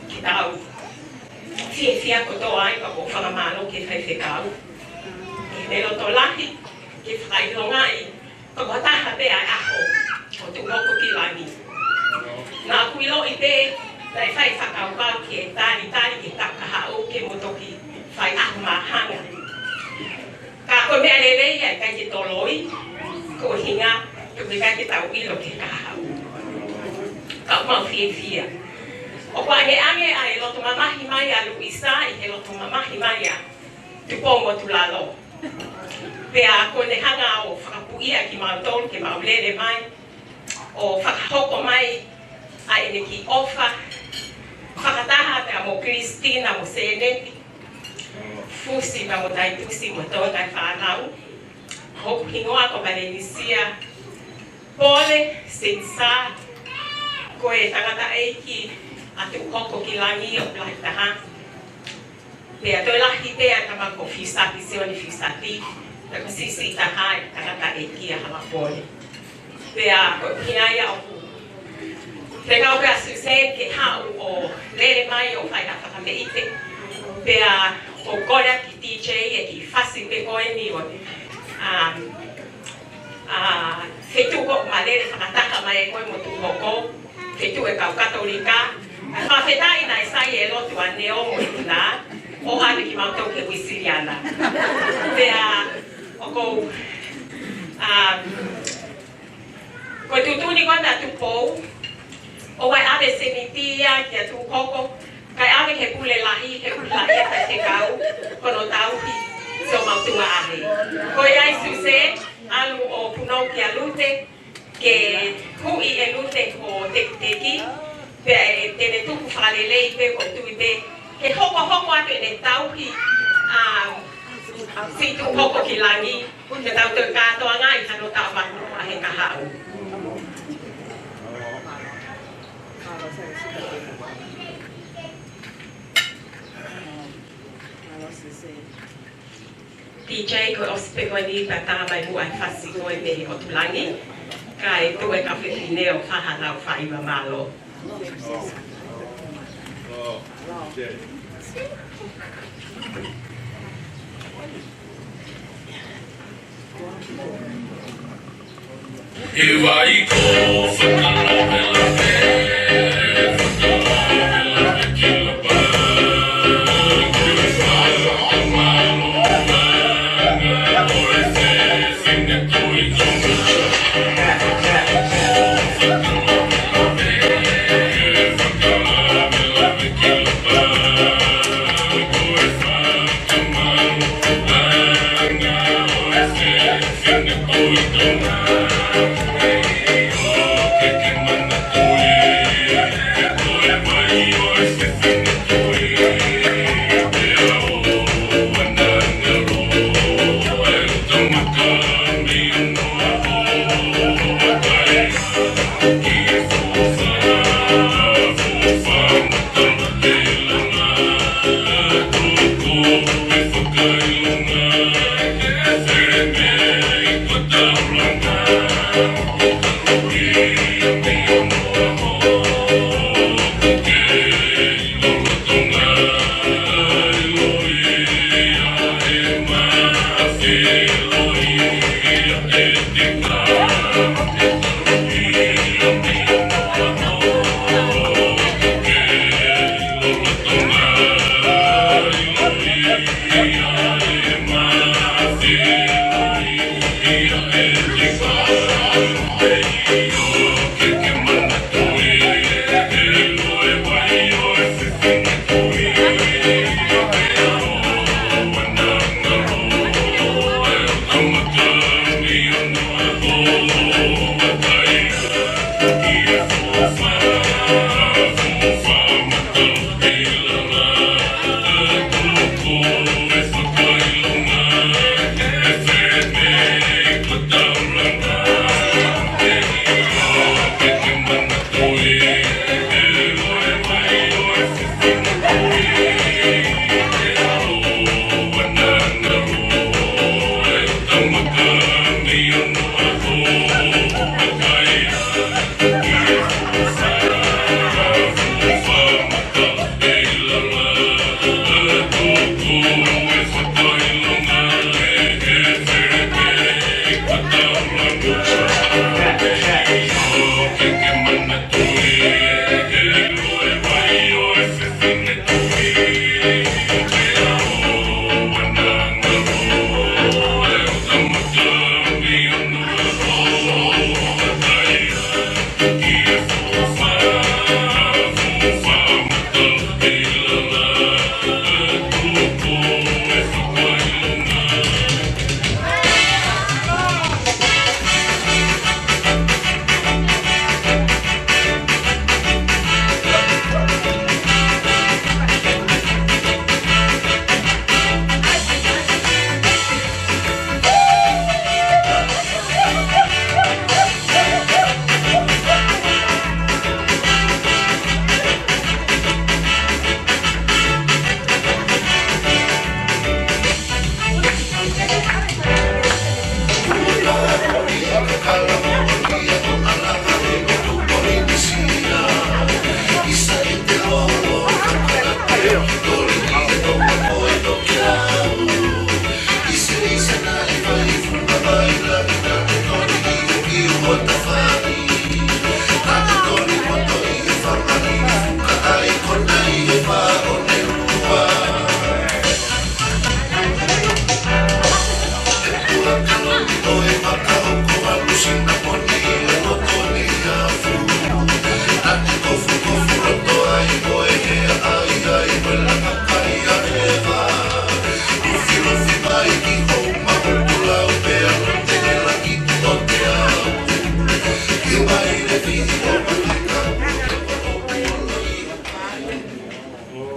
ke tau fiefia kotoa ai, ka ko e fakamālō ki he faifekau. Ke ne loto lahi, ke fakaʻilongaʻi, ka ko ha taha pē ʻa e ʻaho ʻo Tuʻuhoko ki Langi. Naʻa ku ʻiloʻi pē, naʻe fai fakakaukau ke talitali ki he taʻu kahaʻu ke mo toki fai ʻaho māhanga. Ka ko e meʻa lelei ia ʻikai ke toloi, ko e ʻuhinga, ʻoku ʻikai ke tau ʻilo ki he kahaʻu. Ka ʻoku mau fiefia. ʻOku ʻangeʻange ʻa e loto mamahi mai ʻa Luisa ʻi he loto mamahi mai ʻa Tupou mo Tulalo. Pea ko ʻene hanga ʻo fakapuʻia kimautolu ke mau lele mai, ʻo fakahoko mai ʻa ʻene kiʻi ʻofa fakataha pea mo Kilistina mo Seneti, Fusi pea mo Taitusi mo Tonga e fānau. Hoku hingoa ko Valencia Pole Sensa, ko e tangataʻeiki ʻa Tuʻuhoko ki Langi ʻo Pulahitaha. Pea toe lahi pē ʻa e tama ko Fisaki, Sione Fisaki, pea ko e siʻisiʻi taha e tangataʻeiki ʻa Hala Pole. Pea ko e ʻuhinga ia ʻoku fekau pē ʻa Susan ke haʻu ʻo lele mai ʻo fai ha fakapeite. Pea ʻoku ou kole atu ki T J e kiʻi fasi pē ko eni ʻo, um, ʻa e feituʻu ko ē ʻoku ma lele fakataha mai ai ko ē mo Tuʻuhoko, feituʻu e kau Katolika. ʻA e fakafetaʻi naʻe sai e lotu ʻa Neo mo Tina, ʻo hanu kimautolu ki Uēsiliana. Pea ʻoku ou, ʻa, ko e tuʻutuʻuni ko ena ʻa Tupou, ʻoua ʻe ʻave seniti ia kia Tuʻuhoko, kae ʻave ki he pule lahi, he pule lahi ʻa e faifekau, ko hono tauhi siʻomau tuongaʻane. Ko ia ai Suse, ʻalu ʻo punou kia Lute, ke huʻi ʻe Lute ko e tekiteki, pea ʻe te ne tuku fakalelei pē ko e tui pē, ke hokohoko atu ʻene tauhi, ʻa, siʻi Tuʻuhoko ki Langi, ke tau toe kātoangaʻi hano taʻu manu ʻa he kahaʻu. DJ, ko e ʻosi pē ko eni pea tā mai muʻa e fasi ko ē mei ʻOtulangi, kae tuʻu e kau fefine ʻo Fahalau Faiva, mālō.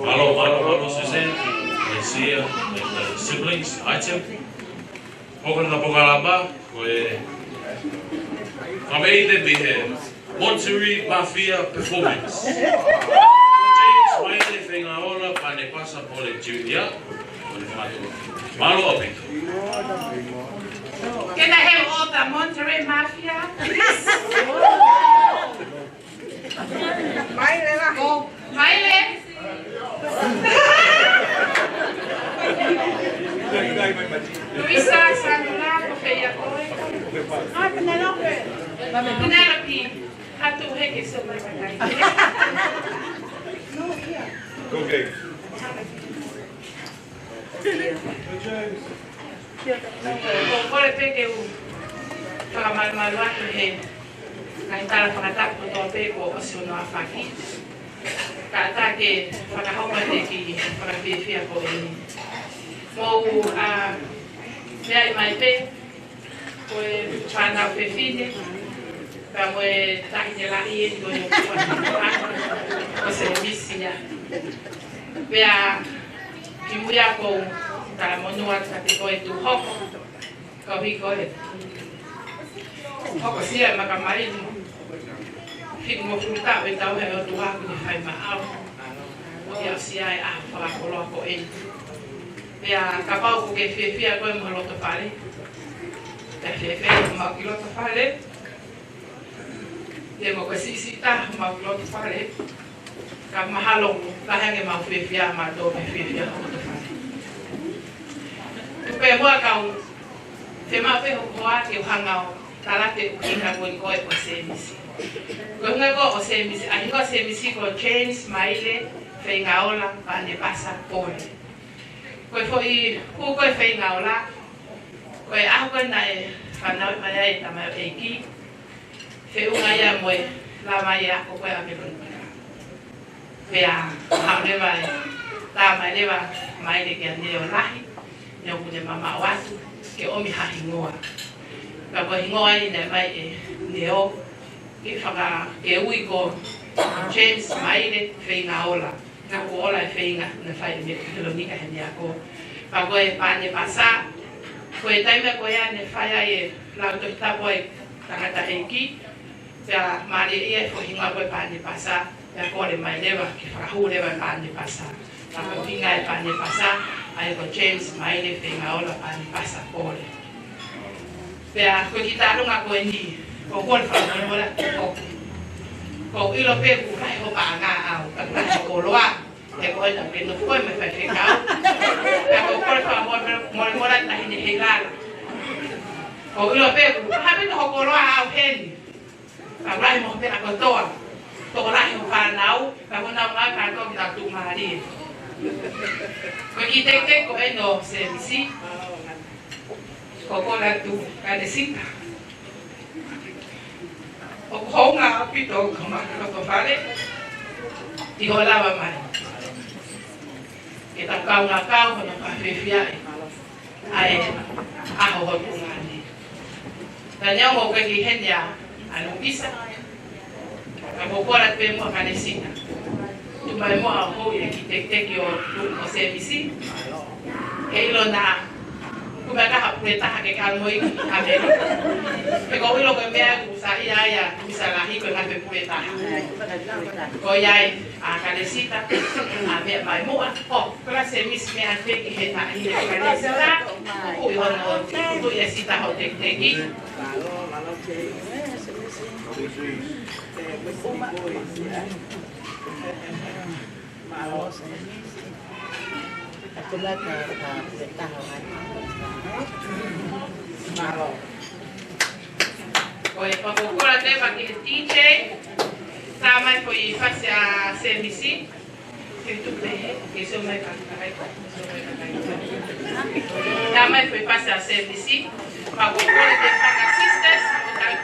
Mālō, mālō, mālō, Suzanne, and Sia, and the siblings, item. Hoko atu e polokalama, ko e fakaʻehiʻehi ʻi he Monterey Mafia Performance. James Maile Fengaola Pane Pasa Pole Junior, ko e Mālō ʻaupito. Can I have all the Monterey Mafia, please? Maile la. Ko Maile. Luisa Sanula, ko fē ia koe? Ah, Penelope. Penelope. Hatu heke so mai kakai. Okay. Ko e kole pē ke u fakamalumalu atu he ngaahi tala fakatapu kotoa pē kuo ʻosi hono aofaki. Kae ʻatā ke fakahoko atu e kiʻi fakafiefia ko eni. Mou, ā, meaʻi mai pē, ko e fānau fefine, pea mo e taʻahine lahi eni ko e ʻoku ʻa, ko Semisi ia. Pea kimuʻa ʻoku ou talamonū atu kiate koe Tuʻuhoko, koeʻuhi ko e hokosia e maka maili. Fitungofulu taʻu ʻe tauhi ʻe he ʻOtua ʻa e fai maʻau. ʻO ia ʻosi ʻa e fakakoloa ko eni. Pea kapau ʻoku ke fiefia koe mo e loto fale, pea fiefia homau kiʻi loto fale. Pea mo koe siʻisiʻi taha homau kiʻi loto fale. Ka mahalo, ka hangē ʻemau fiefia mautolu pea fiefia hoʻo loto fale. Tuku pē muʻa kau fiemaʻu pē hoku hoa ke u hanga ʻo tala atu e ʻuhinga ko eni ko e ʻo Semisi. Ko e ʻuhinga ko e ʻo Semisi, ʻa e hingoa Semisi ko James Maile Feingaola Panepasa Pole. Ko e foʻi hū ko e Feingaola, ko e ʻaho ko ē naʻe fanauʻi mai ai e tamaioʻeiki, feʻunga ia mo e lava ia ko ē ʻa Velonika. Pea haʻu leva e tā mai leva Maile kia Neo Lahi, ne ʻoku ne mamaʻo atu ke ʻomi ha hingoa. Pea ko e hingoa eni naʻe ʻomai ʻe Neo, ke faka-, ke ui ko James Maile Feingaola. Naʻa kuo ola e feinga naʻe fai ʻe Velonika heni ako. Pea ko e Panepasa, ko e taimi ko ia ne fai ai e lau Tohi Tapu ʻa e tangataʻeiki, pea mālieʻia e foʻi hingoa ko e Panepasa, pea kole mai leva ke fakahū leva e Panepasa. Pea ko e ʻuhinga e Panepasa, ʻa ia ko James Maile Feingaola Panepasa Pole. Pea ko e kiʻi talanoa ko eni, ko e kole fakamolemole atu. Ko, ʻoku ou ʻilo pē ʻoku lahi hoʻo paʻanga ʻau, ka ʻoku lahi hoʻo koloa, he ko ena ke nofo koe mo e faifekau. Pea ko e kole fakamolemole atu Taʻahine Heilala. ʻOku ou ʻilo pē ʻoku lahi pē hoʻo koloa ʻau heni. Ka ʻoku lahi mo e pea kotoa. Tokolahi hoʻo fānau, ka ko e nau ngāue kātoa ke tau tuʻumālie. Ko e kiʻi teketeke ko eni ʻo Semisi. Ko e kole atu Kanesita. ʻOku hounga ʻaupito ka ma ka to fale. ʻI hoʻo lava mai. Ke tau kaungā kau hono fakafiefiaʻi ʻa e ʻaho hotu ngani. Tania mo ke ki heni ʻa Luisa. Ka ko e kole pē muʻa Kanesita. Tuku mai muʻa ʻo hou e kiʻi teketeke ʻo, ʻo Semisi. Ke ʻilo naʻa, ko e meʻa ka ha pule taha ke kau mo ia ʻi ʻAmelika. He ʻoku ou ʻilo ko e meʻa ʻoku saiʻia ai ʻa Luisa lahi ko e ngaahi pule taha. Ko ia ai ʻa Kanesita, ʻa meʻa mai muʻa. ʻO, ko la Semisi meʻa pē ki he taʻahine Kanesita. Kuʻi hono, kuʻi e sita hoʻo teketeke. Ko e fakakoloa atu pē ki he D J, tā mai foʻi fasi ʻa Semisi. Ke tuku pē he, ke sio mai ka, ka, ka, ka, ka. Tā mai foʻi fasi ʻa Semisi. Fakakoloa atu pē ki he sisters, ʻo tau.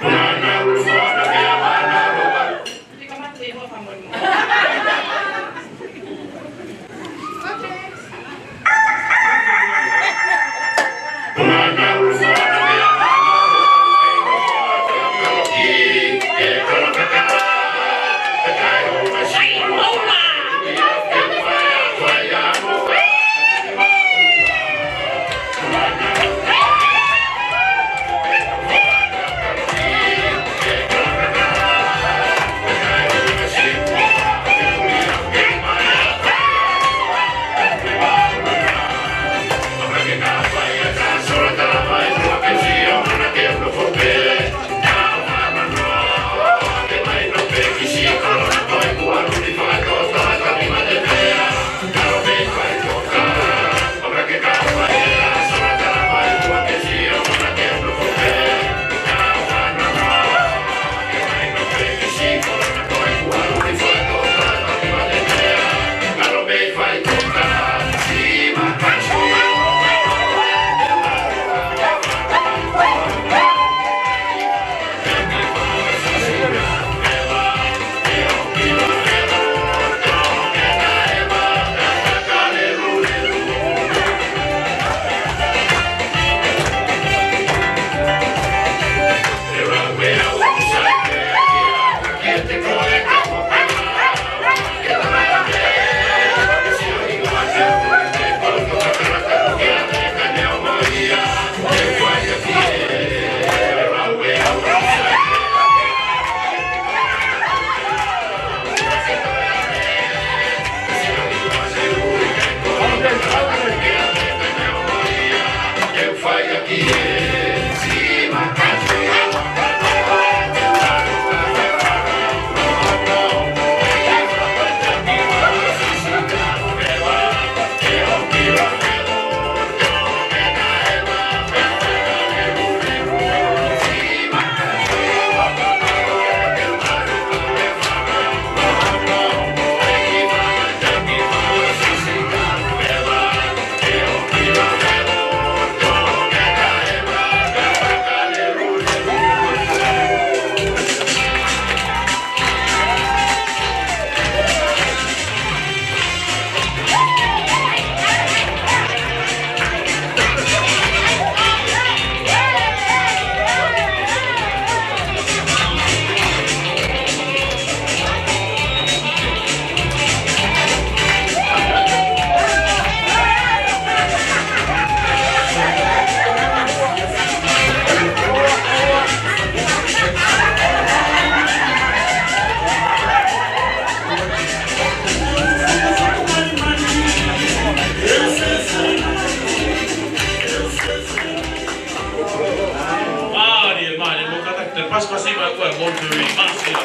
Pass, pass, pass, pass, Monterey, pass, yeah.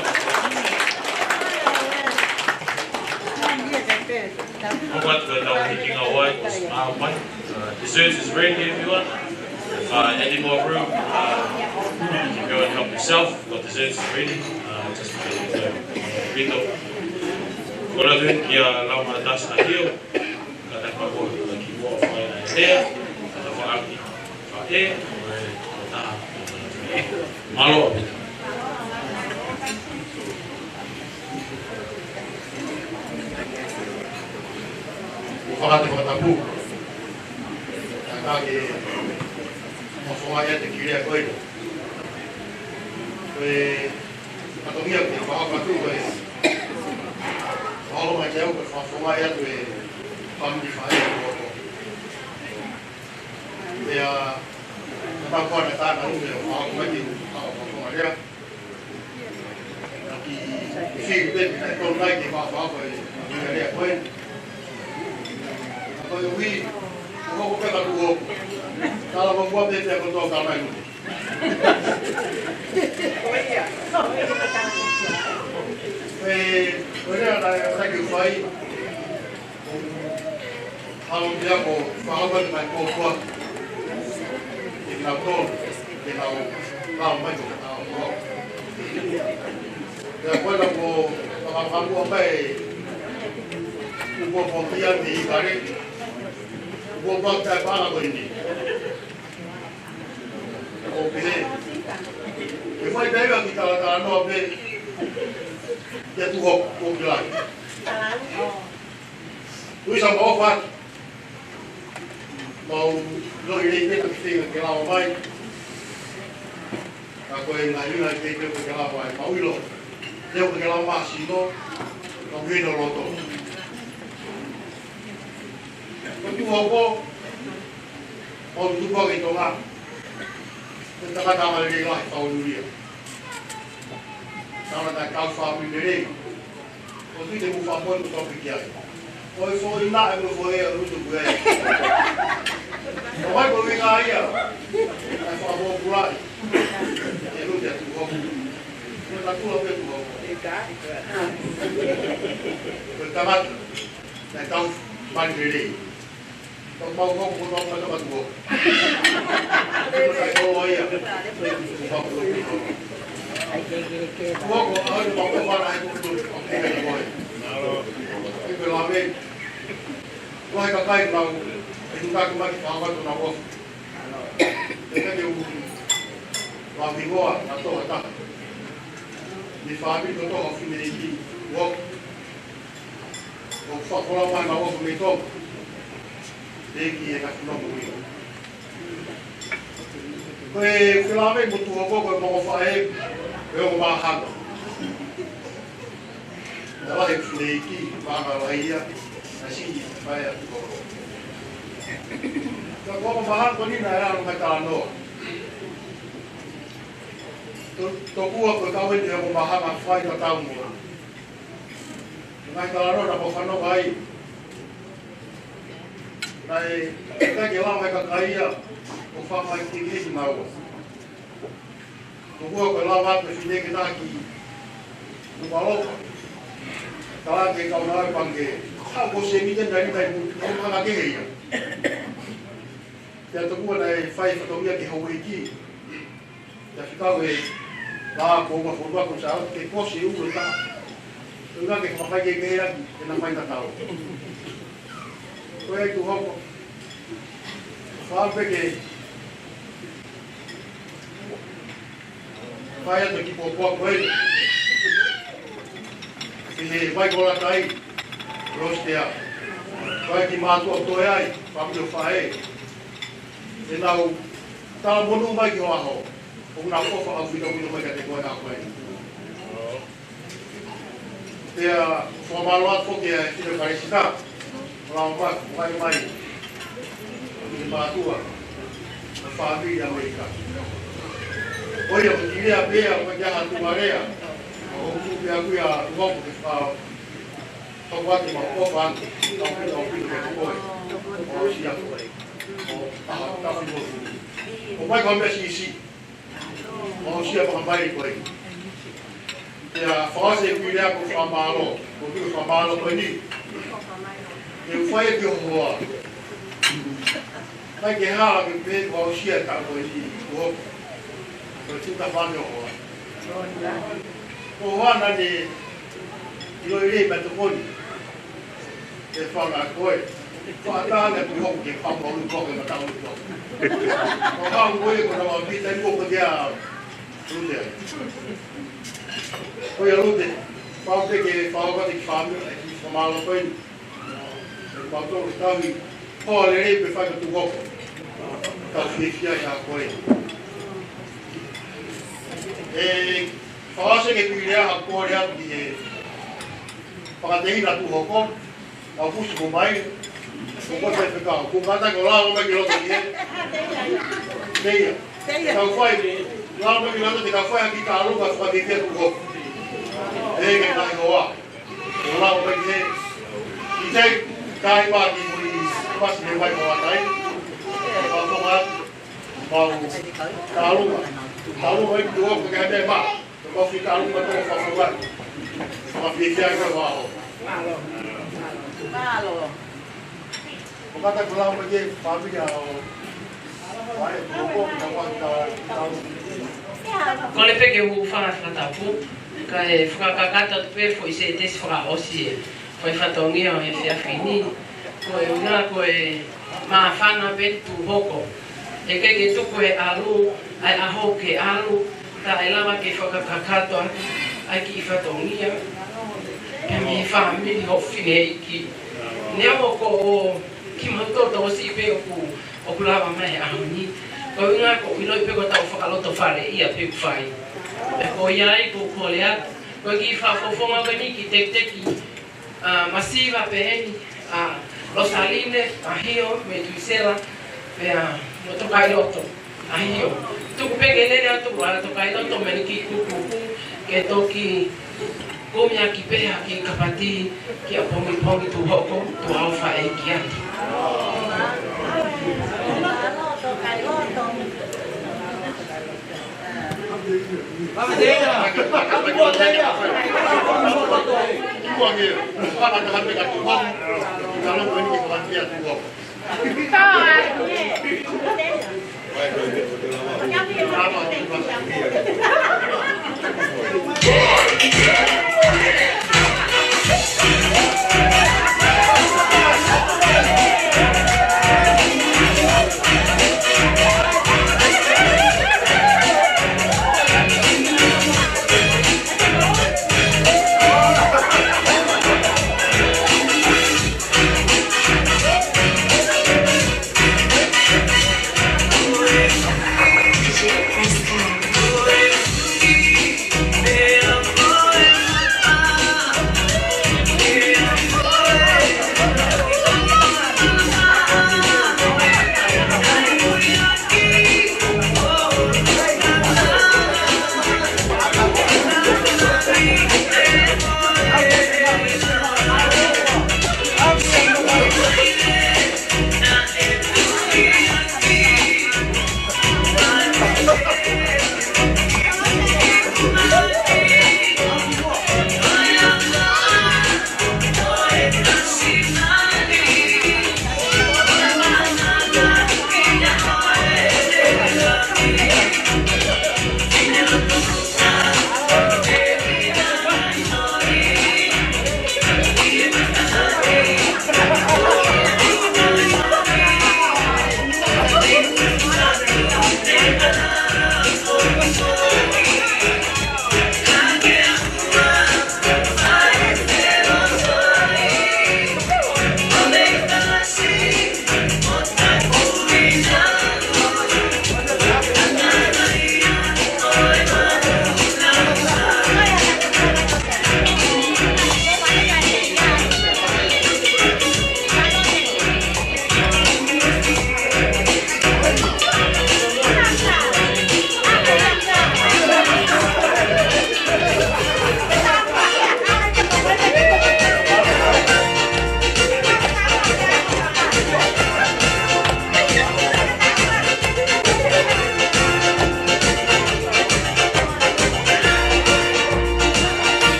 All right, we're now picking our wine. Uh, wine. Uh, dessert is ready, everyone. If, uh, any more room, uh, you can go and help yourself. But dessert is ready. Uh, just a little bit of, what I think, yeah, Lama Das Akio. Ka tafa ko, ka ki mo fai na e, ka tafa aki. Ka e, ko e, ko ta. Mālō. Ko faka te fakatapu. Ka ke, mo fonga ia te kile ko e. Ko e, ka tongia ke faka tu ko e. Mālō mai te au ko e fakafonga ia ko e. Pam di fai ko. Pea, na kua na ta na u me o fakaʻamu mai ki he fakaʻamu lea. Na ki fili pē, na tonu mai ki he fakaʻamu e, na lea ko e. Na ko e ui, ko ko pē ka tuʻu. Tala mo kua pē pē ko tō ka mai. E, ko e lea na, na ki fai. Halo pia ko fakaʻamu mai ko kua. Ke nau tō, ke nau, nau mai ko nau tō. Pea ko ena ko fakaʻamu mai, ko ko kia ni kare. Ko ko pea pala ko ini. Ko pehē. Ke fai pē ia ki tala tala noa pē. Ke tuʻu hoko, ko ki lai. Ui sa mau fat. Mau lo i lei peta ki fenga ke lao mai. Ka ko e ngā ina ke ke ke lao mai. Mau ilo. Leo ke lao mai sino. Mau ino loto. Ko tu hoko. Mau tu hoko i Tonga. Ko e tangata ma lei lahi kau nuria. Tangata kau fāmili lei. Ko tui te mu fāmili ko toki ki ai. Ko e fō ina e mu fō e a rutu ku e. Ko mai ko winga ia. Ai fāmili pulai. E rutu e tu hoku. Ko e katua pe tu hoku. Ko e tangata. Nai tau mani lelei. Tau mau mau ko tau mai tau atu. Ko tau ia. Ko ko au ni mau ko mana ai ko tu. Ko e lave. Ko hai kakai mau. E tu kaku mai ki fāmili na ko. E ka te u. Wa mi ngoa na to ta. Ni fāmili ko to o fine ki. Wo. ʻO fakafola mai ma ʻofa mei Tonga. Teki e ka funa mo ia. Ko e fila mai mo tu hoko ko e moko fae, ko e ongo mahanga. Na lahi fleiki, mahanga lahi ia, na si, fae a tu hoko. Ka ko ongo mahanga ko ni na e alo mai talanoa. To-, tokua ko e kau eni ongo mahanga fai ka tau mo. Ngai talanoa na ko fano kai. Naʻe, ʻikai ke lava e kakai ia, ʻo fakaʻikekei maua. Ko ua ko e lava atu e fine ke taki, ko Palopa. Tala ke kau nau e pangikē. Ka ko se mite nai mai mu, ko hanga kehe ia. Pea tokua naʻe fai fatongia ke houʻeiki. Ia fekau e la ko ua fonua ko sa ke kosi e ua ta. Ko nga ke fakaʻikekei ʻaki, ke na mai tatau. Ko e tu hoko. Fai pē ke. Fai atu ki pōpua ko e. Ke he vai ko la tai. Rostea. Vai ki mātua toe ai, papio fae. Te nau tala monu mai ki ho aho. ʻO na ko fa au fita fita mai ka te koe na koe. Pea, fakamālō atu foki e fine palesitā. Lau mai, mai mai. Ki mātua. Fāmili ʻAmelika. ʻO ia, ko e lea pea, ko e aha tu marea. ʻO tu pea kuia, tu mau ke fa. Tau atu mau ko fa. Tau pita, tau pita ke koe. ʻO sia koe. ʻO, aha, tau pita. ʻO mai ko me sisi. Mau aʻusia e fakamamahi ko eni. Pea fakaʻosi e kiʻi lea ko e fakamālō, ko e kiʻi fakamālō ko eni. Ke u fai ki ho hoa. ʻIkai ke hala ke pehē kuo aʻusia e taʻu ko eni, kuo hoko. Ko e tuʻunga fanga hoa. Ko e hoa naʻe ʻiloʻi lelei pea tokoni. Ke fanga ko ē. Ko e ʻatā ʻa e Tuʻi Hoko ke fakamoʻoni ko ē ke mataʻu ko ē. Ko e hau ko ē ko e ʻaupito ʻi he kuo ko ea Lute. Ko ia Lute. Pau pē ke fakaʻosi e kiʻi fakamālō, e kiʻi fakamālō ko eni. Pau tō tauhi. Ko e lelei pē fai ko e Tuʻi Hoko. Tau fiefia ʻia koe. ʻE, fakaʻosi e kiʻi lea ha ko e lea ki he fakatehina Tuʻi Hoko, ʻa Pusi ko mai, ko ko te fekau, ko kata ko lava mai ki loto ki he. Teia. Teia. Tau fai, lava mai ki loto te tau fai ha kiʻi kālunga fakafiefia Tuʻi Hoko. ʻE, ke tai hoa. Ko lava mai ki he. ʻIkai, kai mā ki mui, pasi ne mai ko atai. Pau ko mā, mau, kālunga. Kālunga mai Tuʻi Hoko ke ʻai mā. Ko e kiʻi kālunga ko e fakafofonga. Fakafiefia e kau ʻaho. Mālō. Mālō. Ko kata ko lava mai ki he fāmili ʻo. Vai, ko ko, ka wa, ka, ka. Kole pē ke u fakatapu, kae fakakakato atu pē foʻi sētesi fakaʻosi e fai fatongia ʻo e efiafi ni. Ko e ʻuhinga ko e māfana pē Tuʻi Hoko. ʻE ʻikai ke tuku e ʻalu, ʻa e ʻaho ke ʻalu, taʻe lava ke fakakakato atu ʻa e kiʻi fatongia. Pea mei he fāmili hoʻo fineʻeiki. Neongo ko kimautolu tokosiʻi pē ʻoku, ʻoku lava mai he ʻaho ni. Ko e ʻuhinga ʻoku ou ʻiloʻi pē ko ʻetau fakalotofale ia pē ʻoku fai. Pea ko ia ai ʻoku ou kole atu. Ko e kiʻi fakafofonga ko eni ki he tekiteki ʻa, masiva pehē ni, ʻa, Losaline, ʻa Hio, mei Tuisela, pea mo Tokailoto, ʻa Hio. Tuku pē ke lele atu, ʻa, Tokailoto, mei he kiʻi kukuku, ke toki kumi ʻaki pē ha kiʻi kapati, kia Pongipongi Tuʻi Hoko, tuʻa ʻofa ʻeiki atu.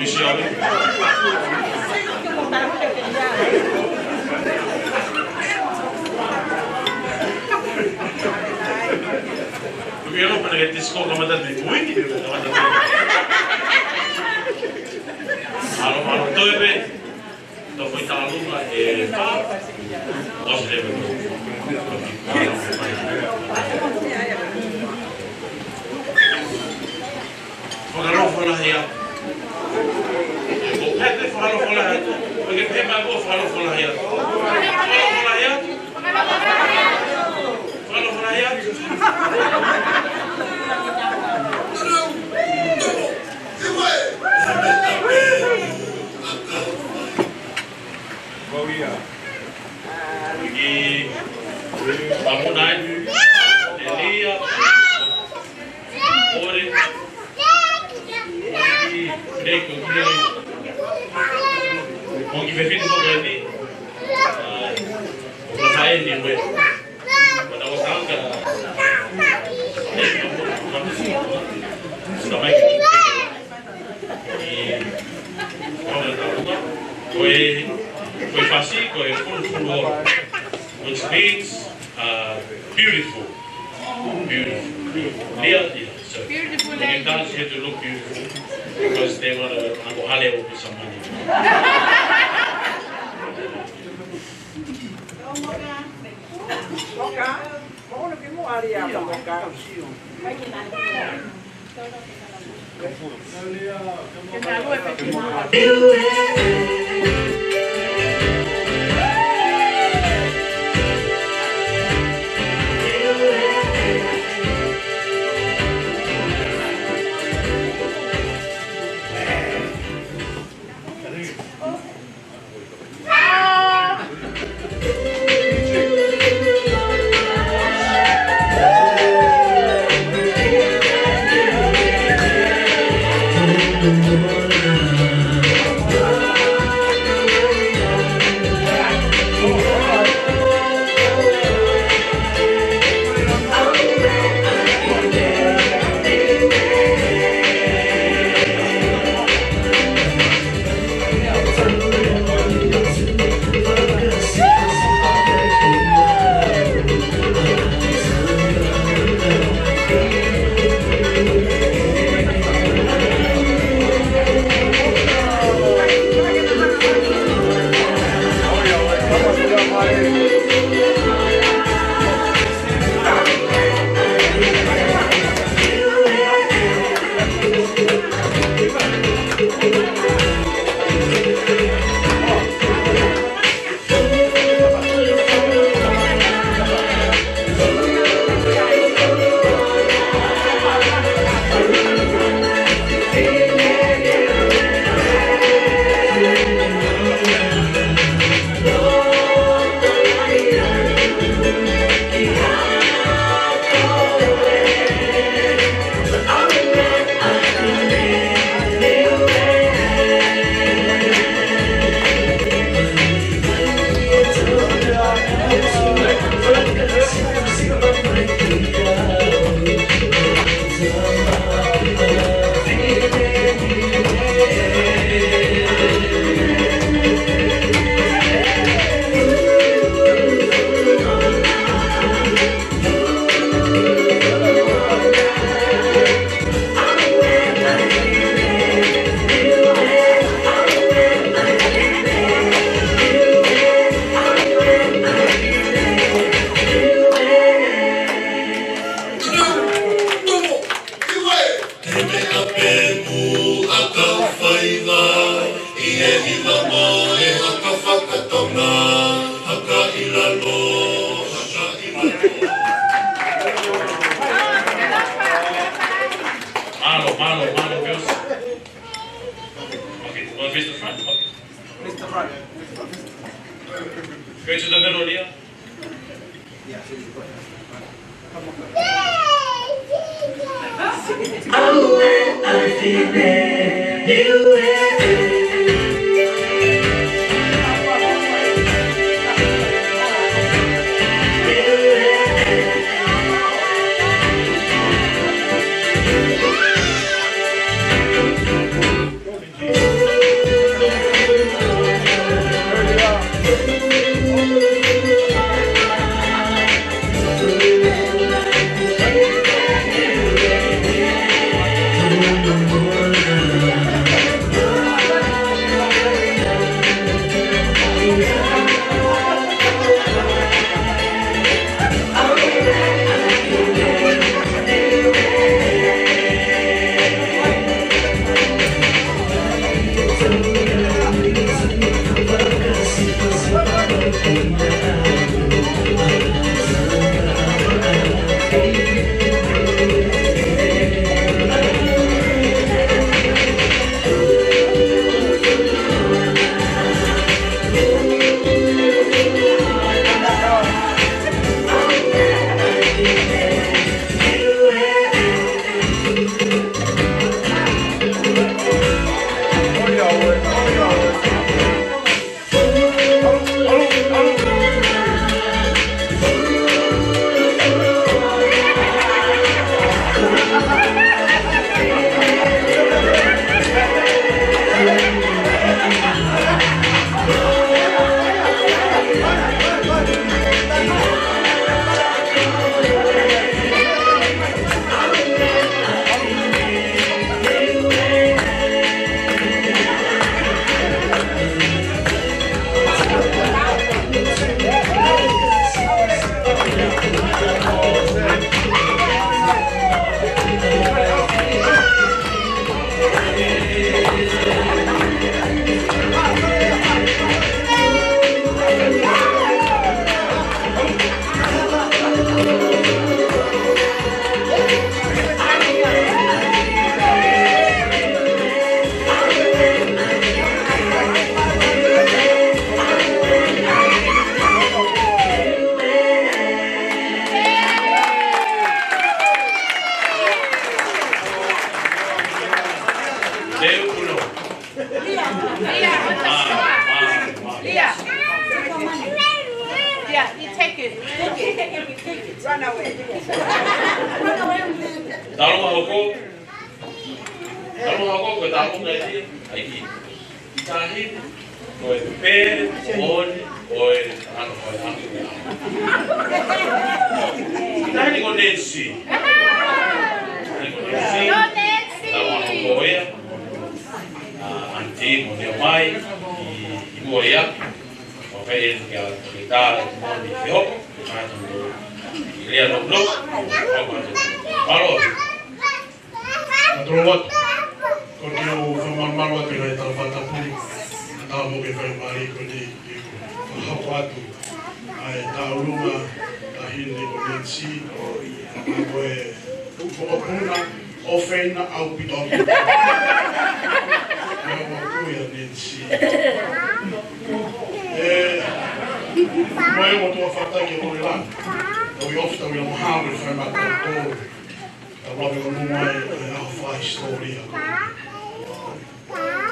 Misiawi. Tuki alo pana ke tisko kamata ni kui, kamata ni. Alo, alo, toe pē. Tau foʻi tālunga ʻe fā. Lost level. Fakaalofa lahi atu. Ko e pehē fakaalofa lahi atu. Ko e pehē mai ko e fakaalofa lahi atu. Fakaalofa lahi atu. Fakaalofa lahi atu. Ki Pamunai, Elia, Ore, ki Reko, ki Mongi Fefine, Mongi Fefine, ʻa, ʻo ka hae ni we. Ko na o tanga. Tamai ki. Ko e, ko e fasi, ko e fulufuluola, which means, uh, beautiful. Beautiful. Lia, yeah, so beautiful when you dance, you have to look beautiful because they want to, Uncle Hale will put some money. He meʻa pē muʻa ka faiva, ʻi he hiva mo e haka fakatonga, haka ʻi lalo, haka ʻi lalo. Mālō, mālō, mālō, Bill. Okay, well, face the front. Okay. Face the front. Go to the middle, Leah. Leah, you take it. Take it. Take it. Run away. Run away with it. Talu mahoko. Talu mahoko, ko e talu ngai ki. ʻAi ki. Tahi, ko e pele, ʻoni, ko e ano, ko e ano. Tahi ko Nancy. Tahi ko Nancy. Ko Nancy. Talu mahoko ia. ʻA, Aunty, mo ne mai, i, i mua ia. ʻO fai eni kia Talitala, mo ne fehoko, mo ne fehoko. I lea no no, ʻo mālō. Mālō. Mālō atu. Ko ʻeku fakamālō atu ʻi he tau fakatapu. Tau mo ke fai mali ko ni, i ko hoko atu. ʻAi, taulunga, taʻahine ko Nancy. Ko e, ko ʻOpuna, ʻofeina ʻaupito ʻaupito. Meʻa mo kui a Nancy. ʻE, mo e mo tua fatai ke mo le lan. Tau i ofi tau i la mahalo le fai mata tau. Tau lave o numa e, e ʻaho fai story a.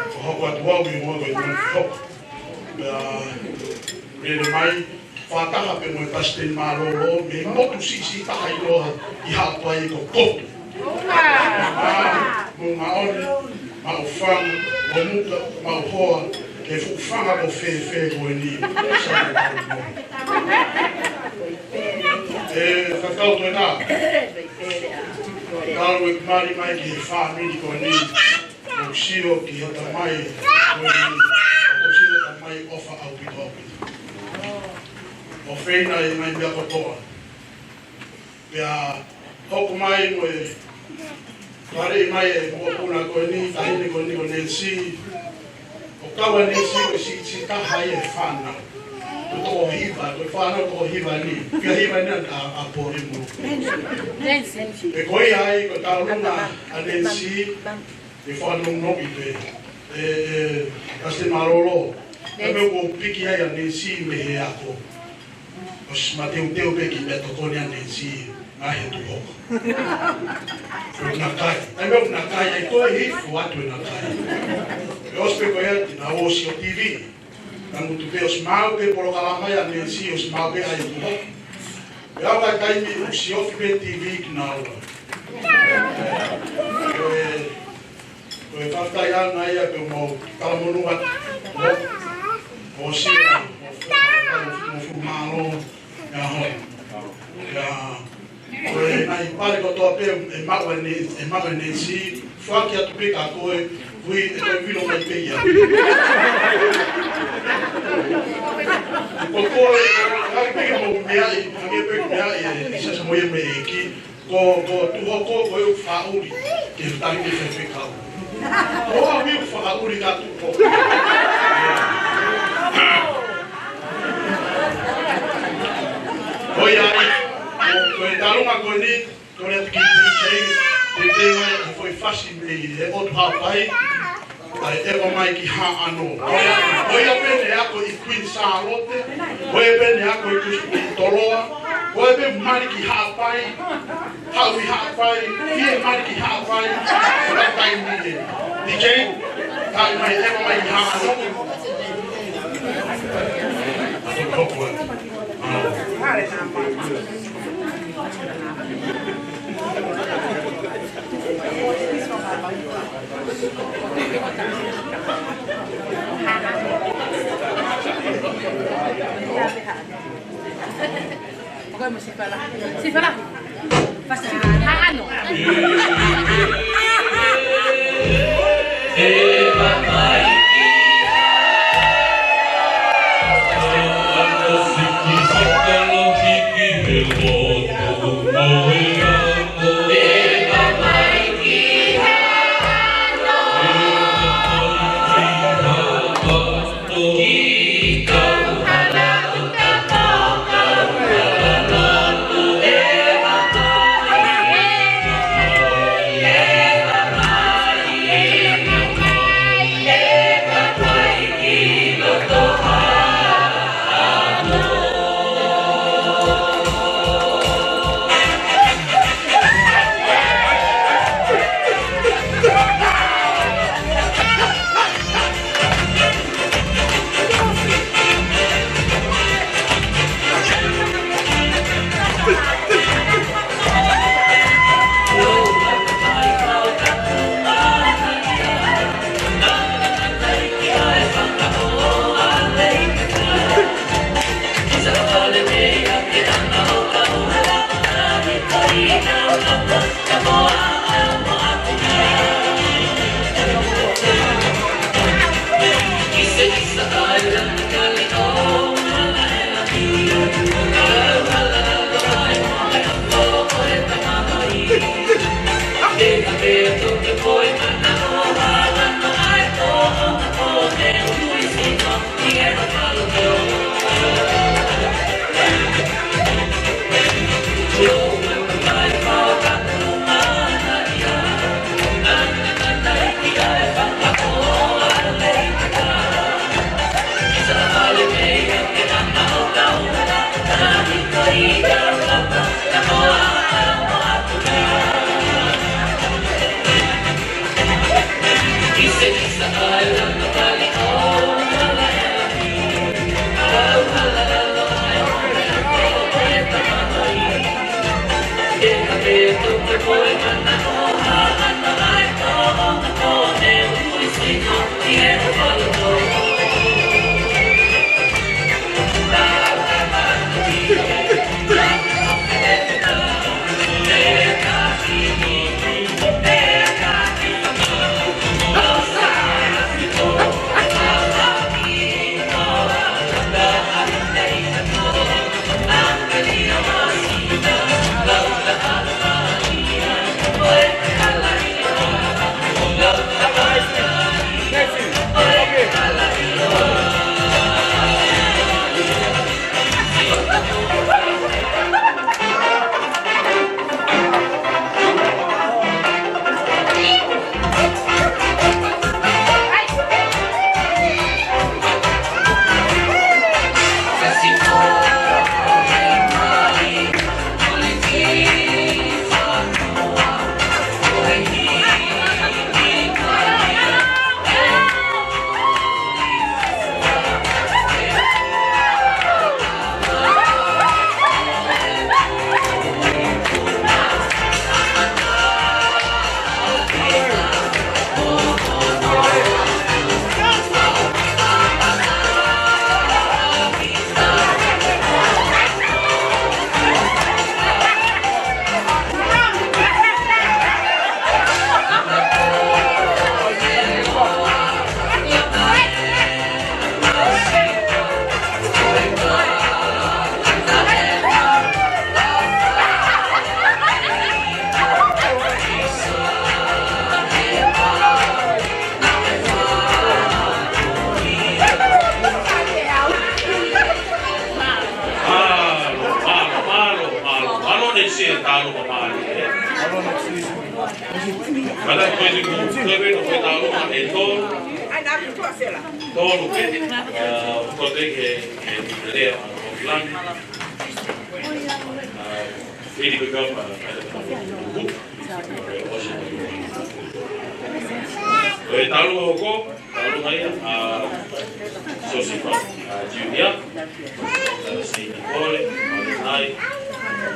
Ko hoko atu au i mo e mo e hoko. Pea, lele mai, fakataha pē mo e Palesiteni Mālōlō, mei he motu siʻisiʻi taha ʻi loa ʻi Haʻapai ko Kotu. ʻA, mo Maʻoni, Maʻufanga, mo Muka, Maʻuhoa, ke fuʻu fanga ko fēfē ko eni, sa ko Maʻuhoa. ʻE, fakau to e nā. Kau e mali mai ki he fāmili ko eni. ʻOku sio ki he tamai, ko e, ʻoku sio tamai ʻofa ʻaupito ʻaupito. ʻOfeina e ngaahi meʻa kotoa. Pea hoko mai mo e, fale mai e ʻOpuna ko eni, taʻahine ko eni ko Nancy. ʻOku kau ʻa Nancy ko e siʻisiʻi taha ia e fānau. Ko e toko hiva, ko e fānau toko hiva ni. Pea hiva ni ʻa, ʻa Pōlimo. Pea ko ia ai, ko e taulunga ʻa Nancy, ʻe fanongo ʻi pē, ʻe, ʻe, Palesiteni Mālōlō. Pea meʻa ʻoku piki ai ʻa Nancy mei he ako. ʻOsi mateuteu pē ki meʻa tokoni ʻa Nancy, ngaahi atu hoko. Ko e nakai. ʻAi meʻa ʻoku nakai, ʻai ko e hifo atu e nakai. ʻE ʻosi pē ko ia, ki na ʻosi ʻo TV. Ka ngutu pē ʻosi maʻu pē polokalama ia ʻa Nancy, ʻosi maʻu pē ʻai atu hoko. Pea ʻi he taimi ʻosi ofi pē TV kinaua. Ko e, ko e fakataiʻanga ia ke mau talamonū atu. Mo, mo sila, mo fuʻu mālō, ia hoi. Ia, ko e ngaahi pale kotoa pē, ʻe maʻu ʻe Ne-, ʻe maʻu ʻe Nancy, foaki atu pē kia koe, ui ʻe toe vilo mai pē ia. Ko koe, ʻai pē ke mou meaʻi, hangē pē meaʻi, ʻe sasa mo ia mei he ʻEiki, ko, ko Tuhoko, ko e ʻū faʻuli, ke tali ke faifekau. Ko au ʻū faʻuli ka Tuhoko. Ko ia ai, ko, ko e taulunga ko eni, Ko ia te ki te te te mai ko e fasi mei he ʻOtu Haʻapai. ʻAi ʻeva mai ki Haʻano. Ko ia, ko ia pē ne ako ʻi Queen Sālote. Ko ia pē ne ako ʻi Kusipitoloa. Ko ia pē mali ki Haʻapai. Haʻu ʻi Haʻapai. Ia mali ki Haʻapai. Ko ia taimi ē. T J, taʻi mai ʻeva mai ki Haʻano. Hoko atu. Sifala. Sifala. Haʻano. Mālō, mālō, mālō, mālō, mālō, mālō, ne se talo papali, eh. Mālō, ne se. Mālō, ko e siku, ko e siku, ko e talo, eh, tolu. Tolu, eh, eh, ko e, eh, eh, lea, eh, Fili pe kapa, eh, eh, Ko e talu hoko, talu mai, ʻa Siosifa, ʻa Junior, ʻa Sini Pole, ʻa Nai,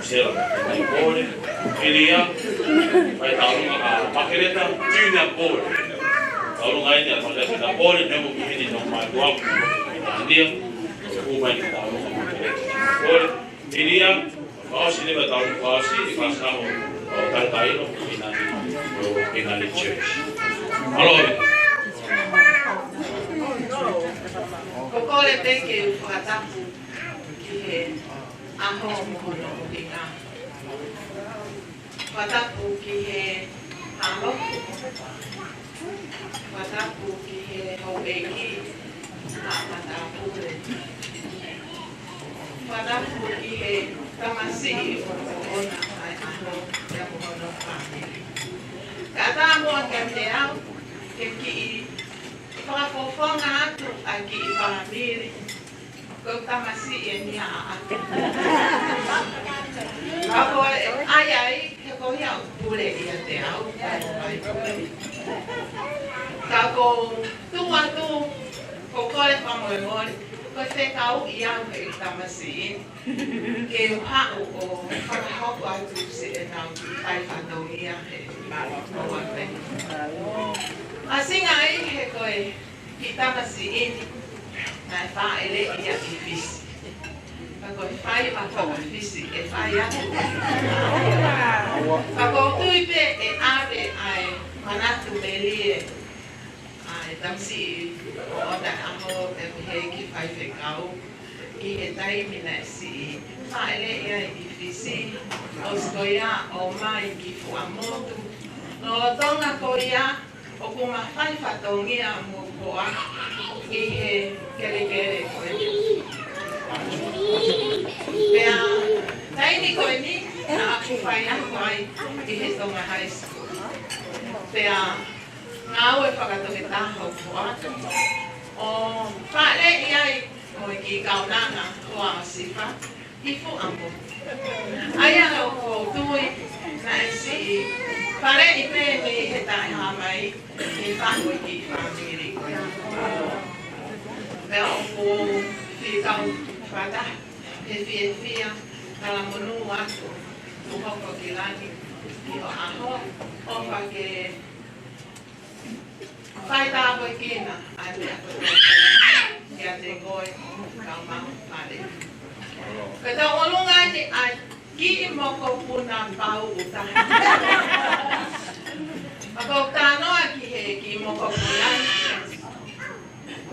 Sela, Nai Pole, Filia, mai talu ʻa Makeleta, Junior Pole. Talu mai ʻa Makeleta Pole, ne mo ki heni no mai tua, ʻa Nia, ʻo mai talu ʻa Makeleta Pole. Filia, fakaʻosi leva tau fakaʻosi, ʻi fakaʻosi ʻo Kaletailo, ʻi Nani, ʻo ʻi Nani Church. Mālō. Ko e kole pē ke u fakatapu ki he ʻaho mo hono ʻuhinga. Fakatapu ki he ʻAlo. Fakatapu ki he houʻeiki ʻa e matāpule. Fakatapu ki he tamasiʻi ʻoku ʻoʻona ʻa e ʻaho ia mo hono fāmili. Kae ʻatā muʻa kiate au ke kiʻi fakafofonga atu ʻa e kiʻi fāmili. Ko e tamasiʻi eni ʻaʻaku. Ka ko e ʻai ai, he ko ia ʻoku pule ʻiate au, ʻa e Paipeli. Ka ʻoku ou tuʻu atu, ʻoku ou kole fakamolemole, ko e fekauʻi au ʻe he tamasiʻi ni ke u haʻu ʻo fakahoko atu siʻenau fai fatongia he mālō ko ē. ʻAsinga ai he ko e kiʻi tamasiʻi ni, naʻe fāʻeleʻi ia ʻi Fisi. Ka ko e fai ʻa e faka-Fisi, ʻe fai atu. Ka ʻoku ou tui pē ʻe ʻave ʻa e manatu melie ʻa e tamasiʻi ʻo ʻoʻona ʻaho ʻe he kiʻi faifekau ki he taimi naʻe siʻi fāʻeleʻi ai ʻi Fisi. ʻOsi ko ia ʻomai ki Fuaʻamotu. Lolotonga ko ia, ʻoku ma fai fatongia mo Koa ʻi he kelekele ko ē. Pea taimi ko eni, naʻa ku fai ako ai ʻi he Tonga High School. Pea ngāue fakatoketā ʻa Koa. ʻO fāʻeleʻi ai mo e kiʻi kaunanga ko ʻAosifa ʻi Fuaʻamotu. ʻA ia ʻoku ou tui naʻe siʻi fāʻeleʻi pē mei he taʻehāmai ʻi he faʻu e kiʻi fāmili ko ia. Fakataha he fiefia, talamonū atu, ʻoku hoko ki langi, ʻi ho ʻaho, ʻofa ke fai tāpuekina ʻa e meʻa kotoa kiate koe, kau maʻu fale. Ko e tauʻolunga ni ʻa e kiʻi mokopuna pauʻu taha. ʻOku ou talanoa ki he kiʻi mokopuna.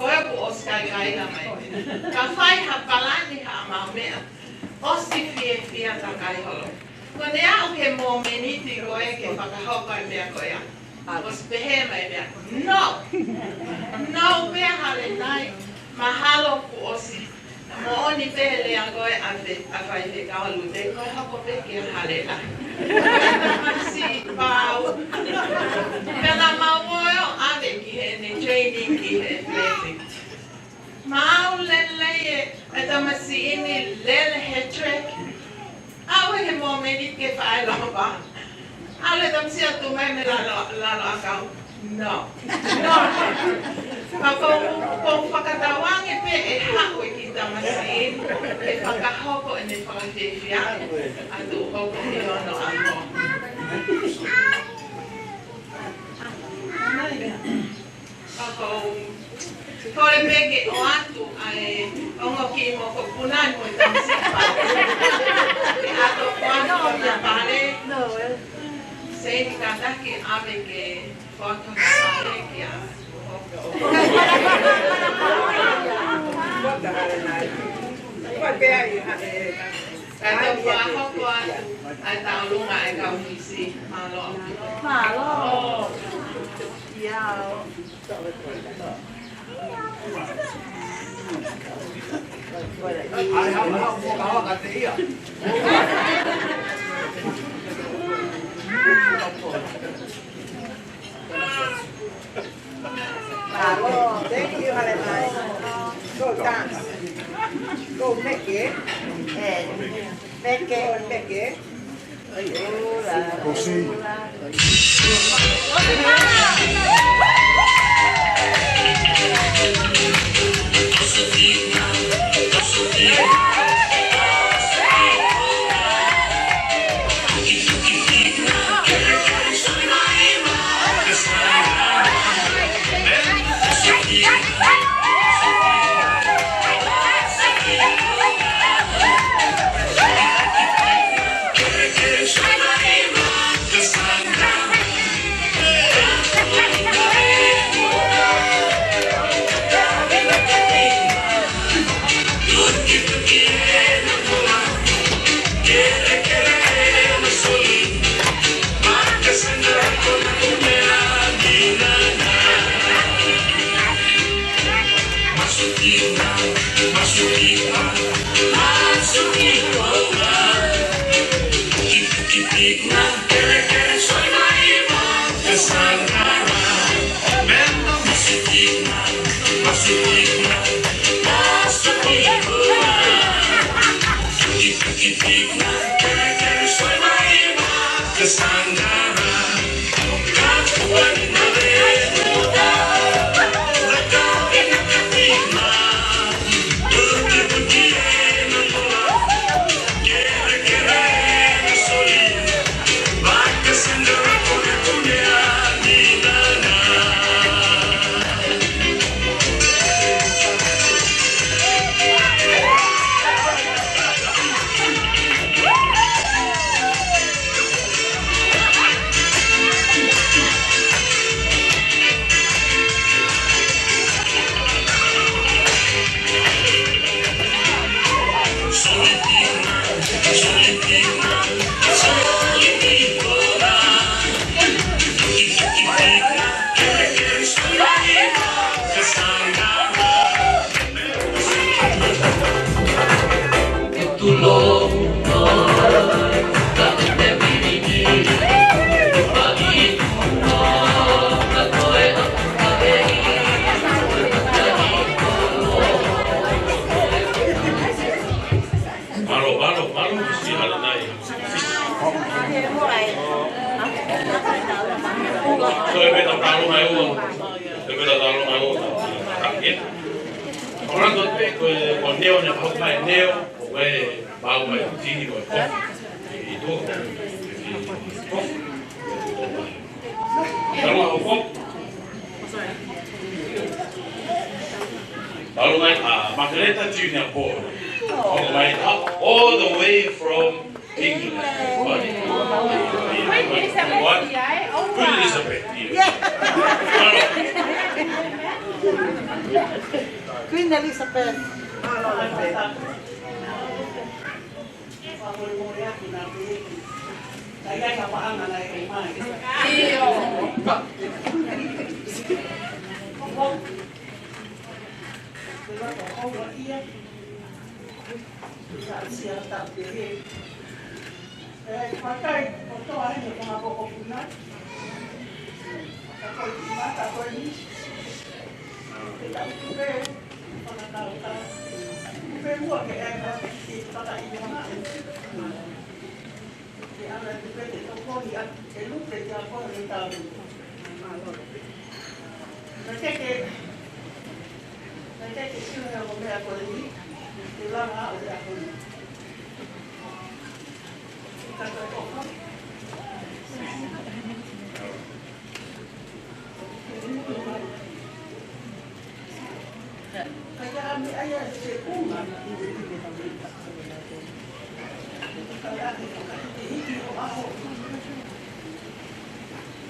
Ko e kuo ʻosi kaikaila mai. Ka fai ha palani ha mau meʻa. ʻOsi fiefia takai holo. Ko ʻene aʻu he mōmeniti ko ē ke fakahoko e meʻa ko ia. ʻOsi pehē mai meʻa. No. No pea hale nai. Mahalo kuo ʻosi. Moʻoni pē lea ko ē ʻa e, ʻa e faifekau Lute, ko e hoko pē ke hale nai. Masi pau. Pea na mau ō ʻo ʻave ki heʻene training ki he athletic. Mau lelei e, e tamasiʻi ni lele he track. Aʻu he mōmeniti ke fai lava. ʻAlu e tamasiʻi ʻo tuʻu mai mei lalo, lalo ʻakau. No. No. Ka ʻoku ou, ʻoku ou fakatauange pē ʻe haʻu e kiʻi tamasiʻi ni, ʻe fakahoko ʻene fakafiefiaʻi, ʻa e tuʻu hoko ʻi onoʻaho. ʻOku ou kole pē ke ʻoatu ʻa e ongo kiʻi mokopuna ni mo e tamasiʻi pale. Ke ʻato kuana ko ia pale. Seini kātaki ʻave ke foaki pale kia. Kae tau fakahoko atu ʻa e tauʻolunga ʻa e kau Fisi. Mālō. Mālō. Ia. Mālō, thank you, hale nai. Go dance. Go make it. Make it. Go and make it. Go see. Mālō, mālō, mālō, Fisi, hale nai. So, ʻe pē tau talo mai ua. ʻE pē tau talo mai ua. Ka ke. Ko e rato pē ko e, ko Neo ne fakahoko mai, Neo, ko e pau mai tini ko e kofi. ʻI tuʻa, ʻi kofi. Talu a hoko. Talu mai, uh, Makaleta Junior Board. Hoko mai, uh, all the way from England. What? Queen Elizabeth, yeah. Queen Elizabeth.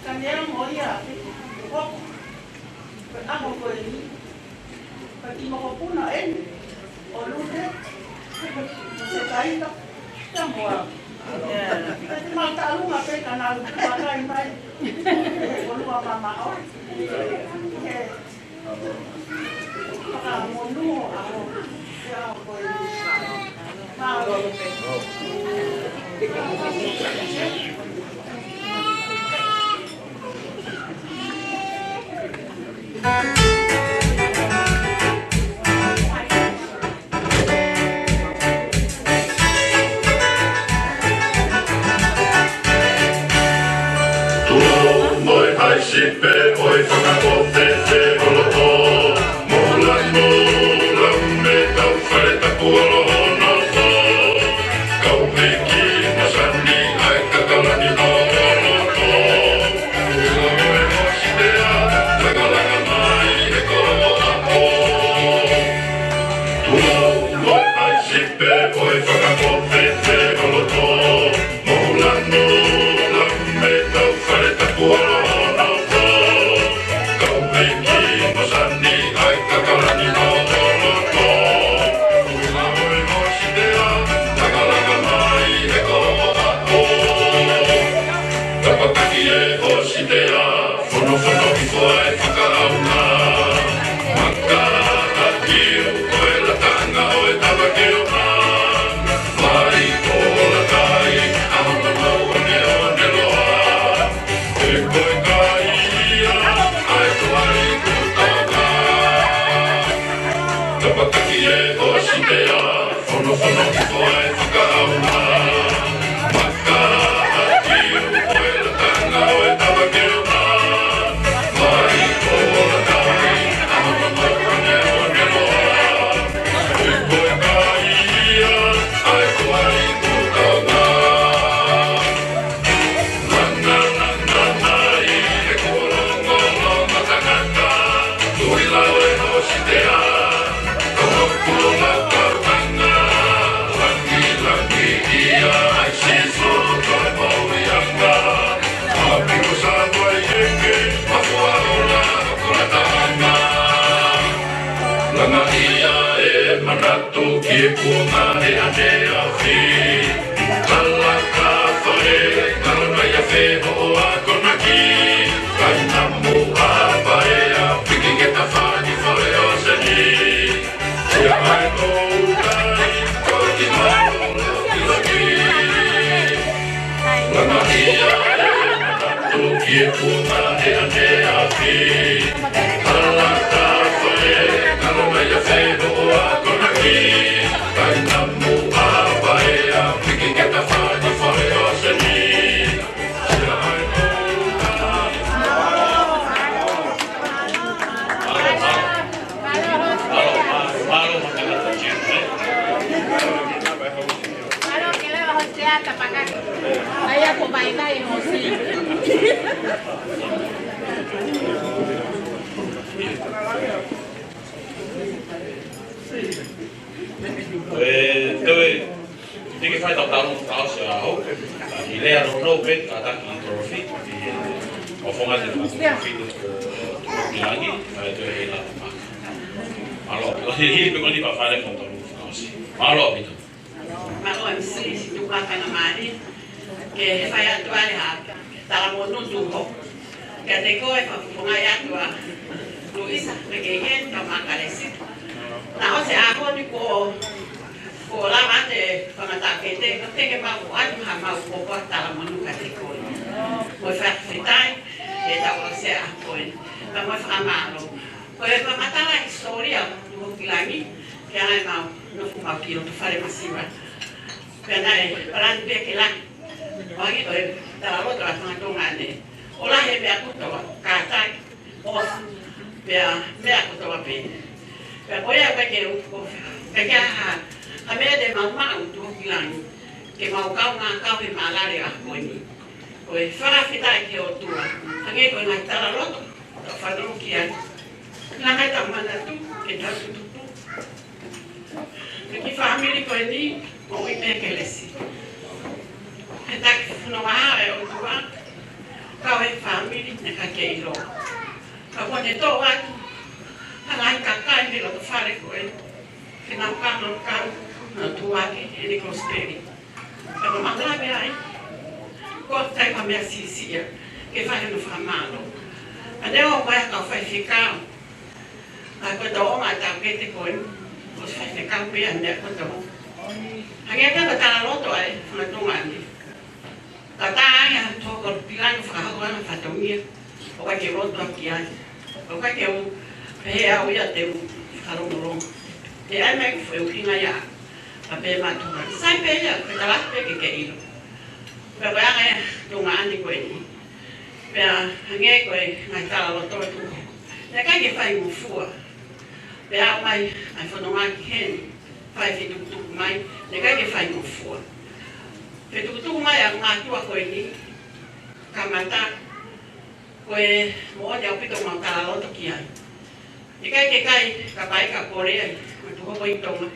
Ka ne amo ia, ʻo hoko, ko e ʻaho ko eni, ko e kiʻi mokopuna eni ʻo Lute, mo Setaita, kia Moa. Ko e kiʻi mau taʻalunga pē ka nau tuʻu ʻa kai mai, ʻo lua mamaʻo. He Tuʻu mo e haʻi sipe ʻo e fakakofe feʻoloʻo. Mula, mula, me kau fale tapu ʻolo hono fō. Kau meki masani ʻa e kakalani no ʻolo fō. Mula mo e hositea, lakalaka mai he koloa ʻo. Tuʻu mo e haʻi sipe ʻo e fakakofe feʻoloʻo. Mula, mula, me kau fale tapu ʻolo hono fō. Kau meki masani ʻa e kakalani no ʻolo fō. Mula mo e hositea, lakalaka mai he koloa ʻo. Tapataki e hositea, fonofono ki fua e fakaʻauna. Maka ʻa kiu ko e latanga ʻo e tava ke ona. Mai ko lakai, ʻa hono mau one one loa. E ko e kai ia, ʻa e kuali kutaka. Tapataki e hositea, fonofono ki fua e fakaʻauna. Maka ʻa kiu ko e latanga ʻo e tava ke ona. Mai ko lakai, ʻa hono mau one one loa. E ko e kai ia, ʻa e kuali kutaka. Langa, langa mai he kuo longolongo tangata, tui lau e hositea, toko kuo lau kau tanga, langi, langi ia ai Sīsū ko e mouianga, ʻa piko sa vai eke, mafua ola, kula tanga. Langa ia e manatu ki he kuonga he ane afi. Kalaka fale, kalona ia fe hoʻo akonaki. Kainamu ʻa paea, piki ke tafani fale ʻo seni. Ia ai ʻo kai, ko ki malu, ki laki. Langa ia e manatu ki he kuonga he ane afi. Kalaka fale, kalona ia fe hoʻo akonaki. Kainamu ʻa paea, piki ke tafani fale ʻo seni. Ia ai ʻo kai. Ko mai mai mo si. E, te u, te ke fai tau tau tau se au. I lea no no pe ka ta ki trophy. O fonga te trophy ki langi, ai te la ma. Alo, o hi hi pe ko ni pa fale ko tau tau se. Alo, pito. Mālō M C, si tu pa kana mari. Ke fai atu ai ha tala mo nu tu ho. Ke te ko e fa fonga ia tua. Luisa, me ke ien ka ma ka le si. Na o se a ho ni ko, ko la ma te fa ma ta ke te, ko te ke ma ko atu ha ma ko ko tala mo nu ka te ko. Mo fa fitai, e ta o se a ko e. Ka mo fa mālō. Ko e fa ma tala historia, mo ki langi, ke ai mau, no fu mau ki loto fale masiva. Pea naʻe, palani pē ke la. Wagi ko e, tala loto a fanga Tonga ne. O la he mea kutoa, ka tai, o, pea, mea kutoa pē. Pea ko ia pē ke u, ko, pea ke ha, ha mea te mau mau tu ki langi. Ke mau kau ngā kau he malale a ko ni. Ko e fanga fitai ke o tua. Hangē ko e ngā tala loto, ka whanau ki ai. Nā kai tau manatu, ke tau tutupu. Ke ki fāmili ko eni, mo i pē kelesi. He taki funo maha e o tua, kau e fāmili ne ka ke ilo. Ka kone tō atu, hangai kakai ne loto fale ko e. Ke nau kano kau, nau tuake, eni kospeli. Ka ko mangala me ai, ko tai ka mea sisia, ke fai no fa malo. A ne o mai ka fai fika, Ka ko e tau onga tau ke te koe, ko se fai fekau pē a mea ko tau. Hangē pē ko tala loto ai, fanga Tonga ni. Ka tā ai a tō ko pilani fakahoko ana fatongia, o ka ke loto a ki ai. O ka ke u, pehē au ia te u, fakalongolongo. Te ai mai ku fai u hinga ia, ka pē mā Tonga. Sai pē ia, ko tala pē ke ke ilo. Pea ko e anga ia, Tonga ani ko eni. Pea hangē ko e ngaahi tala loto atu. Naʻe ʻikai ke fai ngofua. Pea aʻu mai, ʻai fononga ki heni. Fai fetukutuku mai. Naʻe ʻikai ke fai ngofua. Fetukutuku mai ʻa e mātuʻa ko eni. Kamata. Ko e moʻoni ʻaupito mau tala loto ki ai. ʻIkai ke kai, ka pai ka pole ai, ko tu hopo i Tonga.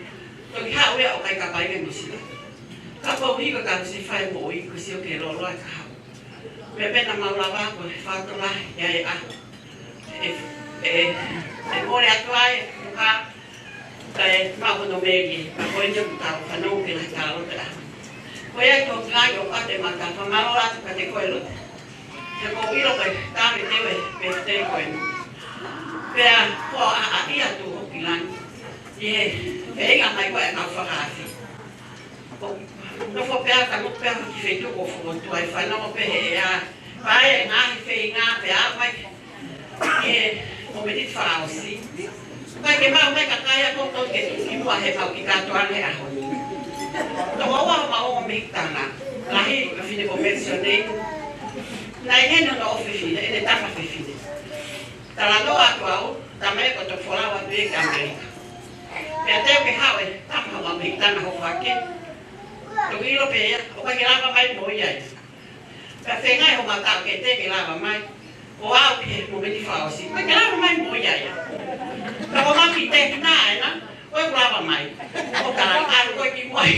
Toki haʻu ia ʻo kai ka pai ka Nuʻu Sila. Ka pau hiko ka si fai moʻui, ko si o ke loloa ka haʻu. Pea pena mau lava ko e fato la, ia e a. E, e, e mole atu ai, ka, ka e mau hono meli, ka ko e ni o tau, ka no ke la tala loto la. Ko ia to ki ai o ka te mata, ka malo la, ka te ko e loto. He ko ilo ko e, ka me te we, pe te ko e. Pea, ko a, a ia tu hoki langi. Ie, pe inga mai ko e kau fakaafi. Ko, no fo pea ka no pea ki fetu ko fo tu ai fa no pe he a. Pae nga he fe nga pe a mai. Ie, ko me ni fa o si. Ka ke mau mai ka kai a ko to ke tu ki mua he mau ki ka to ane a ho. To wa wa mau o me tana. Lahi, ka fine ko mensione. Naʻe hena no o fefine, ʻene tama fefine. Talanoa atu au, tama e ko to fola wa tue ka Amerika. Pea te ke hawe, tama wa me tana ho fake. Toki ilo pē ia, o ka ke lava mai mo ia ia. Pea fengai ho mata ke te ke lava mai. Ko au ke mo me ni fa o si. Ka ke lava mai mo ia ia. Ka ko ma ki te na e na. Ko e lava mai. Ko ka la ka ko ki mai.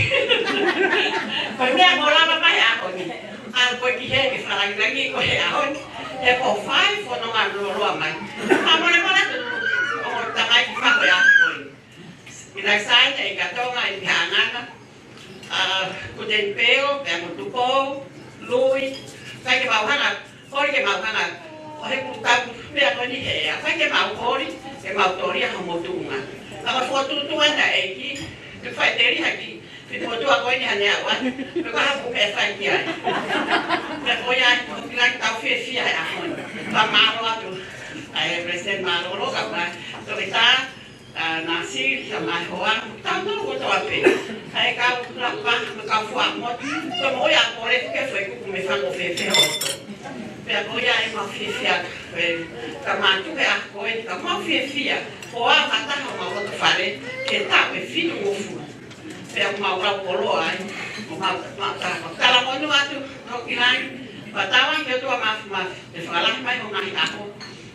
Ko mea ko lava mai a ko ni. A ko ki he ke falangilangi ko he a hon. He ko fai fononga loloa mai. A mole mole tu. O tamai ki fa ko a ko ni. Ina sai te ka tonga i hangana. A, ko te peo, pea mo tuko, lui. Kai ke mau hanga. Kori ke mau hanga, ʻo he kutapu, pea ko ni he ea, fai ke mau kori, ke mau tori a homo tunga. Ka ka fotu tunga na eki, ke fai teri haki, ke fotu a ko ni hane awa, ke ka hapu ke fai ki ai. Ke ko ia, ko ki lai tau fie fia he ahon. Ka malo atu, ai President malo lo ka pa, to ke ta, A, na si, sa mai hoa, tau tau ko tau ape. Ai kau lapa, me kau fua mo, ko mo ia ko le ke fue ku me fango fe fe ho. Pea ko ia e ma fi fi a, e, ka ma tu ke a ko e, ka ma fi fi a, ko a ka ta ho ma ko to fale, ke ta pe finu mo fu. Pea mau lau koloa ai, mo mau, mau tala, tala monū atu, mau ki langi, pea tauange ki he ʻOtua Māfimafi, ke fakalahi mai hoʻo ngaahi ʻaho,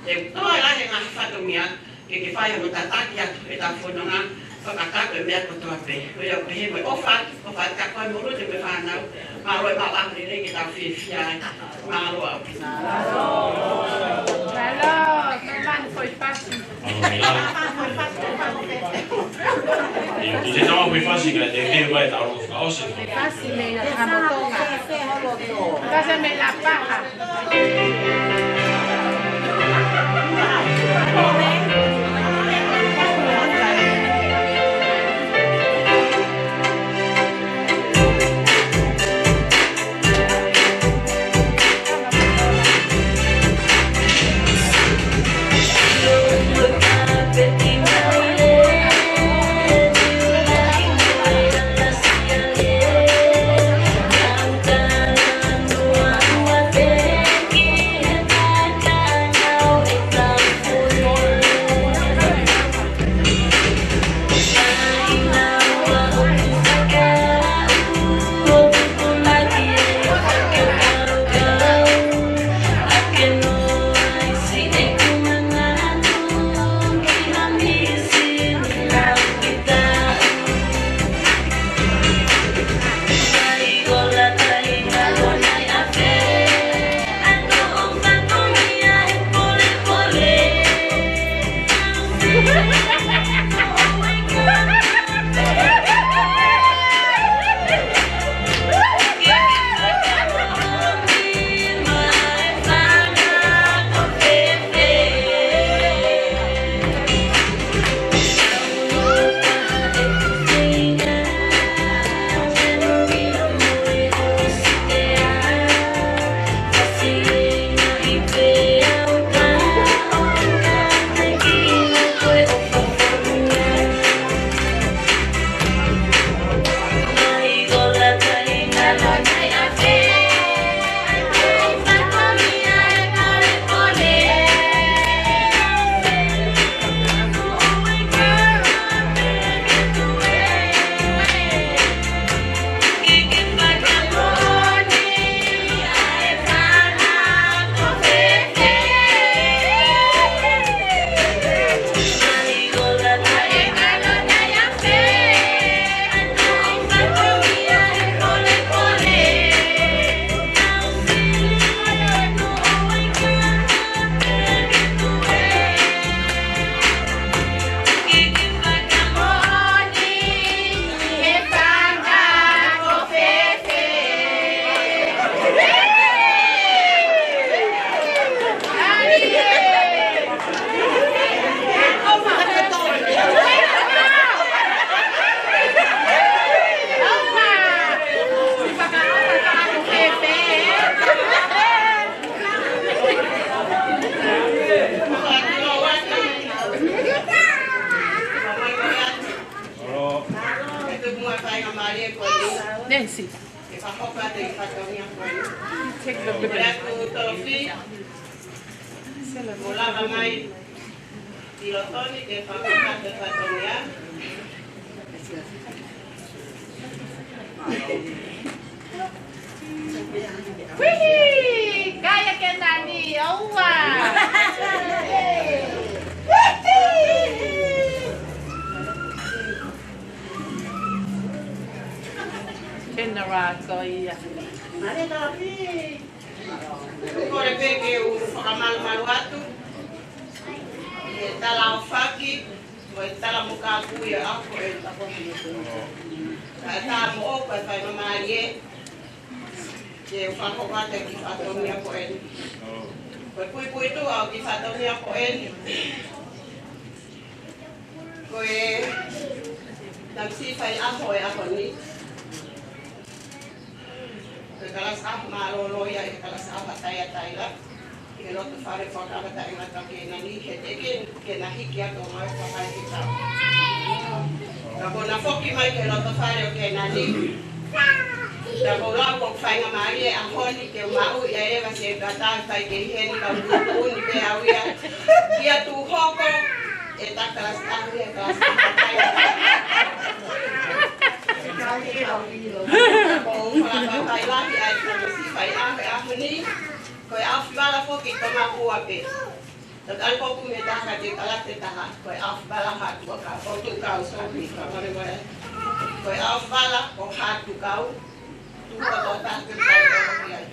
ke toe lahi e ngaahi fatongia, ke ke fai hono tataki atu ʻetau fononga, fakakakato e meʻa kotoa pē. Ko ia ʻoku pehē mo e ʻofa, ʻofa atu kia koe mo Lute mo e fānau, mālō e maʻu ʻaho lelei ke tau fiefia ai. Mālō ʻaupito. Mālō, mālō, foʻi fasi. Mālō, mālō. ʻIo, ʻi he tama foʻi fasi ka te te vai tau lo fakaʻosi. Fasi mei Haʻamotonga. Fasi mei Lapaha. Nancy. Take the ribbon. Mo lava mai ʻi loto ni ke fakakakato e fatongia. Uihi! Kae ke nani, ʻoua! Kena rā ko ia. Kole pē ke u fakamalumalu atu ʻi he tala ʻaofaki, mo e tala mokakui ʻa e ʻaho ko eni. Ka e tala moʻoku ʻa e faingamālie ke u fakahoko atu e kiʻi fatongia ko eni. Ko e puipuituʻa ʻo e kiʻi fatongia ko eni, ko e tamasiʻi faiʻaho ʻo e ʻaho ni. Ko e kalasi ʻaho mālōlō ia ʻi he kalasi ʻaho ʻa Taiataila, ʻi he loto fale Fuakava Taʻengata ʻo Kēnani, he teʻeki ke na hiki atu ʻo ngāue fakafaifekau. Ka kuo na foki mai ki he loto fale ʻo Kēnani. Ka ʻoku ou lau ʻoku faingamālie e ʻaho ni ke u maʻu ia e vasi e kata fai ke ʻi heni ka u tuʻutuʻuni pē au ia. Kia Tuhoko, ʻe ta kalasi ʻaho ia, kalasi ʻaho Taiataila. ʻAi, tamasiʻi faiʻaho he ʻaho ni, ko e ʻaofivala foki Tomakua pē. Tokanga ʻoku mei taha ka te kalate taha, ko e ʻaofivala Haʻatuʻakau, ʻo Tuʻakau, sorry, ka mole mole. Ko e ʻaofivala ʻo Haʻatuʻakau, tuʻu ko tō taha ke tau tau ki ai.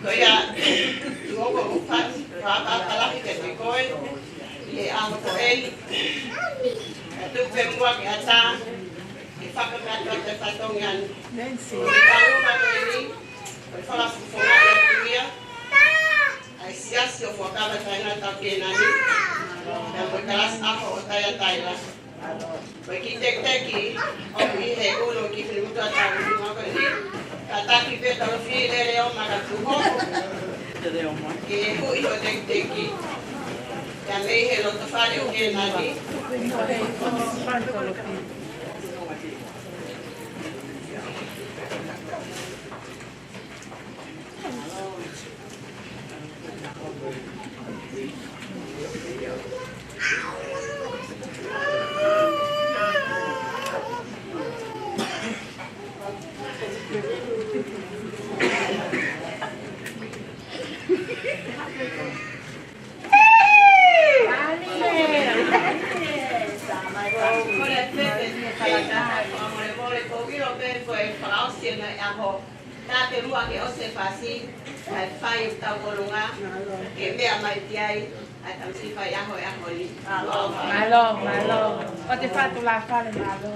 Ko ia, tuʻu ko Fatu, pāpā palahi ke te koe, ʻi he ʻaho ko eni. Ka tuku pē muʻa ke ʻatā, ke fakameʻatua te fatongia ni. Ko e kaluma ko eni, ko e fakafofonga ʻa e tuia, ʻa e siasi ʻo Fuakava Tainga Tau Kēnani, pea mo e kalasi ʻaho ʻo Taiataila. Ko e kiʻi tekiteki ʻoku ʻi he ʻulu ki he fili mutu ʻa tau ʻulu ko eni. Kātaki pē tau fili lele ʻo makatuho. Ke huʻi ho tekiteki. Kia mei he loto fale ʻo Kēnani. Tātelua ke ʻosi e fasi, kae fai ʻetau kolonga, ke meʻa mai ki ai, ʻa e tamasiʻi faiʻaho e ʻaho ni. Mālō, mālō. ʻO te Fatu Lafale, mālō.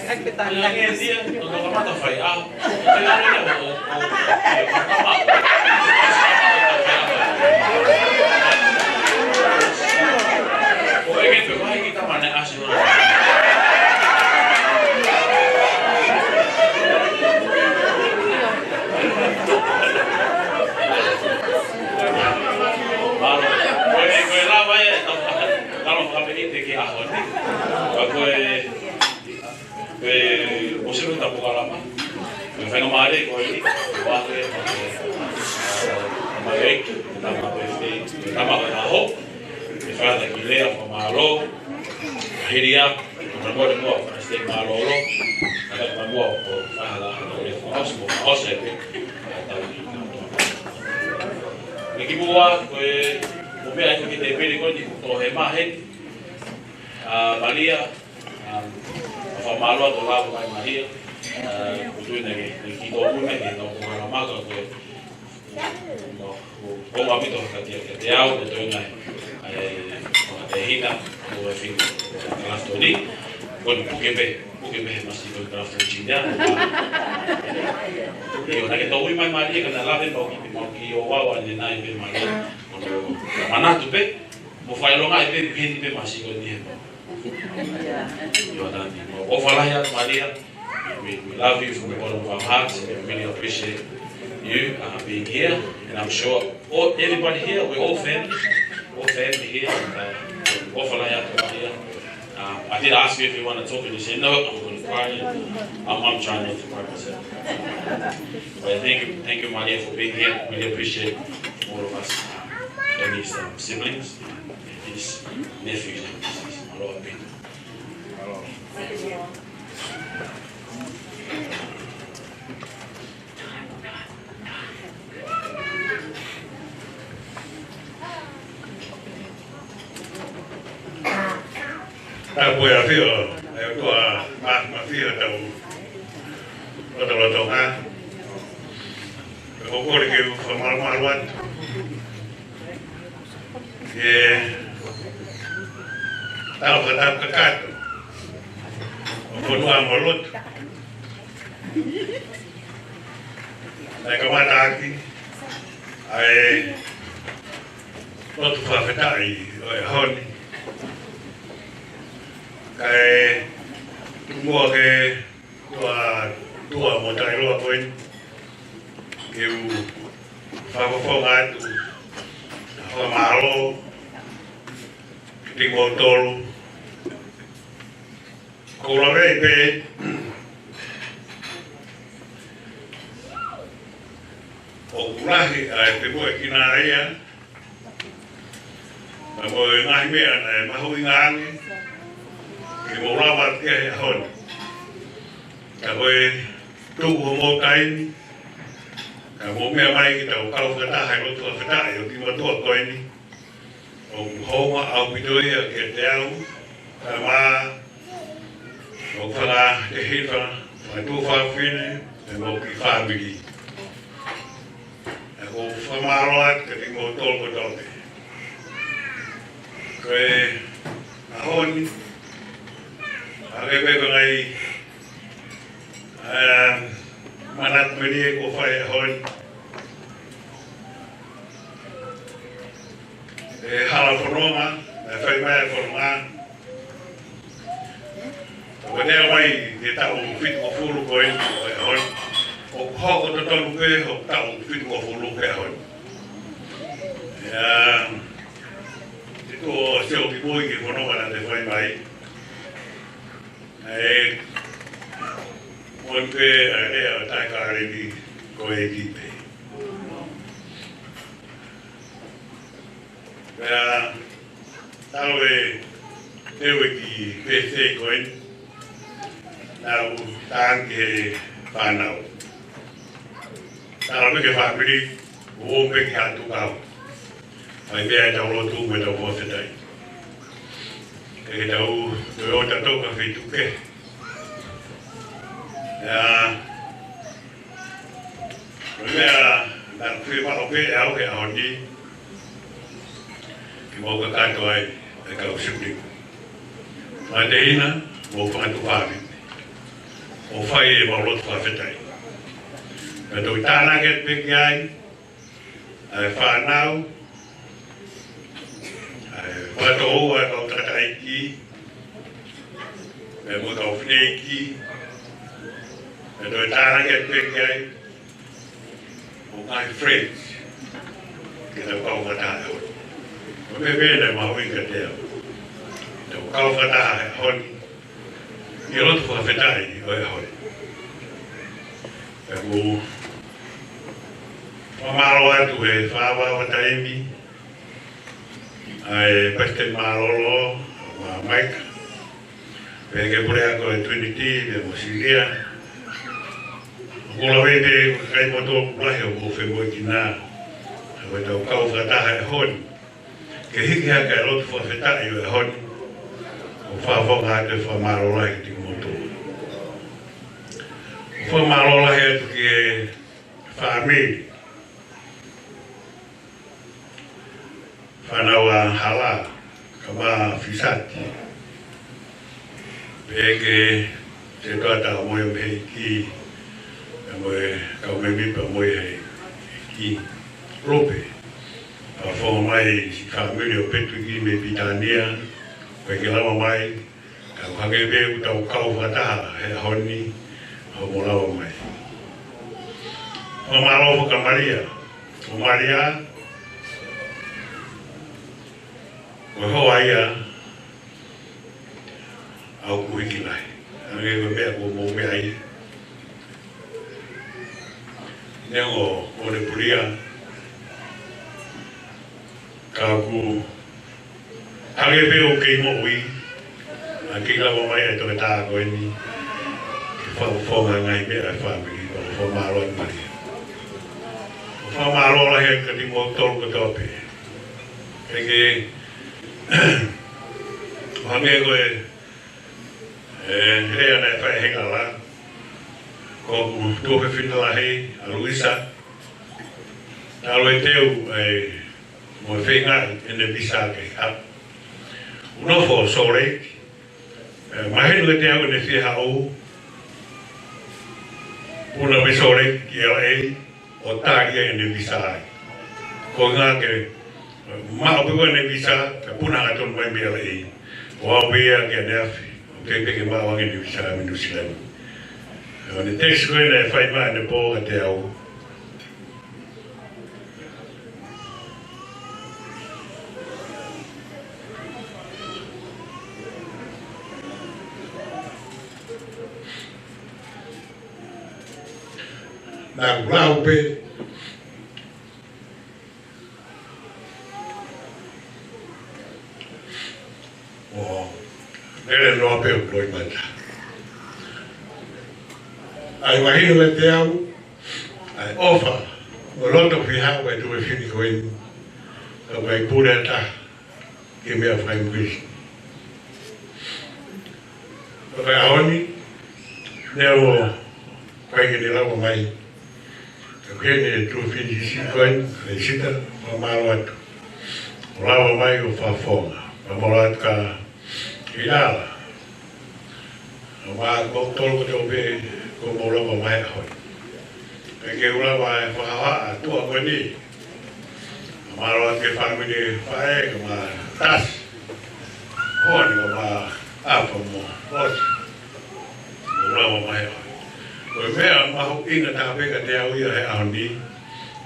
Ke tau Ange dia, no kamata fai au. Te la le o, o, o, o, e ke pe vai ki tamane asi o. Malo, ko e, ko e lava e, tau, tau, tau, tau, tau, tau, tau, tau, tau, tau, tau, tau, tau, Pe, ʻosi ʻo ta polokalama. Pe faingamālie ko eni, ʻo ake, ʻo ake, ʻo ake, tama ko e fei, tama ko e aho. Pe fata ki lea, fakamālō. Hili ia, ka mo le mo, ka se mālōlō. Ka mo, ko fahala, ko le fakaʻosi, ko fakaʻosi pe. Ni ki mua, ko e, ko e meʻa ʻoku ke te pili ko eni, ko e hema heni. ʻA, Malia, ʻa, fakamālō atu lava mai Malia, ʻa, ko e tuʻu eni ke, ke ki tō puna ke tau polokalama ka ko e, ko, ko, ko ngā pito ka te, ka te au, ko e tuʻu eni, ʻa, ko e te hina, ko e fini, ko e draft ni, ko e puke pē, puke pē he masi ko e draft ni ia. ʻIo, naʻa ke tō ui mai Malia, ka naʻa lave mau ki, mau ki ʻo wawa ne nai pē Malia, ko e manatu pē, mo fai longa ai pē, pē ni pē masi ko eni he pō. ʻIo, tani. ʻOfa lahi atu Malia. We, we love you from the bottom of our hearts. We really appreciate you, uh, being here. And I'm sure all, everybody here, we're all family. All family here. And, uh, ʻofa lahi atu Malia. Uh, I did ask you if you wanna talk, and you said, "No, I'm gonna cry." And I'm, I'm trying not to cry myself. But thank you, thank you, Malia, for being here. Really appreciate all of us, uh, and his, um, siblings. His nephew, his, his, Tapu e ʻafio, e ʻOtua Māfimafi ʻo tau lotolotonga. Pea ʻoku ou kole ke u fakamālō atu. Ke tau fakatapu kakato ʻo fonua mo lotu. Naʻe kamata ʻaki ʻa e lotu fakafetaʻi ʻo e ʻaho ni. Kae tuku muʻa ke tua, tua mo taʻeloa ko eni. Ke u fakafofonga atu ʻa e fakamālō kiate kimoutolu. Ko e lave pē ʻoku lahi ʻa e pepuekina ia, pea mo e ngaahi meʻa naʻe mahuʻinga ange ke mou lava ki he ʻaho ni. Ka ko e tuku homou taimi, ka mou meʻa mai ke tau kau fakataha he lotu fakafetaʻi ʻo e kiʻi mātuʻa ko eni. ʻOku hounga ʻaupito ia kiate au, kae ʻumaʻā ʻeku fanga tehina, fanga tuofāfine, pea mo e kiʻi fāmili. ʻOku ou fakamālō atu kiate kimoutolu kotoa pē. Ko e ʻaho ni, ʻa e pē ko e ngaahi, ʻa, manatu mei he ʻoku fai he ʻaho ni. E hala fononga, e fai mai e fononga. ʻOku ne ʻomai ke taʻu fitungofulu ko eni, ko e ʻaho ni. ʻOku hoko totonu pē hoʻo taʻu fitungofulu he ʻaho ni. ʻIa, te tuʻu ʻo sio ki mui ki he fononga naʻa te fai mai. ʻE, ʻoku pehē ʻa e lea ʻa e Taʻekaleni ko e ʻEiki pē. Pea, talu e teu e kiʻi pēsei ko eni, naʻa ku tangi he fānau. Talu pē ki he fāmili, ʻo pē ki ha tukau. ʻAi pē ʻa e tau lotu mo e tau fakafetaʻi. Ke ke tau, ko e ʻoku tau ka feituʻu kehe. ʻIa, ko e meʻa naʻe fiemaʻu pē ʻe au he ʻaho ni, ke mau kakato ai e kau siuliku. Fanga tehina, mo e fanga tuofāfine. ʻo fai ʻemau lotu fakafetaʻi. Pea toki tānaki atu pē ki ai ʻa e fānau, ʻa e fakatoʻo ʻa e kau tangataʻeiki, pea mo e kau fineʻeiki, pea toki tānaki atu pē ki ai ʻo ngaahi friends, ke tau kau fakataha he ʻaho ni. Ko e meʻa pē naʻe mahuʻinga kiate au, ke tau kau fakataha he ʻaho ni ʻi he lotu fakafetaʻi ʻo e ʻaho ni. Pea ʻoku ou fakamālō atu he fakaʻapaʻapa taimi ʻa e Palesiteni Mālōlō, ʻa Maika, pea ki he puleako ʻo e Trinity, pea mo Silia. ʻOku ou lavea pē ko e kakai motuʻa ʻoku lahi ʻoku mou femoʻuekina, ʻa ʻetau kau fakataha he ʻaho ni ke hiki hake ʻa e lotu fakafetaʻi ʻo e ʻaho ni, ʻo fakafofonga atu e fakamālō lahi kiate kimoutolu. ʻOku ou fakamālō lahi atu ki he fāmili, fānau ʻa Hala, kae ʻumaʻā Fisati, pea ki he setuata ʻa Moe mei he ʻEiki, pea mo e kau mēmipa ʻa Moe he ʻEiki. Lope, fakafofonga mai siʻi fāmili ʻo Petuiki mei Pilitānia, ʻoku ʻikai ke lava mai, ka ʻoku hangē pē ʻoku tau kau fakataha he ʻaho ni, hoʻomou lava mai. Fakamālō fakamalia, ʻo Malia, ko e hoa ia ʻa hoku hiki lahi. Hangē ko e meʻa kuo mou meʻa ai. Neongo ʻene pulia, ka ʻoku hangē pē ʻoku kei moʻui, ʻa e kei lava mai ʻa e toketā ko eni ke fakafofonga e ngaahi meʻa ʻa e fāmili, ʻo fakamālō atu Malia. ʻO fakamālō lahi atu kiate kimoutolu kotoa pē. He ke, ʻo hangē ko e, e, lea naʻe fai ʻe Hengala, ko hoku tuofefine lahi ʻa Luisa, talu e teu, e, mo e feingaʻi ʻene visa ke haʻu. ʻOku nofo Salt Lake, e, mahino kiate au ʻene fie haʻu, puna mei Salt Lake ki L A, ʻo tali ʻene visa ai. Ko e ʻuhinga ke maʻu pē ko ē ʻene visa, kae puna hangatonu mai mei L A. ʻO aʻu pē ia ki ʻaneafi, ʻoku teʻeki pē ke maʻu ange ʻene visa mei Nuʻu Sila ni. ʻO ne text ko ē naʻe fai mai ʻanepō kiate au. Naʻa ku lau pē ʻo lele noa pē ʻo loʻimata. ʻA e mahino kiate au ʻa e ʻofa mo e loto fiefia ʻa e tuofefine ko eni, ka ʻoku ʻikai pule ʻe ha taha ki he meʻa fakaʻimigilesi. Ka ko e ʻaho ni, neongo ʻoku ʻikai ke ne lava mai, ka ko ʻene tuofefine siʻisiʻi ko eni, ʻa e sita, fakamālō atu. ʻO lava mai ʻo fakafofonga, fakamālō atu kia Ilala, ʻo mā ko tolo ko tō pē, kuo mou lava mai he ʻaho ni. Pea ke u lava e fakahohaʻa tuʻa ko eni. Mālō atu ki he fāmili faʻē, kae ʻumaʻā Tasi, Honi, kae ʻumaʻā ʻAfa mo ʻOsi. Mou lava mai he ʻaho ni. Ko e meʻa mahuʻinga taha pē kiate au ia he ʻaho ni,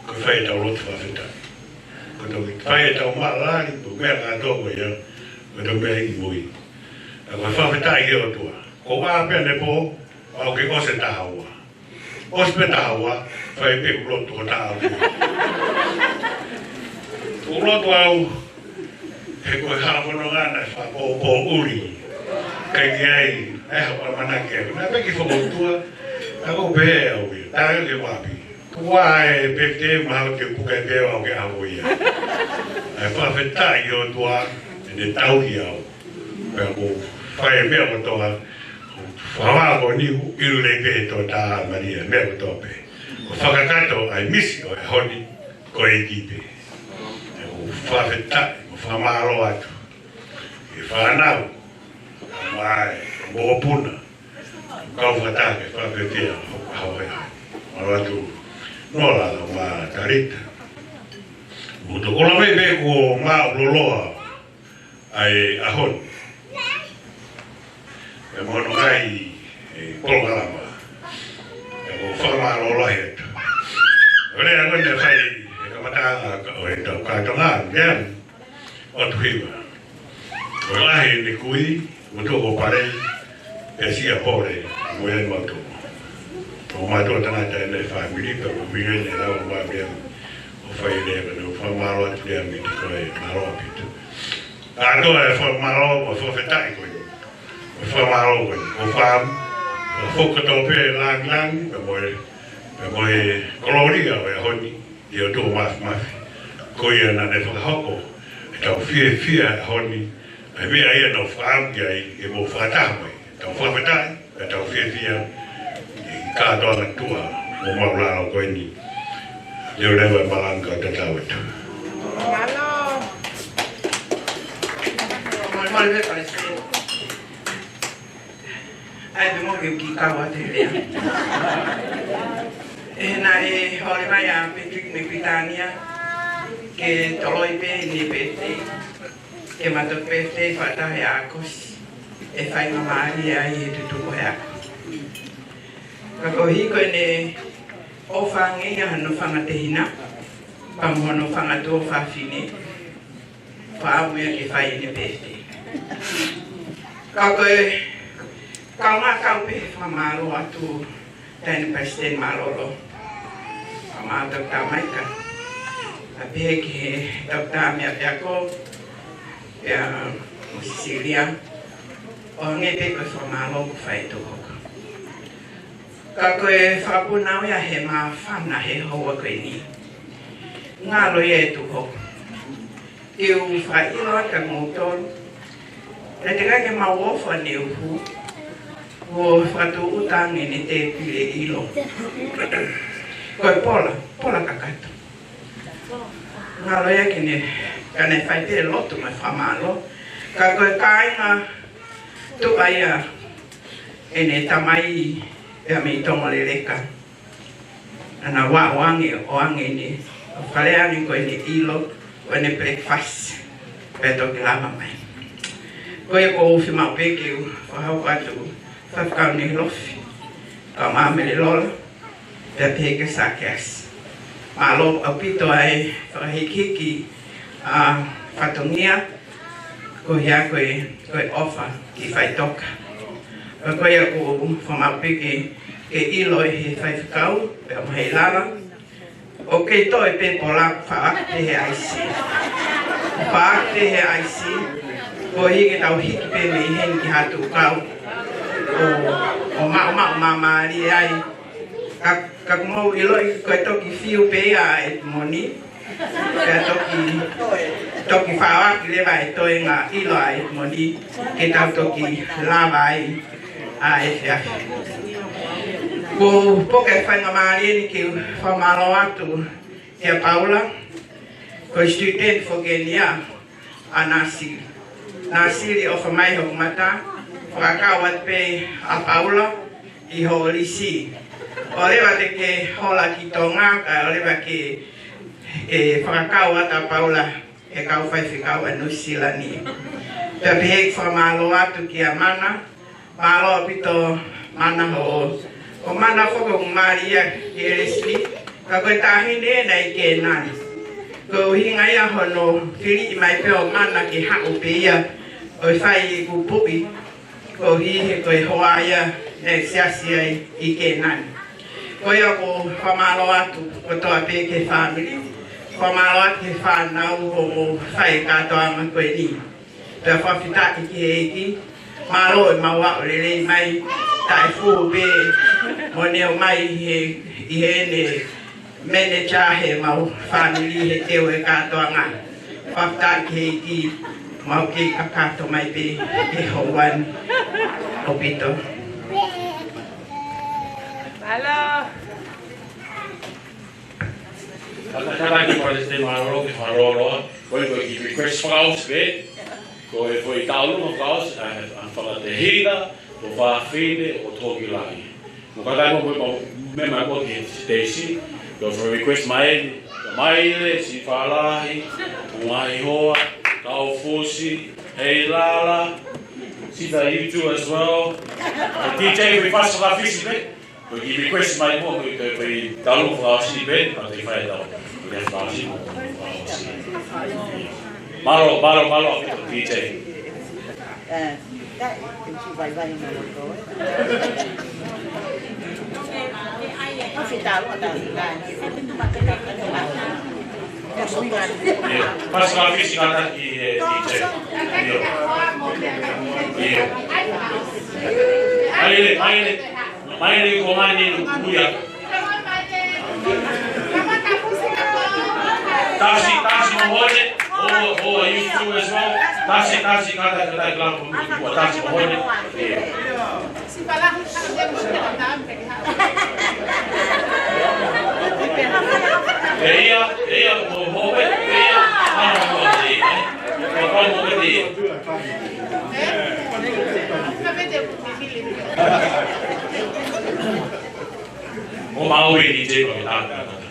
ko e fai ʻetau lotu fakafetaʻi. Ko e toki fai ʻetau maʻalali, ko e meʻa kātoa ko ia, ko e toki meʻa ʻi mui. Ka ko e fakafetaʻi ki he ʻOtua. Ko e ʻā pē ʻanepō, ʻoku kei ʻosi e taha ua. ʻOsi pē taha ua, fai pē ʻeku lotu ʻo taʻaki. ʻOku ou lotu au, he ko e hala fononga naʻe fakapōpōʻuli. ʻIkai ke ʻi ai ha ʻamanaki au. Naʻe pehē ki he fakaʻotua, naʻa ku pehē au ia, tā ke mapi. Kuo ʻai pē ke mahalo ke puke pē au ke ʻaho ia. ʻA e fakafetaʻi ki he ʻOtua, ʻene tauhi au. Pea ʻoku ou fai e meʻa kotoa, fakavā ko eni ʻoku ʻilu lelei pē he toketā Malia, meʻa kotoa pē. ʻOku fakakakato ʻa e misi ʻo e ʻaho ni, ko e ʻEiki pē. ʻOku ou fakafetaʻi, mo fakamālō atu. ʻE fānau, mai, mokopuna, Kau fakataha ke fakafiefia hoku kahaʻu ē. Mālō atu Nola mo Talita. Mou tokolahi pē kuo maʻu loloa ʻa e ʻaho ni. ʻE mono kai e polokalama. ʻE ko fakamālō lahi atu. ʻO lea ko eni ʻe fai ʻe kamata ʻo e tau kātoanga, meʻa ʻo tuhiva. ʻO lahi ni kui, ʻo tuko pare, ʻe sia pole, mo e mau tuko. ʻO mātou tangata ʻene fāmili, pea ko mire ne lau ma meʻa, ʻo fai lea, pea ne fakamālō atu lea mi tiko e mālō ʻaupito. ʻA toa e fakamālō, mo fakafetaʻi ko eni. Mo fakamālō ko eni, ko fam, mo fokoto pē langilangi, pea mo e, pea mo e kolōlia ʻo e ʻaho ni. ʻIo tō mafimafi. Ko ia naʻa ne fakahoko ʻetau fiefia he ʻaho ni. ʻA e meʻa ia naʻa ku fakaʻamu ki ai, ʻe mou fakataha mai. Tau fakafetaʻi, pea tau fiefia. ʻI he kātoanga tuʻa, ʻo maʻulalo ko eni. Leveleva e malanga ka tatau atu. Mālō. Mālō, mālō, mālō. ʻAi, te mo ke uki kau atu he lea. ʻE naʻe holi mai ʻa Patrick mei Pilitānia ke toloi pē ʻene birthday. Ke mātou birthday fakataha he ʻAokosi. ʻE faingamālie ai he tutuku he ako. Ka ko e hiko ʻene ʻofa ange ia hono fanga tehina, pea mo hono fanga tuofāfine. Fakaʻamu ia ke fai ʻene birthday. Ka ko e, kaungā kau pē he fakamālō atu, Taʻahine Palesiteni Mālōlō. Fakamālō Toketā Maika. ʻA pehē ki he Toketā Meʻapeako, pea mo Sisilia. ʻO hangē pē ko e fakamālō kuo fai ʻe Tuʻuhoka. Ka ko e fakapunau ia he māfana he houa ko eni. Ngalo ia ʻe Tuʻuhoka. Ke u fakaʻilo atu kia moutolu. Naʻe teʻeki ke mau ʻofa ne uhu. Kuo fakatūʻuta ange ʻene tēpile ʻilo. Ko e pola, pola kakato. Ngalo ia ke ne, ka ne fai pē lotu mo e fakamālō. Ka ko e kāinga tuʻa ia ʻene tamai ia mei Tongoleleka. Naʻa na ō ange, ō ange ʻene, ʻo fale ange ko ʻene ʻilo, ko ʻene breakfast, pea toki lava mai. Ko ia ʻoku ou fiemaʻu pē ke u fakahoko atu, Faifekau Neilofi, ka Māmele Lola, pea pehē kia Sakeasi. Mālō ʻaupito ʻa e fakahikihiki ʻa e fatongia, ko ia ko e, ko e ʻofa ki Faitoka. Pea ko ia ʻoku ou fiemaʻu pē ke, ke ʻilo ʻe he faifekau, pea mo Heilala. ʻOku kei toe pē pola, faʻaki pē he ʻaisi. Faʻaki pē he ʻaisi. Ko ia ke tau hiki pē mei heni ki Haʻatukau. ʻO, ʻo maʻumaʻu māmālie ai. Ka, ka ʻoku mou ʻiloʻi ko e toki fiu pē ia ʻa Edmoni. Pea toki, toki faʻaki leva e toenga ʻilo ʻa Edmoni. Ke tau toki lava ai ʻa e efiafi. Ko e pō ke faingamālie ni ke u fakamālō atu kia Paula. Ko e student foki eni ia ʻa Nāsili. Nāsili ʻofa mai hoku mata, fakakau atu pē ʻa Paula ʻi hoʻo lisi. ʻOleva te ke hola ki Tonga, kae ʻoleva ke, ke fakakau atu ʻa Paula he kau faifekau ʻa Nuʻu Sila ni. Pea pehē ʻeku fakamālō atu kia Mana, mālō ʻaupito Mana hoʻo. Ko Mana foki ʻoku mali ia kia Leslie, ka ko e taʻahine ena ʻi Kēnani. Ko e ʻuhinga ia hono fili mai pē ʻo Mana ke haʻu pē ia ʻo fai ʻeku puʻi, koeʻuhi he ko e hoa ia naʻe siasi ai ʻi Kēnani. Ko ia ʻoku ou fakamālō atu kotoa pē ki he fāmili, fakamālō atu ki he fānau ʻoku mou fai e kātoanga ko eni. Pea fakafetaʻi ki he ʻEiki, mālō e mau aʻu lelei mai, taʻefuhu pē mo ne ō mai he, ʻi heʻene manager he mau fāmili he teu e kātoanga. Fakafetaʻi ki he ʻEiki, mau kei kakato mai pē he houa ni ʻaupito. Mālō. Fakafetaʻi ki Palesiteni Mālōlō ki he fakalōloa, ko e, ko e kiʻi request fakaʻosi pē, ko e foʻi tauʻolunga fakaʻosi, ʻa, ʻa e fakatehina, Ko e fefine ʻoku toki lahi. Mo kātaki mo e meʻa mai ko ē ki he T C, ko e request mai eni, ko Maile, Sifalahi, ko Ngaahi Hoa, Kaufusi, Heilala, Sita, you too as well. Ko e D J ko e fasi fakafisi pē, ko e kiʻi request mai mo, ko e, ko e, ko e talu fakafisi pē, ka te fai tau. Ko e fakafisi mo, ko e fakafisi. Mālō, mālō, mālō, ko e D J. Eh, ka, e ki vai vai mo lo ko. Ka fita lo ta, ka. Ia, fasi fakafisi kātaki, eh, D J. Ia. Ia. Maile, Maile, Maile ko Ngani no kuya. Tasi, Tasi Mahone, ʻo, ʻo, you too as well. Tasi, Tasi, kātaki, kātaki, lava, ʻo, Tasi Mahone. Ia. Ia, ia, ʻo, ʻo, ia, ia, ʻo, ʻo, ia. ʻO, ʻo, ʻo, ia. ʻO mau e ni te ko e tapu.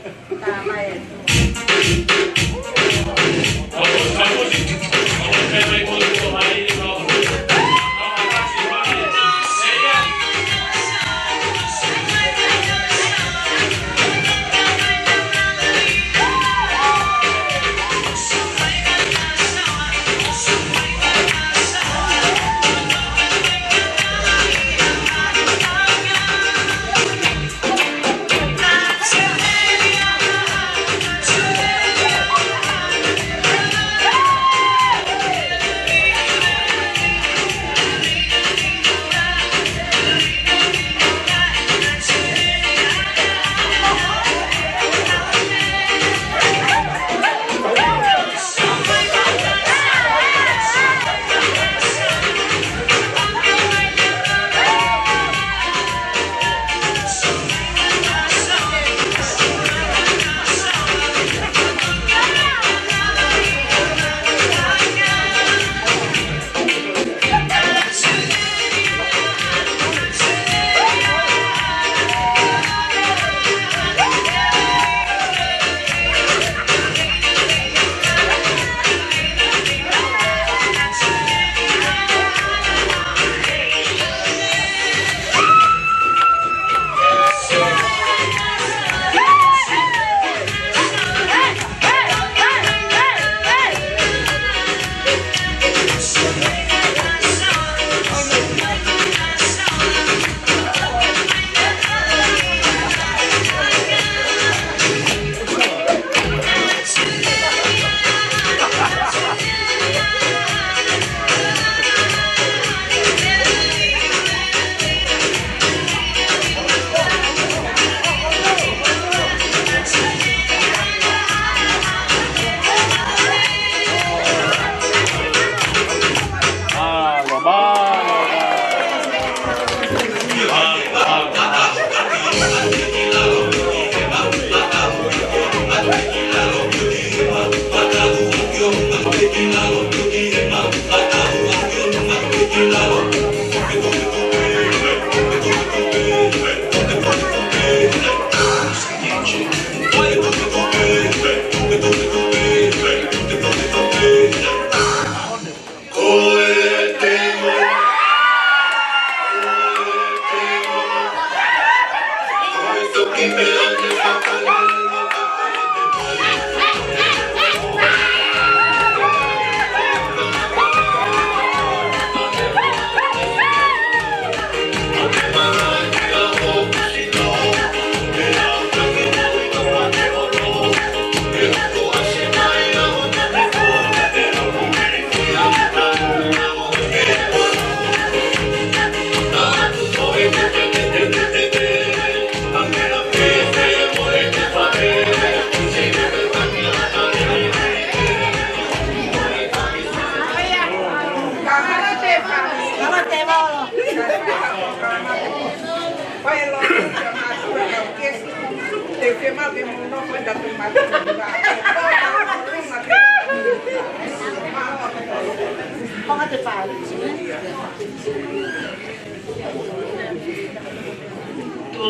Ko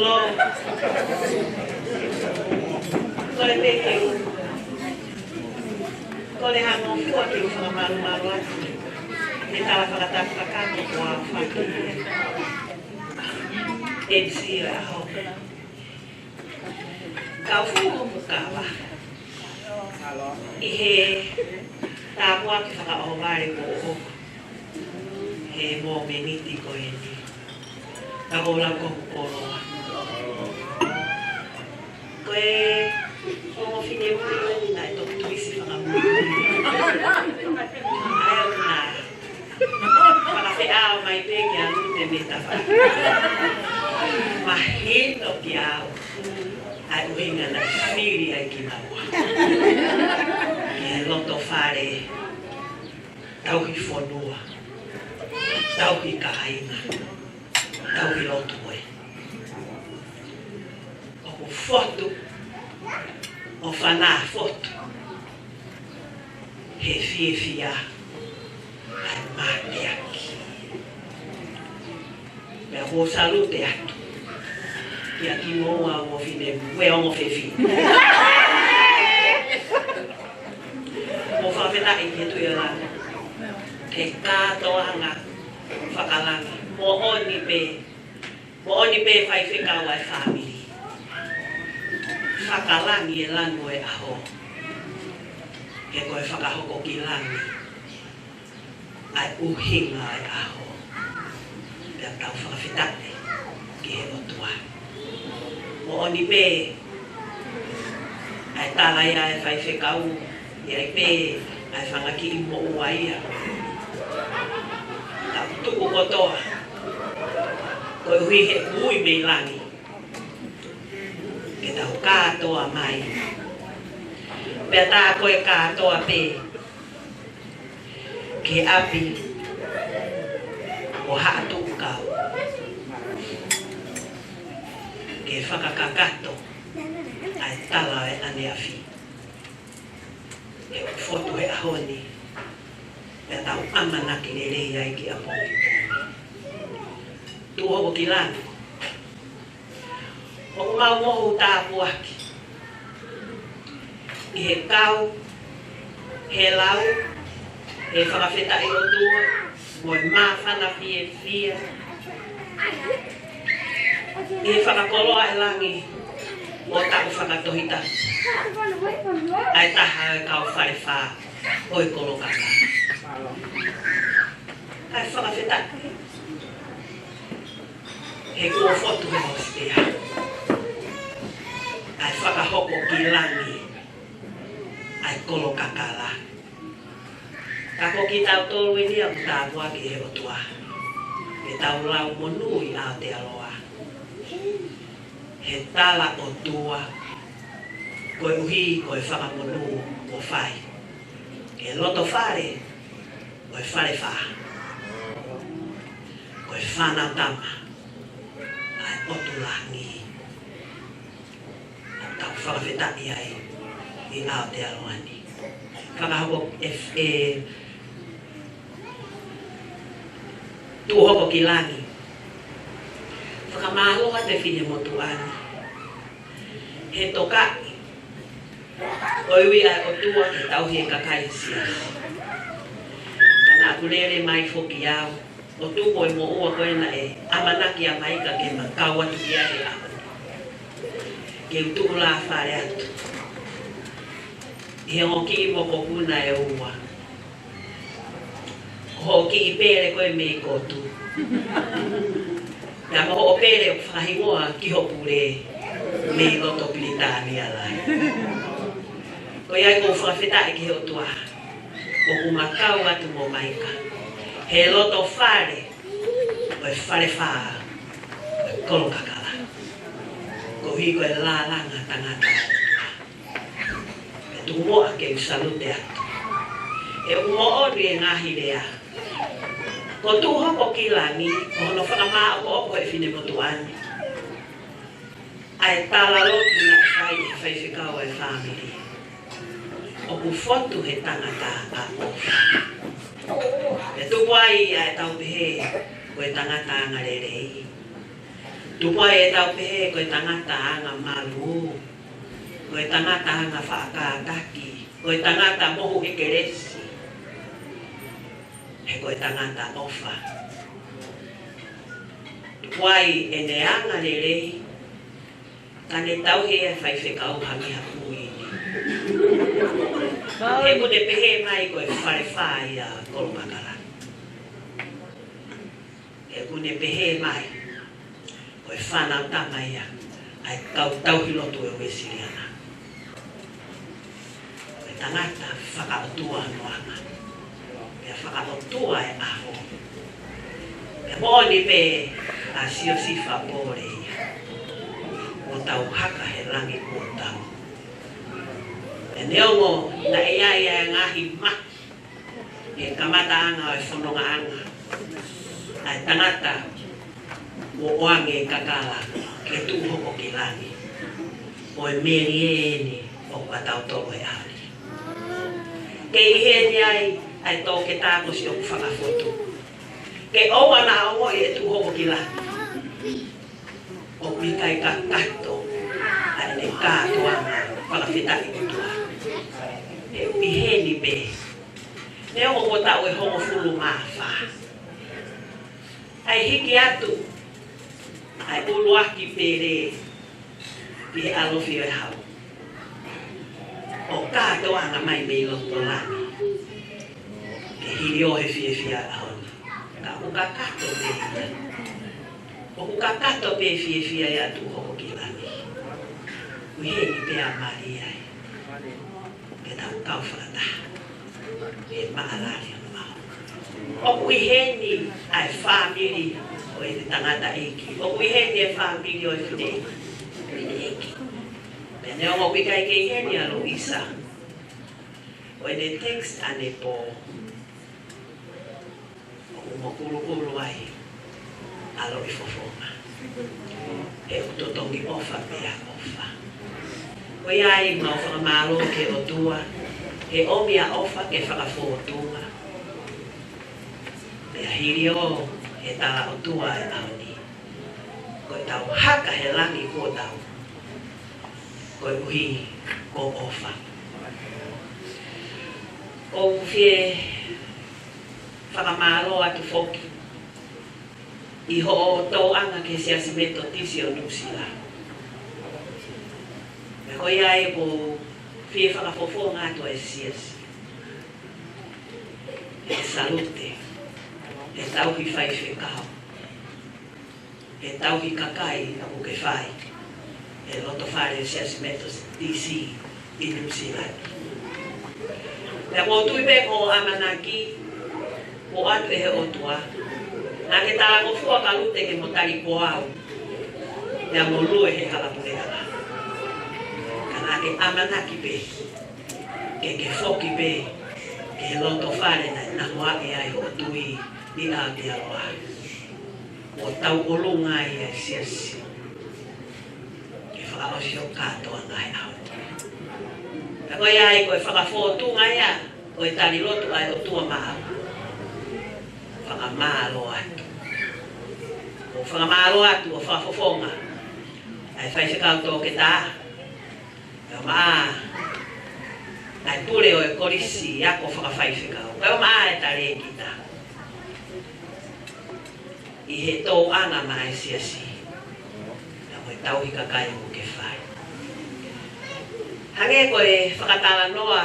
e pehē, ko e hangofua ke u fakamalumalu atu he tala fakatapu kakato ko au faki M C ʻo e ʻaho. Kau fuʻu mukava ʻi he tāpuaki fakaʻohovale kuo hoko he mōmeniti ko eni. Ka ko e lau ko hoku koloa. Ko e ongo finemui ko eni naʻe toki tuʻusi fakamui. ʻA ia ʻoku na fakafeʻao mai pē kia Lute mei tafaʻaki. Mahino kiate au ʻa e ʻuhinga naʻe fili ai kinaua ki he loto fale, tauhi fonua, tauhi kāinga, tauhi lotu ē. ʻOku fotu, ʻo fanā fotu he fiefia ʻa e mateaki. Pea ʻoku ou salute atu kia kimoua ongo finemui, ongo fefine. Mo fakafetaʻi ki he Tuʻi ʻo Langi he kātoanga fakalangi. Moʻoni pē, moʻoni pē faifekau ʻa e fāmili. Fakalangi e lanu ʻo e ʻaho. He ko e fakahoko ki langi ʻa e ʻuhinga ʻo e ʻaho. Pea tau fakafetaʻi ki he ʻOtua. Moʻoni pē ʻa e tala ia ʻa e faifekau, ʻi ai pē ʻa e fanga kiʻi moʻua ia. Tau tuku kotoa, koeʻuhi he ui mei langi ke tau kātoa mai. Pea tā ko e kātoa pē ki ʻapi ʻo Haʻatuʻu Kau ke fakakakato ʻa e tala ʻo e ʻaneafi. He ʻoku fotu he ʻaho ni, pea tau ʻamanaki lelei ai ki ʻapongipongi. Tuʻu hoko ki langi. ʻOku mau mohu tāpuaki ʻi he kau, he lau, he fakafetaʻi ʻOtua, mo e māfana fiefia ʻi he fakakoloa ʻe langi ʻo taʻu fakatohita ʻa e taha ʻo e kau Falefā ʻo e Kolokaka. Kae fakafetaʻi he kuo fotu he hosipea ʻa e fakahoko ki langi ʻa e Kolokaka. Ka ko kitautolu eni ʻoku tāpuaki he ʻOtua ke tau lau monū ʻi Aotearoa he tala ʻOtua, koeʻuhi ko e fakamonū kuo fai he loto fale ʻo e Falefā, ko e Fānautama ʻa e ʻOtu Langi. ʻOku tau fakafetaʻi ai ʻi Aotearoa ni. Fakahoko e, e tuʻu hoko ki langi. Fakamālō atu e finemotuʻa ni he tokaʻi ʻo e ui ʻa e ʻOtua ke tauhi e kakai he siasi. Ka naʻa ku lele mai foki au ʻo tuku e moʻua ko ē naʻe ʻamanaki ʻa Maika ke ma kau atu ki ai he ʻaho ni. Ke u tuʻu lāfale atu ʻi he ongo kiʻi mokopuna ʻe ua. Ko hoʻo kiʻi pele ko ē mei Kotu. Pea mo hoʻo pele ʻoku fakahingoa ki ho pule mei loto Pilitānia Lahi. Ko ia ai ʻoku ou fakafetaʻi ki he ʻOtua ʻoku ma kau atu mo Maika he loto fale ʻo e Falefā ʻo e Kolokaka. Koeʻuhi ko e lālanga tangata ʻa e ʻOtua. Pea tuku muʻa ke u salute atu. ʻOku moʻoni e ngaahi lea. Ko e tuʻu hoko ki langi, ko hono fakamāʻopoʻopo ʻe he finemotuʻa ni ʻa e tala lotu naʻe fai ʻe he faifekau ʻa e fāmili. ʻOku fotu he tangata ʻaʻofi. Pea tupu ai ʻa e tau pehē ko e tangata angalelei. Tupu ai ʻetau pehē ko e tangata anga malū, ko e tangata anga faʻa kātaki, ko e tangata mohu ʻekelesi, he ko e tangata ʻofa. Tupu ai ʻene anga lelei, ka ne tauhi e faifekau hangē ha kuini. He ʻoku ne pehē mai ko e falefā ia Kolokakala. He ʻoku ne pehē mai ko e fānau tama ia ʻa e kau tauhi lotu ʻa e Uēsiliana. Ko e tangata fakaʻotua noa mai. Pea fakaʻotua e ʻaho. Pea moʻoni pē ʻa Siosifa Pole ia. Kuo tau haka he langi kuo tau. Pea neongo naʻe ʻi ai ʻa e ngaahi maki he kamataʻanga ʻo e fonongaʻanga ʻa e tangata kuo ʻoange e kakala ke tuʻu hoko ki langi, ko e melie eni ʻoku ʻatautolu he ʻaho ni. Ke ʻi heni ai ʻa e toketā ko Siosifa Fakafotu. Ke ʻoua naʻa ongoʻi e tuʻu hoko ki langi ʻoku ʻikai kakato ʻa ʻene kātoanga fakafetaʻi ʻOtua. He ʻoku ʻi heni pē, neongo kuo taʻu ʻe hongofulu mā fā, ʻa e hiki atu ʻa e ʻuluaki pele ki he ʻalofi ʻo e hau, ʻo kātoanga mai mei loto langi ke hili ʻo he fiefia ʻaho ni. Ka ʻoku kakato pē ia. ʻOku kakato pē fiefia ia tuʻu hoko ki langi. ʻOku ʻi heni pē ʻa Malia ē, ke tau kau fakataha he maʻalali ʻo e ʻaho. ʻOku ʻi heni ʻa e fāmili ʻo e tangataʻeiki. ʻOku ʻi heni e fāmili ʻo e fineʻeiki. Pea neongo ʻoku ʻikai ke ʻi heni ʻa Luisa, ʻo ʻene text ʻanepō, ʻoku mokulukulu ai ʻa Loʻifofonga. He ʻoku totongi ʻofa pea ʻofa. Ko ia ai mau fakamālō ki he ʻOtua, he ʻomi ʻa ʻofa ke fakafōtunga. Pea hili ʻo he tala ʻOtua e ʻaho ni, ko ʻetau haka he langi kuo tau, koeʻuhi ko ʻofa. ʻOku ou fie fakamālō atu foki ʻi hoʻo tōʻanga ki he Siasi Metotisi ʻo Nuʻusila. Pea ko ia ai ʻoku ou fie fakafofonga atu e siasi, e salute, e tauhi faifekau, e tauhi kakai ʻoku ke fai he loto fale Siasi Metotisi ʻi Nuʻusila. Pea ʻoku ou tui pē ko e ʻamanaki ʻoku ʻoatu ʻe he ʻOtua, naʻa ke talangofua ka Lute ke mo tali ko au, pea mo lue he hala puleʻanga. Ka naʻa ke ʻamanaki pē ke ke foki pē ki he loto fale naʻe nahu ai hoʻo tui ʻi Aotearoa. ʻO tauʻolunga ai e siasi ke fakaʻosi hoʻo kātoanga he ʻaho ni. Pea ko ia ai ko e fakafōtunga ia ʻo e tali lotu ʻa e ʻOtua maʻau. Fakamālō atu. ʻO fakamālō atu ʻo fakafofonga ʻa e faifekau toketā, kae ʻumaʻā ʻa e pule ʻo e kolisi ako fakafaifekau, kae ʻumaʻā e talēkita ʻi he tōʻanga maʻa e siasi, pea mo e tauhi kakai ʻoku ke fai. Hangē ko e fakatalanoa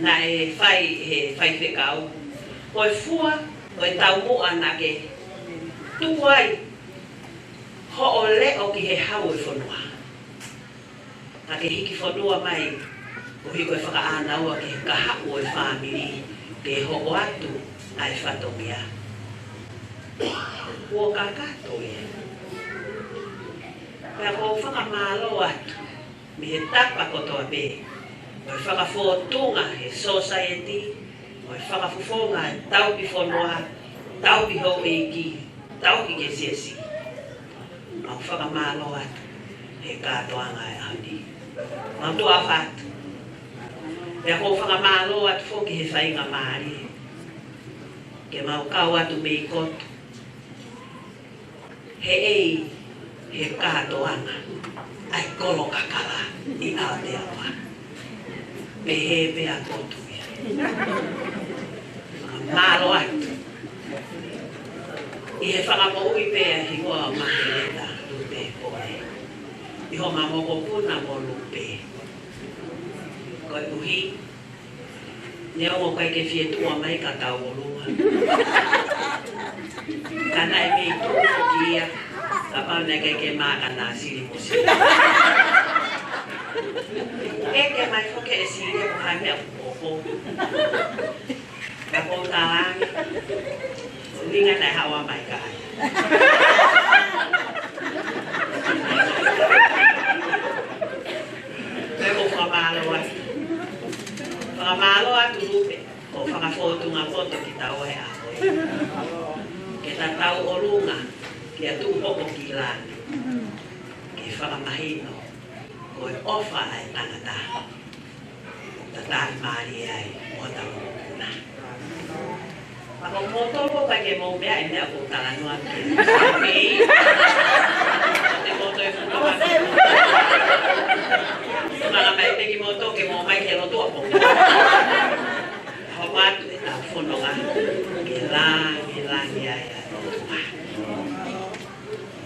naʻe fai ʻe he faifekau, ko e fua ʻo e taumuʻa naʻa ke tuku ai hoʻo leʻo ki he hau ʻo e fonua, ka ke hiki fonua mai koeʻuhi ko e fakaʻānaua ki he kahaʻu ʻo e fāmili ke hoko atu ʻa e fatongia. Kuo kakato ia. Pea ʻoku ou fakamālō atu mei he tapa kotoa pē, mo e fakafōtunga he sōsaieti, mo e fakafofonga e tauhi fonua, tauhi houʻeiki, tauhi ki he siasi. Mau fakamālō atu he kātoanga e ʻaho ni. Mau tuʻa ʻofa atu. Pea ʻoku ou fakamālō atu foki he faingamālie ke mau kau atu mei Kotu he ʻEiki, he kātoanga ʻa e kolo kakala ʻi Aotearoa. Pehē pē ʻa Kotu ia. Mālō atu. ʻI he fakamoʻui pē ʻa e hingoa ʻo Makeleta Lupe Pole ʻi homa mokopuna mo Lupe. Koeʻuhi neongo ʻikai ke fie tuʻu mai ka tau ʻolunga, ka naʻe mei tuʻu foki ia, kapau naʻe ʻikai ke maaka na sili mo sili. ʻEke mai foki e sili ko hai meʻa ʻoku ʻoku. Ka kou talaange, ʻuhinga naʻe haʻu mai ka ai. Pea kou fakamālō atu. Fakamālō atu Lupe, ʻo fakafōtunga poto kitaua he ʻaho ni. Ke ta tau ʻolunga, ke ta tuʻu hoko ki langi. Ke fakamahino, ko e ʻofa ʻa e tangata. Tataki mālie ai, mo ta mokopuna. Pea ko moutolu ʻoku ʻikai ke mou meaʻi e meʻa kou talanoa ki ai. Mei. Te moutolu e fuka maka. Maka mai pē kimoutolu ke mou ō mai ki he lotu ʻapongipongi. Hoko atu ʻetau fononga. Ke langi, ke langi ai ʻa e ʻofa.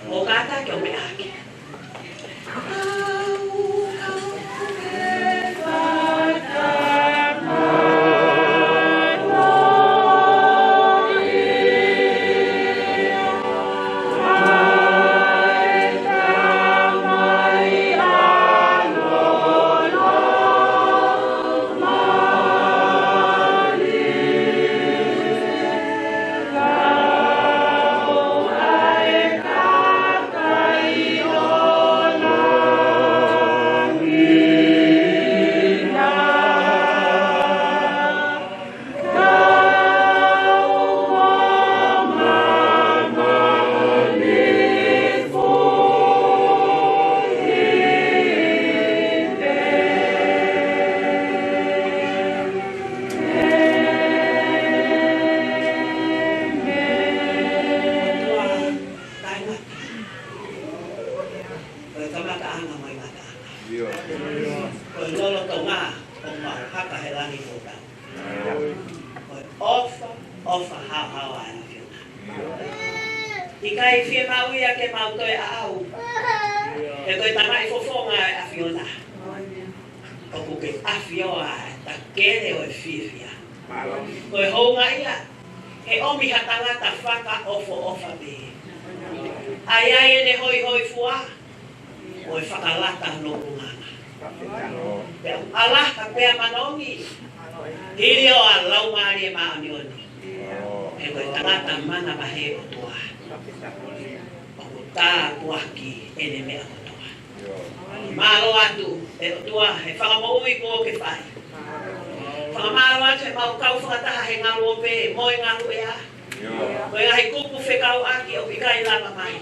ʻO kātaki ʻo meʻa hake. Ko e kamataʻanga mo e ngataʻanga. Ko e lolotonga ʻoku mau haka he langi mo tau. Ko e ʻofa, ʻofa haohaoa ʻa e ʻAfiona. ʻIkai fiemaʻu ia ke mau toe ʻaʻau. He ko e tamaʻi fofonga ʻa e ʻAfiona. ʻOku ke ʻafioʻi ʻa e takele ʻo e fiefia. Ko e hounga ia, he ʻomi ha tangata fakaʻofoʻofa pē. ʻA ia ʻene hoihoifua, ʻo e fakalata no ʻulungaanga. Pea ʻalaha pea manongi, hili ʻo ʻa e Laumālie Māʻoniʻoni. He ko e tangata manavahē ʻOtua. ʻOku tāpuaki ʻene meʻa kotoa. Mālō atu, ʻe ʻOtua, he fakamoʻui kuo ke fai. Fakamālō atu he mau kau fakataha he ngalu ope, mo e ngalu ʻea. Ko e ngaahi kupu fekauʻaki ʻoku ʻikai lava mai.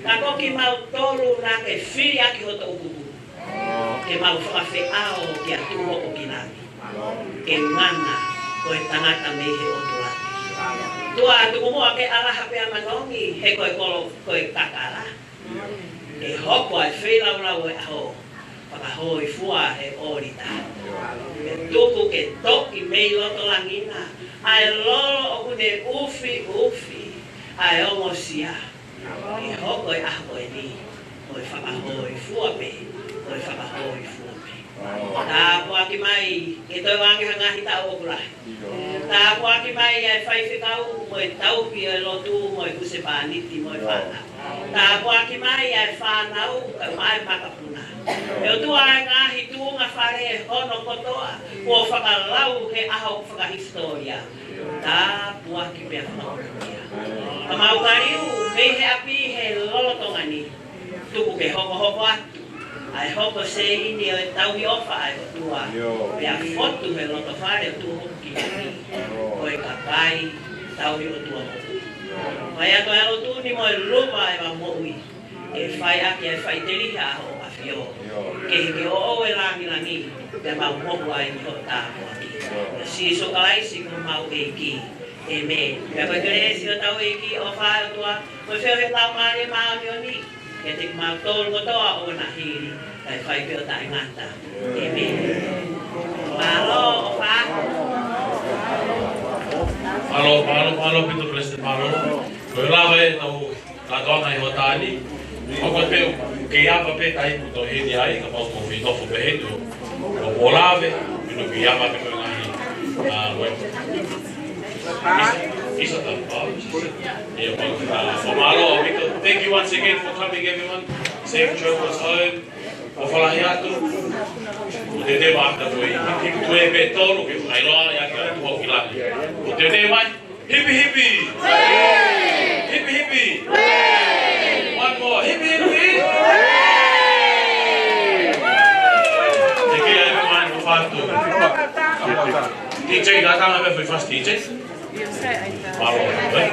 Ka ko kimautolu naʻa ke fili ʻaki hoto kupu. Ke mau fakafeʻao kia tuʻu hoko ki langi. Ke ngana ko e tangata mei he ʻOtua. ʻOtua tuku muʻa ke ʻalaha pea manongi, he ko e kolo, ko e kakala. ʻE hoko ʻa e feilaulau ʻo e ʻaho, fakahōifua he ʻōlita. ʻE tuku ke toki mei loto langi na, ʻa e lolo ʻoku ne ʻufiʻufi, ʻa e ongosia. ʻE hoko e ʻaho ko eni, ko e fakahōifua pē, ko e fakahōifua pē. Tāpuaki mai, ke toe ʻoange ha ngaahi taʻu ʻoku lahi. Tāpuaki mai ʻa e faifekau, mo e tauhi ʻo e lotu, mo e husepāniti, mo e fānau. Tāpuaki mai ʻa e fānau, kae ʻumaʻā e makapuna. ʻE ʻOtua ʻa e ngaahi tuʻunga fale hono kotoa, kuo fakalau he ʻaho fakahisitōlia. Tāpuaki pea fakaʻotua. Ka mau kaliu, mei he ʻapi he lolotonga ni. Tuku ke hokohoko atu ʻa e hoko seini ʻo e tauhi ʻofa ʻa e ʻOtua. Pea fotu he loto fale ʻo tuʻu hoko ki langi. Ko e kakai tauhi ʻOtua moʻui. Mai atu ʻa e lotu ni mo e luva ʻo e moʻui. Ke fai ʻaki ʻa e faʻiteliha ʻa hoʻo ʻAfio. Ke hiki ʻo ʻoʻou e langilangi. Pea mau mohu ai ʻi hoʻo tāpuaki. ʻIa Sīsū Kalaisi ko homau ʻEiki. ʻĒmeni. Pea ko e kelesi ʻa hotau ʻEiki, ʻofa ʻa e ʻOtua, mo e feohi ʻa e Laumālie Māʻoniʻoni, kiate kimautolu kotoa ʻoku na hili, kae fai pē ʻo taʻengata. ʻĒmeni. Mālō, ʻofa. Mālō, mālō, mālō ʻaupito, Palesiteni, mālō. Ko e lava ʻetau kātoanga ʻi he hoʻatā ni. Ko e pē, ke ʻi ai pē taimi ʻoku tau hili ai, kapau ʻoku mou fie nofo pē heni ʻo, ʻo, ʻo lave, ʻio, ke ʻi ai pē ko e ngaahi, ʻa, ko e. Isa, isa ta, ʻa, isa. ʻIo, ʻa, ʻo mālō ʻaupito. Thank you once again for coming, everyone. Safe travels home. ʻOfa lahi atu. ʻOku te te mata koe. Ki tu e pe tolu, ke ʻai loa ia ke atu hau ki langi. ʻOku te te mai. Hipi hipi. Hipi hipi. One more. Hipi hipi. Thank you, everyone, ʻofa atu. D J, kātaki mai foʻi fast D J. Mālō, eh?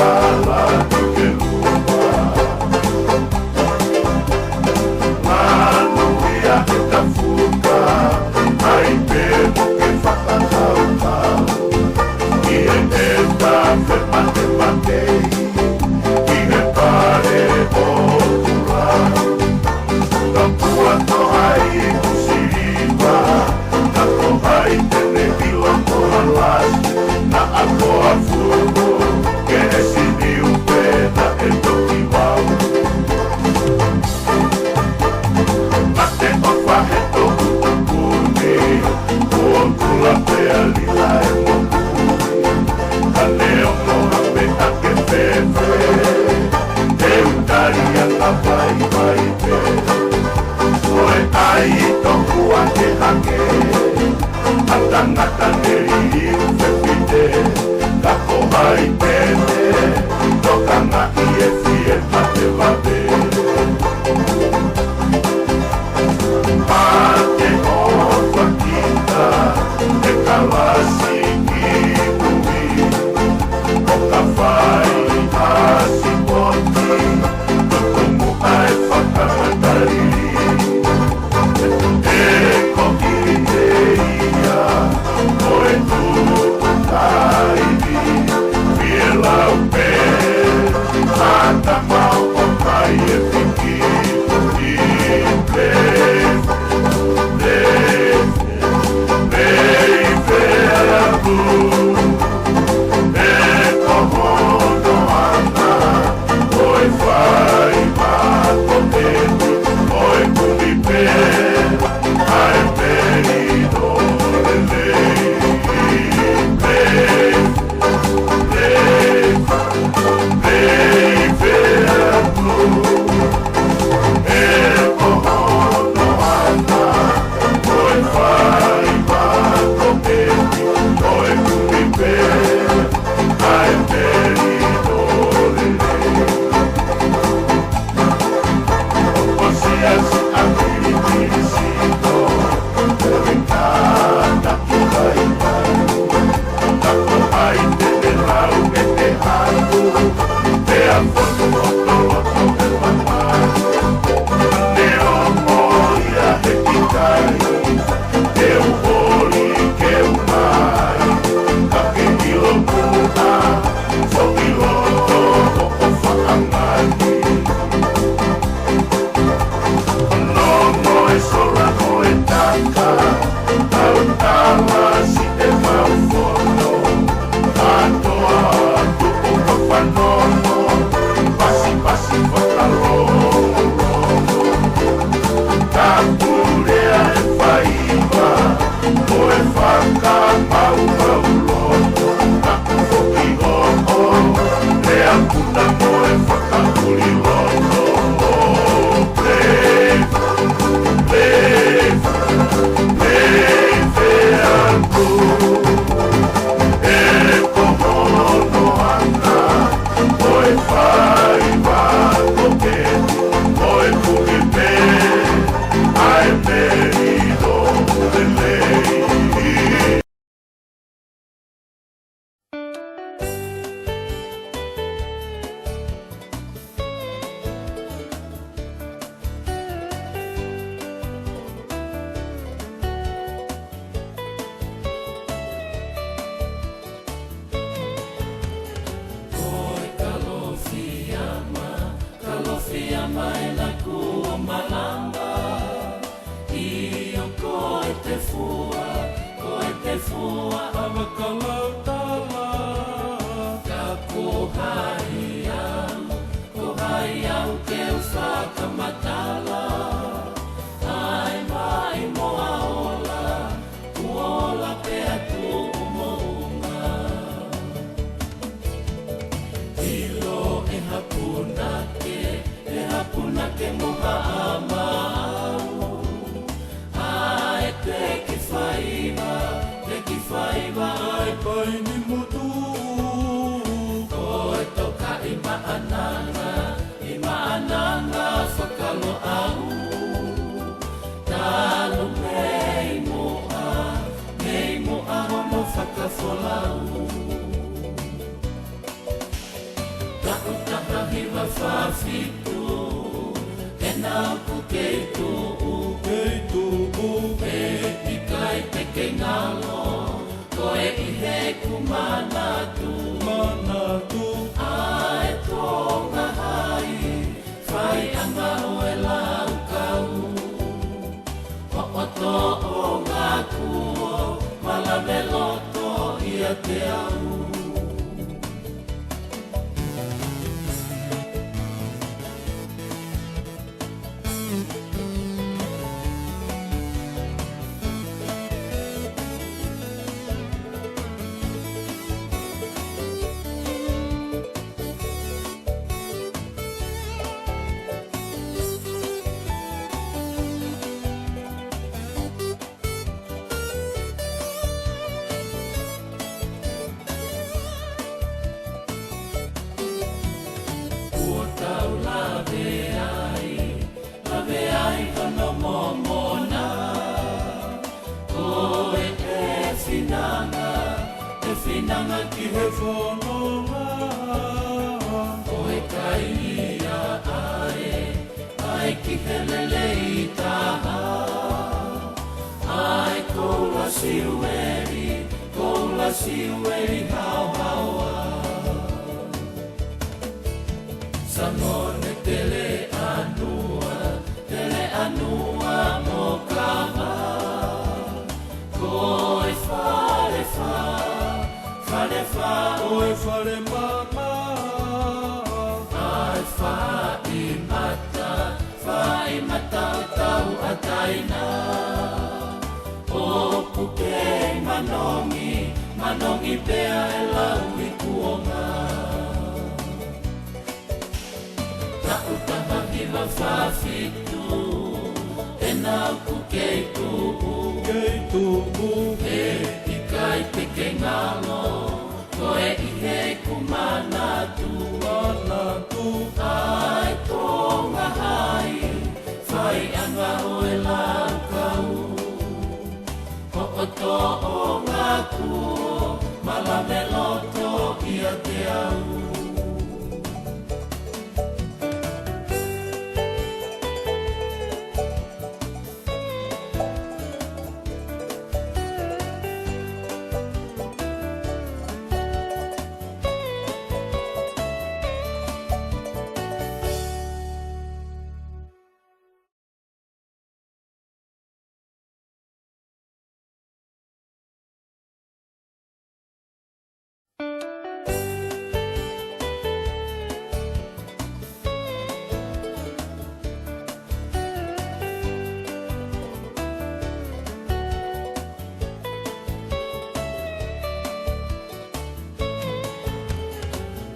Ala ke lua. Lanu ia ke tafuta, ai pē mo ke fakakaukau. ʻI heʻeta fematemate, ʻi he pale ʻo Kula. Ka pua ko hai ʻoku siliva, ka ko hai te ne ʻilo ko Halasi, naʻa ko Afuku, ke ʻesi niu pē naʻe toki vau. Mate ʻofa he toʻu tupuni, kuo kula pea lila e moku. Ka neongo ha meʻa ke fēfē, te u tali ʻa ka vaivai pē. Ko e ʻai tokua ke hake, ʻa tangata ne liliu fefine, ka ko hai pē ne tokangaʻi e fie mate vave. Mate ʻofa kita, e kalasi kimui, ʻo ka fai ʻa sipoti, tuku muʻa e fakamatali. E ko ki te ia, ko e tuku taimi, fie lau pē, ʻa ta mau ʻo kai e fiki, i te, te, Pei pea ku, e ko hono ʻana, ko e fai ma ko te, ko e kumi pē, ʻa e pei no lelei, pei, pei, pei pea ku, e ko hono ʻana, ko e fai ma ko te, ko e kumi pē, ʻa e pei no lelei. ʻO siasi ʻa Pilipilisito, ko e kātaki vaivai. Ka ko hai te ne lau ʻe te haku, pea fonu ʻo toloto e mama. Neongo ia he ʻikai, te u holi ke u mai, ka ke ʻilo muʻa, foʻi loto hoʻo faʻangani. Nono e sola ko e taka, tau tala si e mau fono, kātoa tuʻu ka fanongo, pasipasi fakalongolongo. Ka pule ʻa e faiva, ko e fakamaumau loto, ka ku foki hoʻo, lea puna ko e fakaʻuli loto. Play, play, play, play, e ko hono ʻana, ko e fai ma ko ke, ko e kumi pē, ʻa e pei no lelei. Ko e Kalofiama, Kalofiama ʻena kuo malama. ʻIo ko e tefua, ko e tefua ʻa Makalautala. Ka ko hai au, ko hai au ke u fakamatala. ʻAi mai mo ha ola, kuo ola pea tuʻu moʻunga. ʻIlo ʻe ha punake, ʻe ha punake mo ha ʻamau. ʻAi pē ke faiva, pē ke faiva, ʻai paini motu. Ko e toka ʻi Maʻananga, ʻi Maʻananga Fakaloʻau. Talu mei muʻa, mei muʻa hono fakafolau. Fā fitu, ʻena ʻoku kei tuʻu, kei tuʻu, ʻe ʻikai te ke ngalo, ko e ʻi heʻeku manatu, manatu, ʻa e Tonga Hai, faiʻanga ʻo e laukau. Hoʻo tōʻonga kuo malave loto ʻiate au. Kuo tau lave ai, lave ai hono momona. Ko e, ʻe finanga, ʻe finanga ki he fononga. Ko e kai ia ʻa e, ʻa e ki he lelei taha. ʻA e koula siueli, koula siueli haohaoa. Sangone Teleʻanua, Teleʻanua mo Kava. Ko e Falefā, Falefā ʻo e Falemama. ʻA e Faʻimata, Faʻimata ʻo Tauʻatāina. ʻOku kei manongi, manongi pea ʻe lau i kuonga. Taʻu taha hiva fā fitu, ʻena ʻoku kei tuʻu, kei tuʻu, ʻe ʻikai te ke ngalo, ko e ʻi heʻeku manatu, manatu, ʻa e Tonga Hai, faiʻanga ʻo e laukau. Hoʻo tōʻonga kuo malave loto ʻiate au.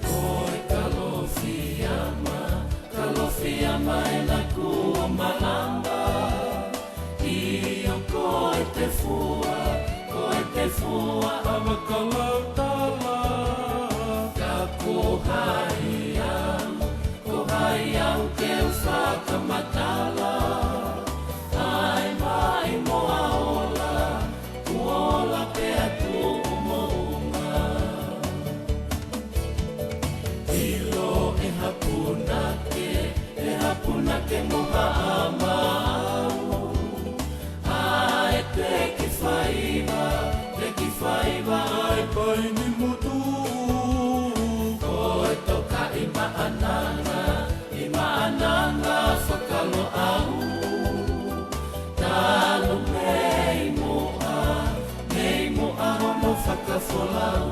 Ko e Kalofiama, Kalofiama ʻena kuo malama. ʻIo ko e tefua, ko e tefua ʻa Vakalautala. Ka ko hai au, ko hai au ke u fakamatala. ʻAi mai mo a ola, kuo ola pea tuʻu moʻunga. ʻIlo ʻe ha punake, ʻe ha punake mo ha ʻamau. ʻAi te ki faiva, te ki faiva ʻai paini motu. Ko e toka ʻi Maʻananga, ʻi Maʻananga Fakaloʻau. Talu mei muʻa, mei muʻa hono fakafolau.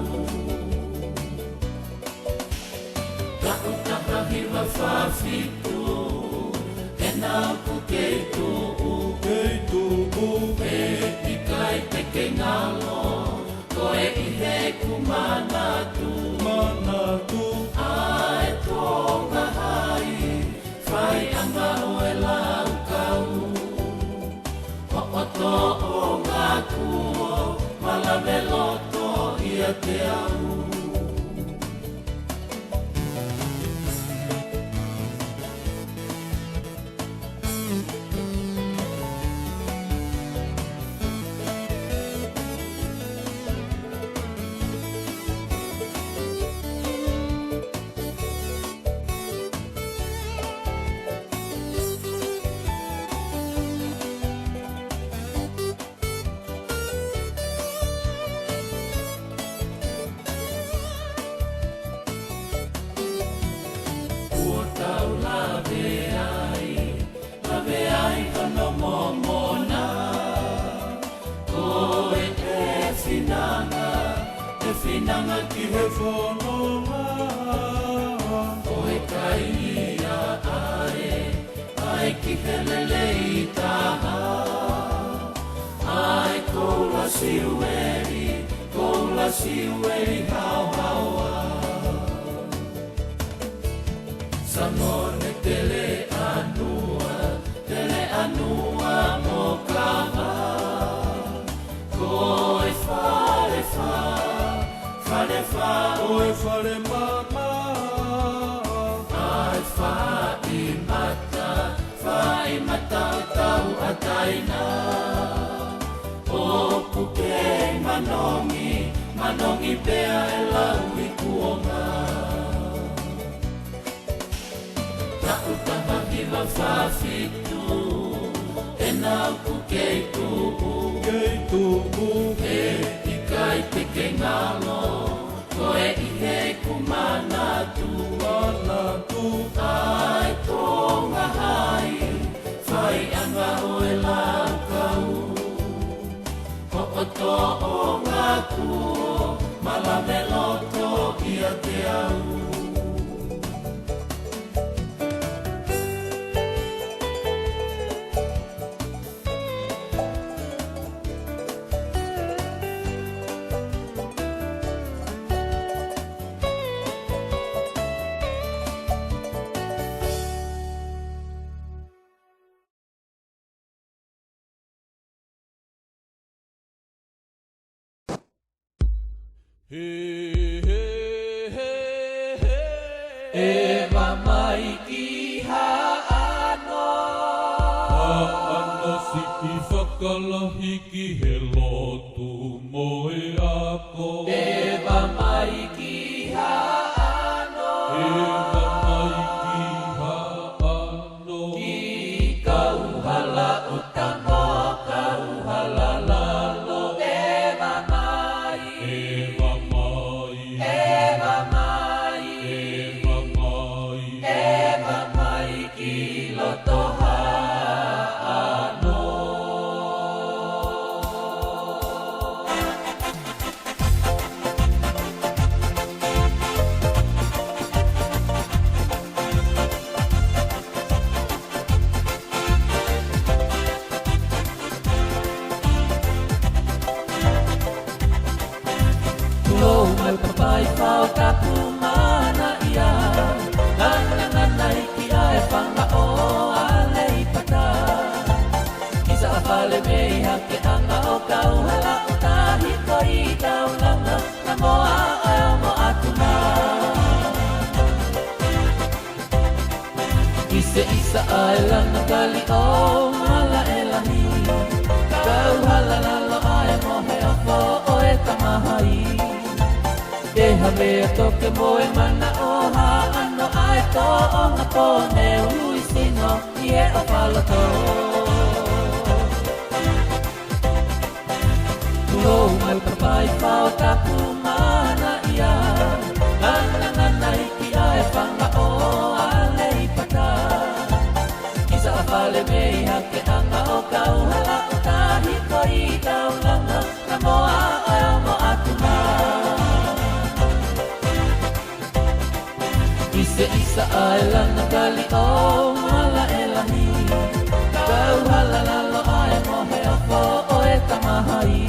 Taʻu taha hiva fā fitu, ʻena ʻoku kei tuʻu, kei tuʻu, ʻe ʻikai te ke ngalo, ko e ʻi heʻeku manatu, manatu, ʻa e Tonga Hai, faiʻanga ʻo e laukau. Hoʻo tōʻonga kuo malave loto ʻiate au. Finanga ki he fononga ʻo e kai ia ʻae, ʻae ki he lelei taha. ʻAe koula siueli, koula siueli haohaoa. Sangone Teleʻanua, Teleʻanua mo Kava. Ko e Falefā, Falefā ʻo e Falemama. ʻAe Faʻimata, Faʻimata ʻo Tauʻatāina. ʻOku kei manongi, manongi pea ʻe lau i kuonga. Taʻu taha hiva fā fitu, ʻena ʻoku kei tuʻu, kei tuʻu. He ʻikai te ke ngalo koe ʻi heʻeku manatu, manatu. ʻAe Tonga hai, faiʻanga ʻo e laukau. Hoʻo tōʻonga kuo malave loto ʻiate au. He, he, he, he, he. ʻEva mai ki Haʻano. Haʻano Siʻi Fakalahi ki he lotu mo e ako. ʻEva mai ki Haʻano. ʻEva mai ki Haʻano. Ki Kauhalaʻuta mo Kauhalalalo, ʻeva mai. ʻEva mai. ʻEva mai. ʻEva mai. ʻEva mai ki loto Haʻano. Tulou mai papai fao tapu mana ia. Ngana ngana iki ʻa e fanga ʻo Aleipata. Kisa ʻa Fale mei hake anga ʻo Kauhalaʻuta, hiko i Taulanga, na moa ʻa e ongo ʻatuna. ʻIseʻisa ʻa e lana kali ʻo Malaʻelahi. Kauhalalalo ʻa e mohe ofo ʻo e tamahai. Te ha meʻa toke mo e mana ʻo Haʻano ʻa e tōʻonga pō ne ului sino ʻi he ʻofa loto. Tulou mai papai fao tapu mana ia. Ngana ngana iki ʻa e fanga ʻo Aleipata. Kisa ʻa Fale mei hake anga ʻo Kauhalaʻuta, hiko i Taulanga, na moa ʻa e ongo ʻatuna. ʻIseʻisa ʻa e lana kali ʻo Malaʻelahi. Kauhalalalo ʻa e mohe ofo ʻo e tamahai.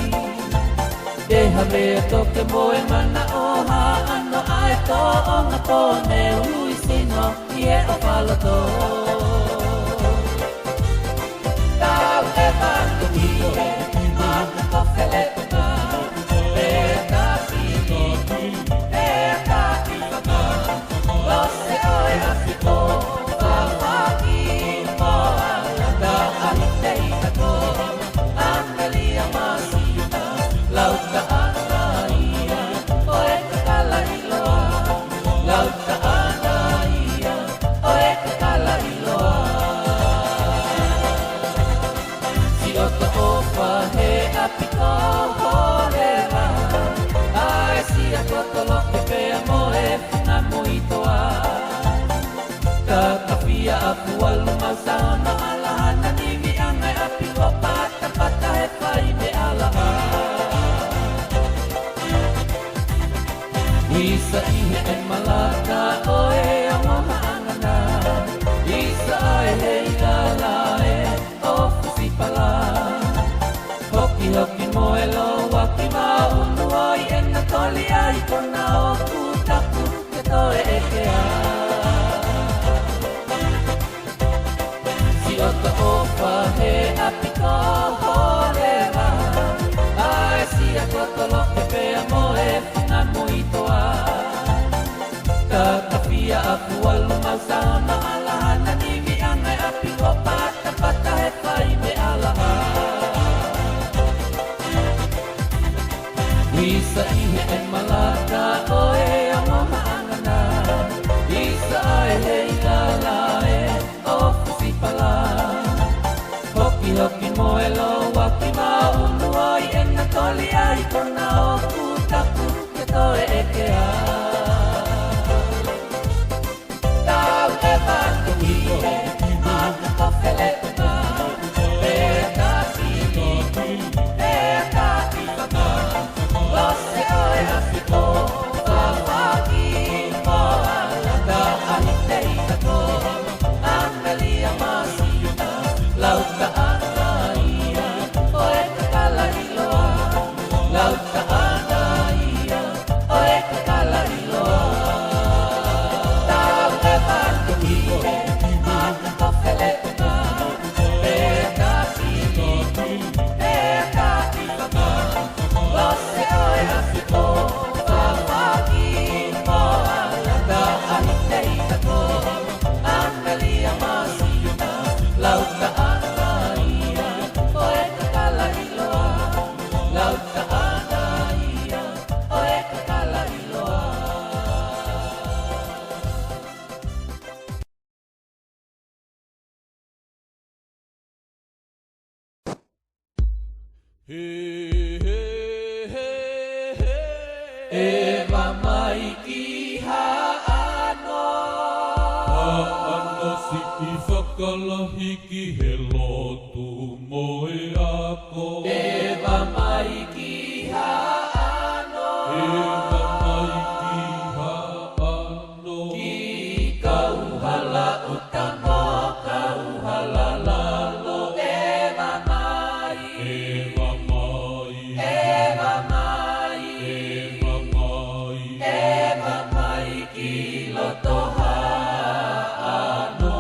Te ha meʻa toke mo e mana ʻo Haʻano ʻa e tōʻonga pō ne ului sino ʻi he ʻofa loto. Tau e patu ki he maka ko Feletunga. Pea taki, pea taki faka. Lose ʻo e afiko, fafaki moa, ta ahi tei kato. Amelia Masita, lau taʻana ia ʻo e kakala ʻiloa. Lau taʻana ia ʻo e kakala ʻiloa. Siʻoto ʻofa he ʻapi ko Holeva, ʻa e sia ko Toloke pea mo e funga mo Itoa. Kakafia ʻa Pualu Mausaono, ʻAlahana Niviʻanga, ʻapi ko Patapata he fai meʻa lava. Isa ʻi heʻema laka ʻo e ongo haʻangana. Isa ʻa e heilala ē ʻo Fusipala. Hokihoki mo e louaki maʻunu ʻo ʻi ʻena toli ai kona ʻoku taku ke toe ʻekea. Siʻoto ʻofa he ʻapi ko Hōleva, ʻa e sia ko Toloke pea mo e funga muitoa. Kakafia ʻa Fualu Mau Saono ʻa Lahana, nimi ʻanga e ʻapi ko Patapata he fai meʻa lahi. Isa ʻi heʻema laka ʻo e ongo haʻangana. Isa ʻa e heilala ē ʻo Fusipala. Hokihoki mo e louaki maʻunu ʻo ʻi ʻena toli ai kona ʻoku taku ke toe ʻekea. Tau ʻeva tuʻi ē, maka ko Felepa, pea ka fili, pea ka fifaka, lose ʻo e ʻapi ko Fafaki, ko Alata, ʻa Hiteitako, ʻa Melia Masina, Lautaʻanga ia ʻo e kakala ʻiloa, Lautaʻanga ia ʻo e kakala ʻiloa. Tau ʻeva tuʻi ē, maka ko Felepa, pea ka fili, pea ka fifaka, lose ʻo e ʻapi ko Fafaki, ko Alata, ʻa Hiteitako, ʻa Melia Masina, Lautaʻanga ia ʻo e kakala ʻiloa, Lautaʻanga ia ʻo e kakala ʻiloa. He, he, he, he, he. ʻEva mai ki Haʻano. Haʻano siʻi fakalahi ki he lotu mo e ako. ʻEva mai ki Haʻano. ʻEva mai ki Haʻano. Ki Kauhalaʻuta mo Kauhalalalo, ʻeva mai. ʻEva mai. ʻEva mai. ʻEva mai. ʻEva mai ki loto Haʻano.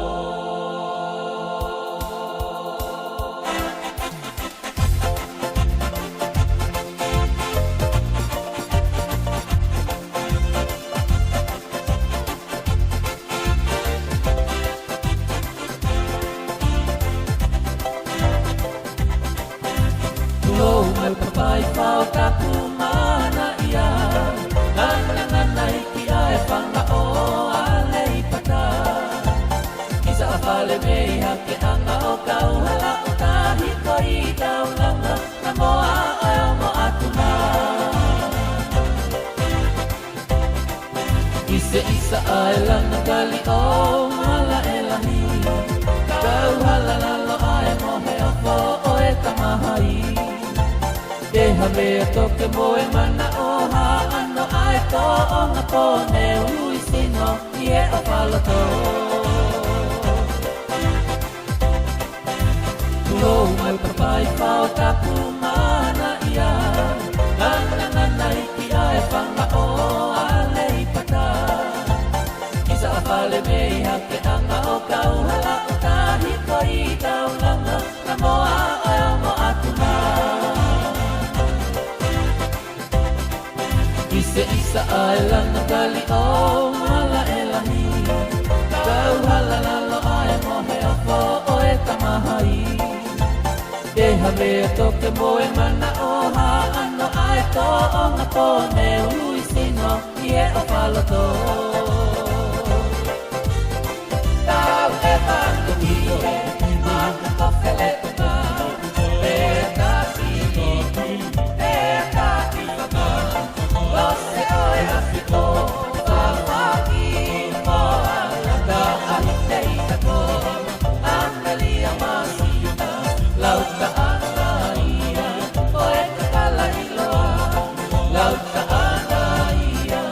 Tulou mai papai fao tapu mana ia, nganangana iki ʻa e fanga ʻo Aleipata. Isa ʻa Fale mei Hakeʻanga ʻo Kauhalaʻuta, hiko ʻi Taulanga, na moa ʻa e ongo ʻatuna. ʻIse Isa ʻa e lana kali ʻo Malaʻelahi, Kauhalalalo ʻa e mohe ofo ʻo e tamahai. Te havea toke mo e mana ʻo Haʻano ʻa e tōʻonga pō ne ului sino ʻi he ʻofa loto. Tulou mai papai fao tapu mana ia, nganangana iki ʻa e fanga ʻo Aleipata. Isa ʻa Fale mei Hakeʻanga ʻo Kauhalaʻuta, hiko ʻi Taulanga, na moa ʻa e ongo ʻatuna. ʻIse Isa ʻa e lana kali ʻo Malaʻelahi, Kauhalalalo ʻa e mohe ofo ʻo e tamahai. Te havea toke mo e mana ʻo Haʻano ʻa e tōʻonga pō ne ului sino ʻi he ʻofa loto. Tau ʻeva tuʻi ē, maka ko Felepa, pea ka fili, pea ka fifaka, lose ʻo e ʻapi ko Fafaki, ko Alata, ʻa Hiteitako, ʻa Melia Masina, Lautaʻanga ia ʻo e kakala ʻiloa, Lautaʻanga ia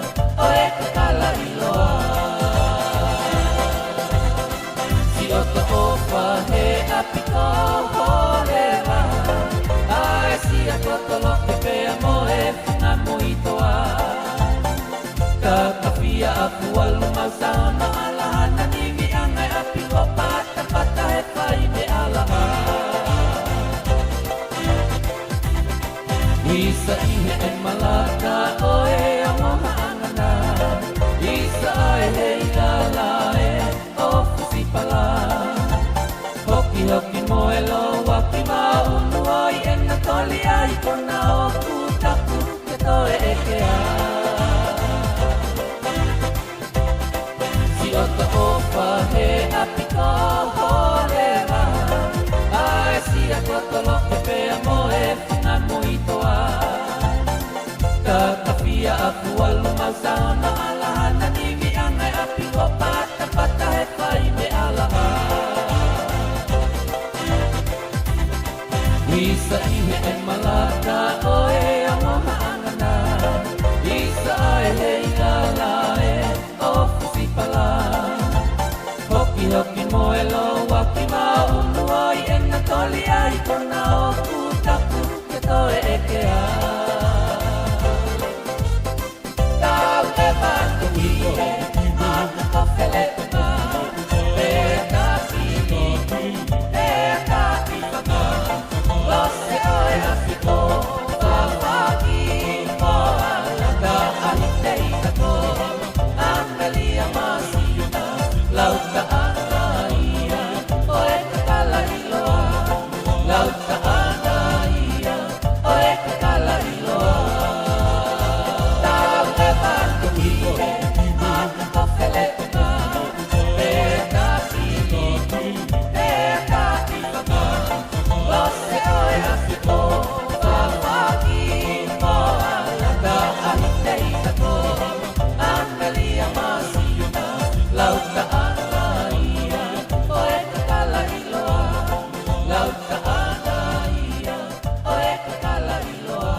Ia ʻaku ʻalu mau sāuna ʻa Lahana, nivi ʻa e ʻapi ko Patapata he fai meʻa laʻā. Isa ʻi heʻe malaka ʻo e ongo haʻangana. Isa ʻa e heilala ʻo Fusipala. Hokihoki mo e lōua ki Maʻunuʻa ʻi ʻena toli ai kona ʻoku tapu ke toe ʻekea. Siʻoto ʻofa he ʻapi ko Holeva, ʻa e sia ko Toloke pea mo e funga mo ʻItoa. Takafia ʻaku ʻalu mau sāuna ʻa Lahana, nivi ʻa e ʻapi ko Patapata he fai meʻa laʻā. Isa ʻi heʻe malaka ʻo e ongo haʻangana. Isa ʻa e heilala ʻo Fusipala. Hokihoki mo e lōua ki Maʻunuʻa ʻi ʻena toli ai kona ʻoku tapu ke toe ʻekea. Tau ke matu ʻi he ʻapi ko Felepa, pe Tafili, pe Tafifaka. Lose ʻo e ʻapi ko Fafaki, ko Alata, ʻa Liteitako, ʻa Melia Masiuta, Lautaʻanga ia ʻo e kakala ʻiloa. Lautaʻanga ia ʻo e kakala ʻiloa. Tau ke matu ʻi he ʻapi ko Felepa, pe Tafili, pe Tafifaka. Lose ʻo e ʻapi ko Fafaki, ko Alata, ʻa Liteitako, ʻa Melia Masiuta. Lautaʻanga ia ʻo e kakala ʻiloa. Lautaʻanga ia ʻo e kakala ʻiloa.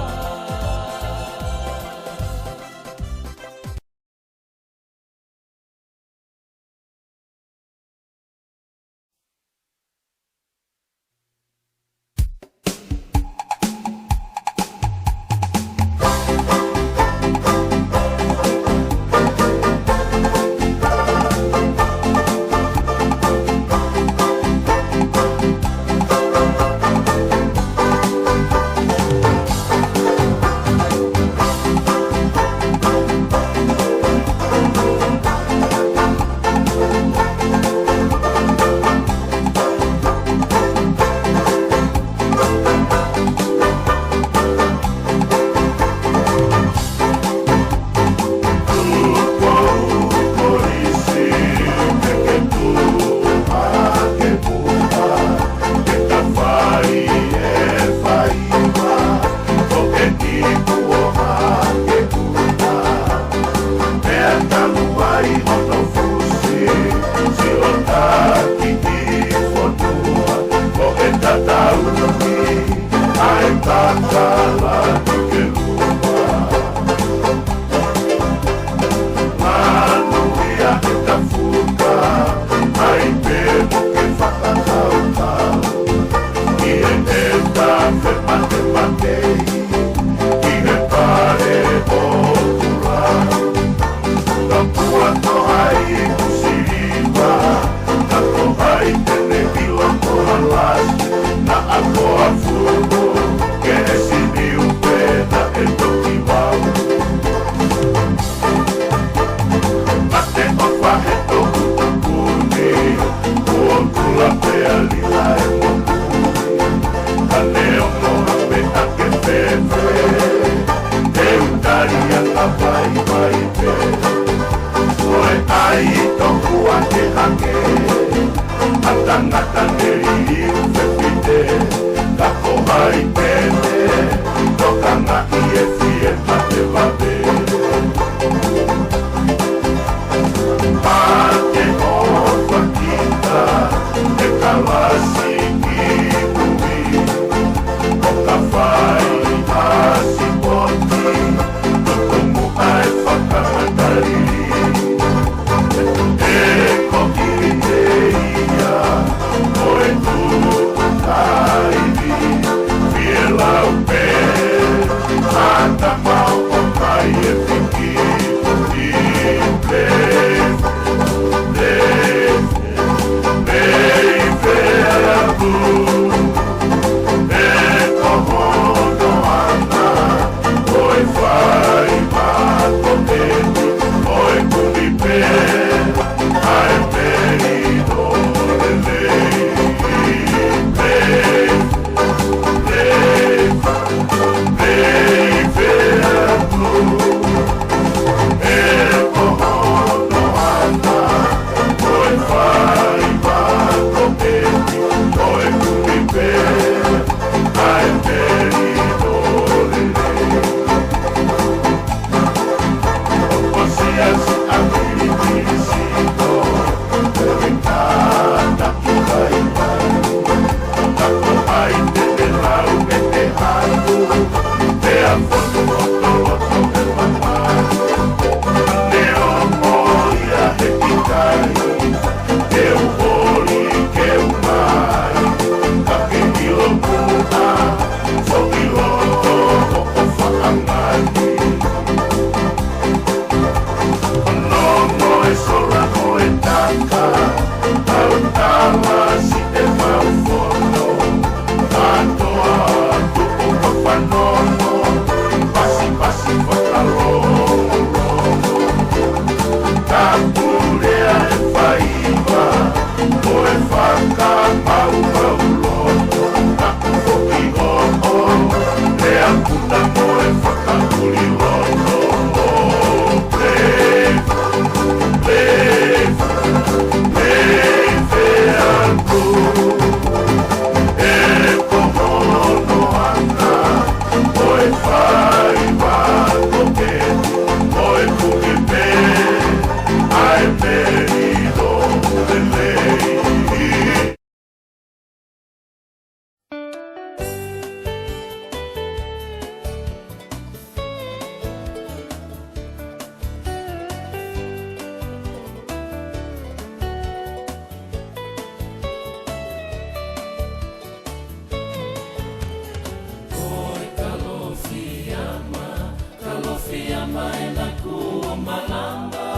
Kuo malanga,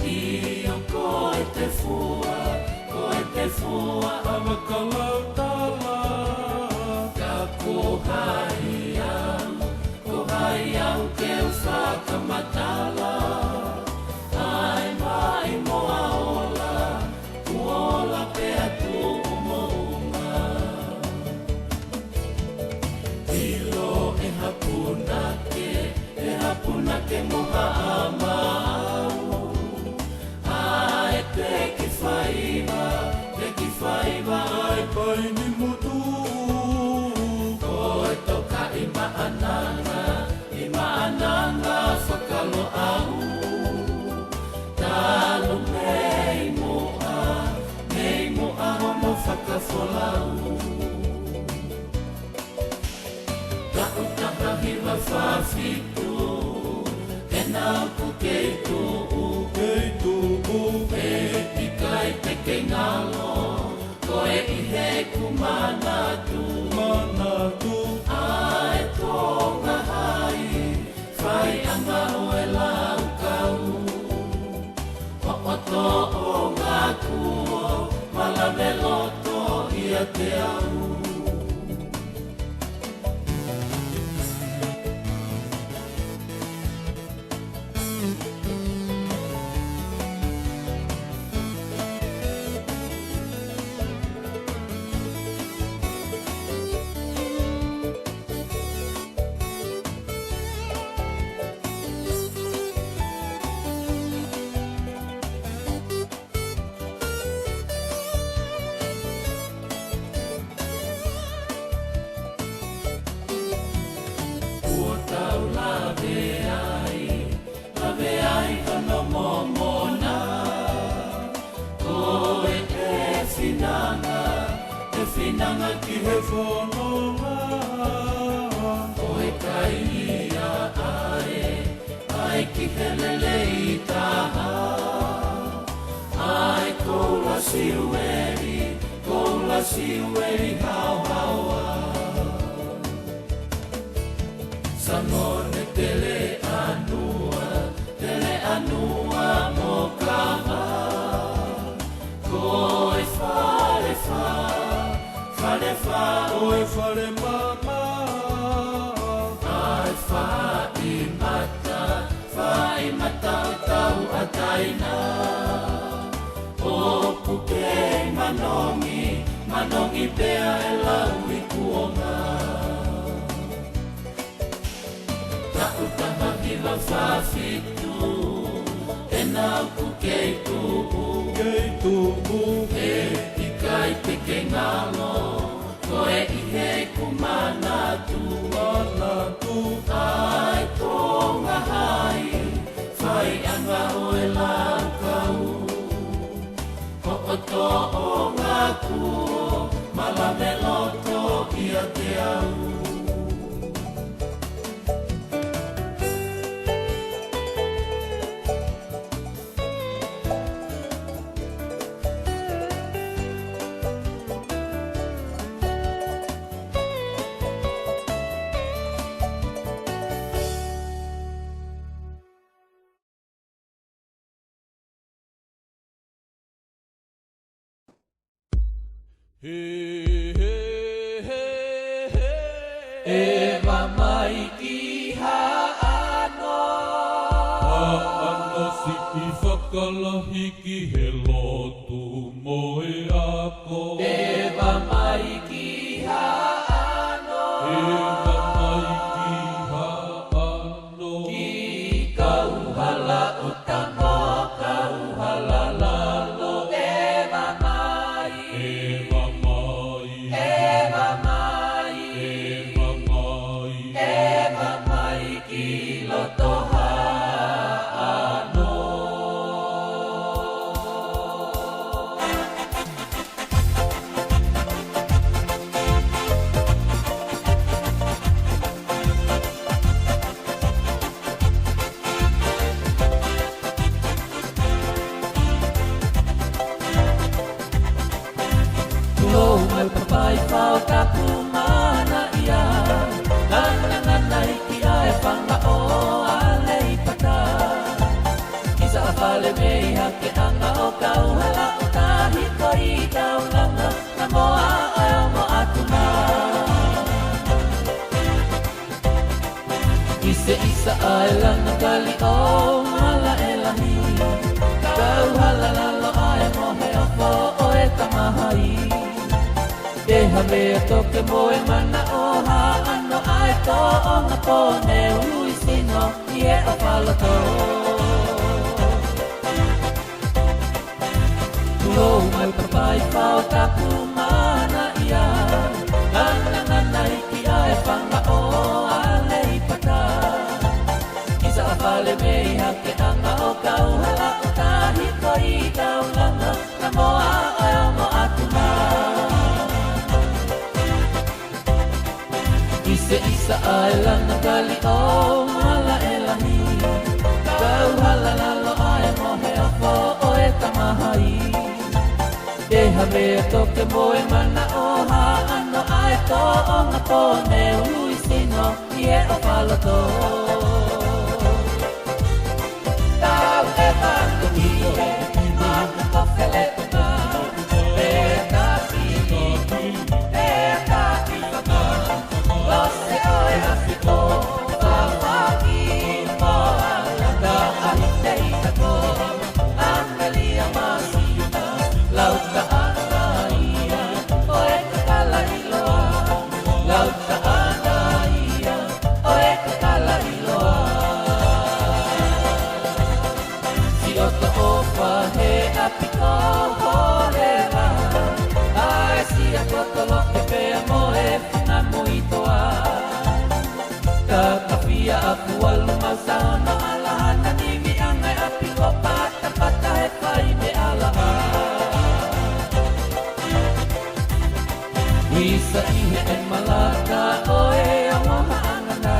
ʻio ko e tefua, ko e tefua ʻa Vakalautala. Ka ko hai au, ko hai au ke u fakamatala, ʻa e maʻimoa ola, kuo ola pea tuʻu moʻunga. ʻIlo ʻe ha punake, ʻe ha punake mo ha ʻamau, ʻa e teki faiva, teki faiva ʻa e paini motu. Ko e toka ʻi Maʻananga, ʻi Maʻananga Fakaloʻau. Talu mei muʻa, mei muʻa hono fakafolau. Taʻu taha hiva fā fitu, ʻena ʻoku kei tuʻu, kei tuʻu, ʻe ʻikai te ke ngalo, ko e ʻi heʻeku manatu, manatu, ʻa e Tonga hai, faiʻanga ʻo e laukau. Hoʻo toʻonga kuo malave loto ʻiate au. Kuo tau lave ai, lave ai hono momona. Ko e finanga, e finanga ki he fononga. Ko e kai ia ʻa e, ʻa e ki he lelei taha. ʻA e koula siueli, koula siueli haohaoa. Sangone Teleʻanua, Teleʻanua mo Kava. Ko e Falefā, Falefā, ko e Falemama. ʻA e Faʻimata, Faʻimata ʻo Tauʻatāina. ʻOku kei manongi, manongi pea ʻe lau i kuonga. Taʻu taha hiva fā fitu, ʻena ʻoku kei tuʻu, kei tuʻu, ʻe ʻikai te ke ngalo, ko e ʻi heʻeku manatu, manatu, ʻa e Tonga hai, faiʻanga ʻo e laukau. Hoʻo toʻonga kuo malave loto ʻiate au. He, he, he, he, he. ʻEva mai ki Haʻano. Haʻano Siʻi Fakalahi ki he lotu mo e ako. ʻEva mai ki Haʻano. ʻEva mai ki Haʻano. Ki Kauhala ʻo Tama, Kauhala Lalo, ʻeva mai. ʻEva mai. ʻEva mai. ʻEva mai. ʻEva mai ki loto Haʻano. Tuʻu mai papai fao kapu mana ia. Ngana ngana iki ʻa e fanga ʻo alei pa Ke anga ʻo kauhala ʻo tahi ko i taulanga, na moa ʻa e ongo ʻatuna. ʻIseʻisa ʻa e lana kali ʻo Malaʻelahi, kauhala lalo ʻa e mohe ofo ʻo e tamahai. Te havea toke mo e mana ʻo haʻano ʻa e tōʻonga pō ne ului sino ʻi he ʻofa loto. Tulou mai papai fao tapu mana ia, ngana ngana iki ʻa e fanga ʻo Aleipata. ʻIsa ʻa Fale mei hake anga ʻo kauhala ʻo tahi ko i taulanga, na moa ʻa e ongo ʻatuna. ʻIseʻisa ʻa e lana kali ʻo Malaʻelahi, kauhala lalo ʻa e mohe ofo ʻo e tamahai. Te havea toke mo e mana ʻo haʻano ʻa e tōʻonga pō ne ului sino ʻi he ʻofa loto. Tau e patu ki he maka ko Felepa, pe ta fili ki, pe ta ki faka. Lose ʻo e afi ko, fafaki mo ala ta ahi te i tako. Amelia Masiuta, lau taʻanga ia ʻo e kakala ʻiloa. Lau taʻanga ia ʻo e kakala ʻiloa. Siʻoto ʻofa he ʻapi ko Holeva, ʻa e sia ko Toloke pea mo e Funga Muitoa. Kakafia ʻa Kualu Mausauno, ʻAlahana Nimiʻanga, ʻapi ko Patapata he fai me ala. ʻIsa ʻi he ʻemalata ʻo e ongo haʻangana,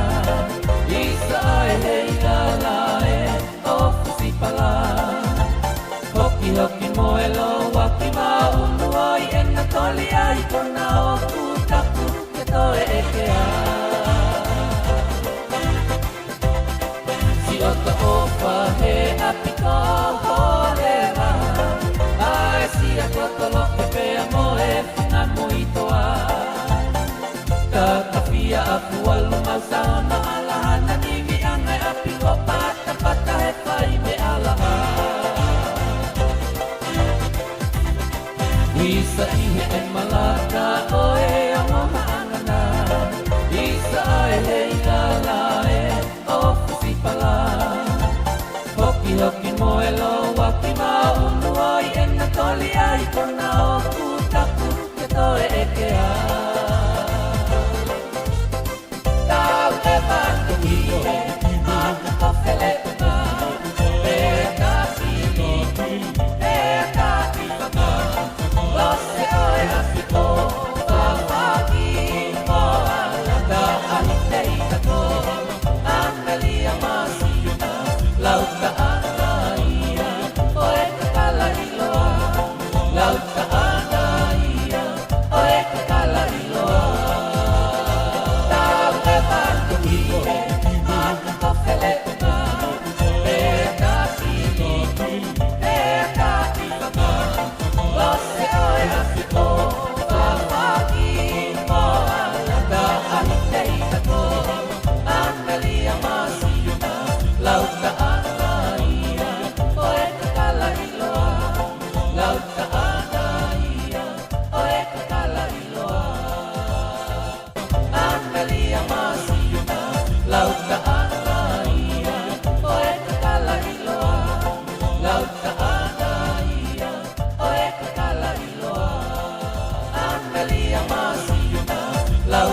ʻisa ʻa e heilala ē ʻo Fusipala. Hokihoki mo e louaki maʻunu ʻo ʻi ʻena toli ai kona ʻoku tapu ke toe ʻekea. Siʻoto ʻofa he ʻapi ko Holeva, ʻa e sia ko Toloke pea mo e Funga Muitoa. Kakafia ʻa Kualu Mausauno, ʻAlahana Nimiʻanga, ʻapi ko Patapata he fai me ala. ʻIsa ʻi he ʻemalata ʻo e ongo haʻangana, ʻisa ʻa e heilala ē ʻo Fusipala. Hokihoki mo e louaki maʻunu ʻo ʻi ʻena toli ai kona ʻoku tapu ke toe ʻekea. Tau e patu ki he maka ko Felepa, pe ta fili ki, pe ta ki faka. Lose ʻo e afi ko, fafaki mo ala ta ahi te i tako. Amelia Masiuta, lau taʻanga ia ʻo e kakala ʻiloa. Lau taʻanga ia ʻo e kakala ʻiloa. Tau e patu ki he maka ko Felepa, pe ta fili ki, pe ta ki faka. Lose ʻo e afi ko, fafaki mo ala ta ahi te i tako. Amelia Masiuta, lau taʻanga ia ʻo e kakala ʻiloa. Lau taʻanga ia ʻo e kakala ʻiloa. Amelia Masiuta, lau taʻanga ia ʻo e kakala ʻiloa. Lau taʻanga ia ʻo e kakala ʻiloa. Amelia Masiuta, lau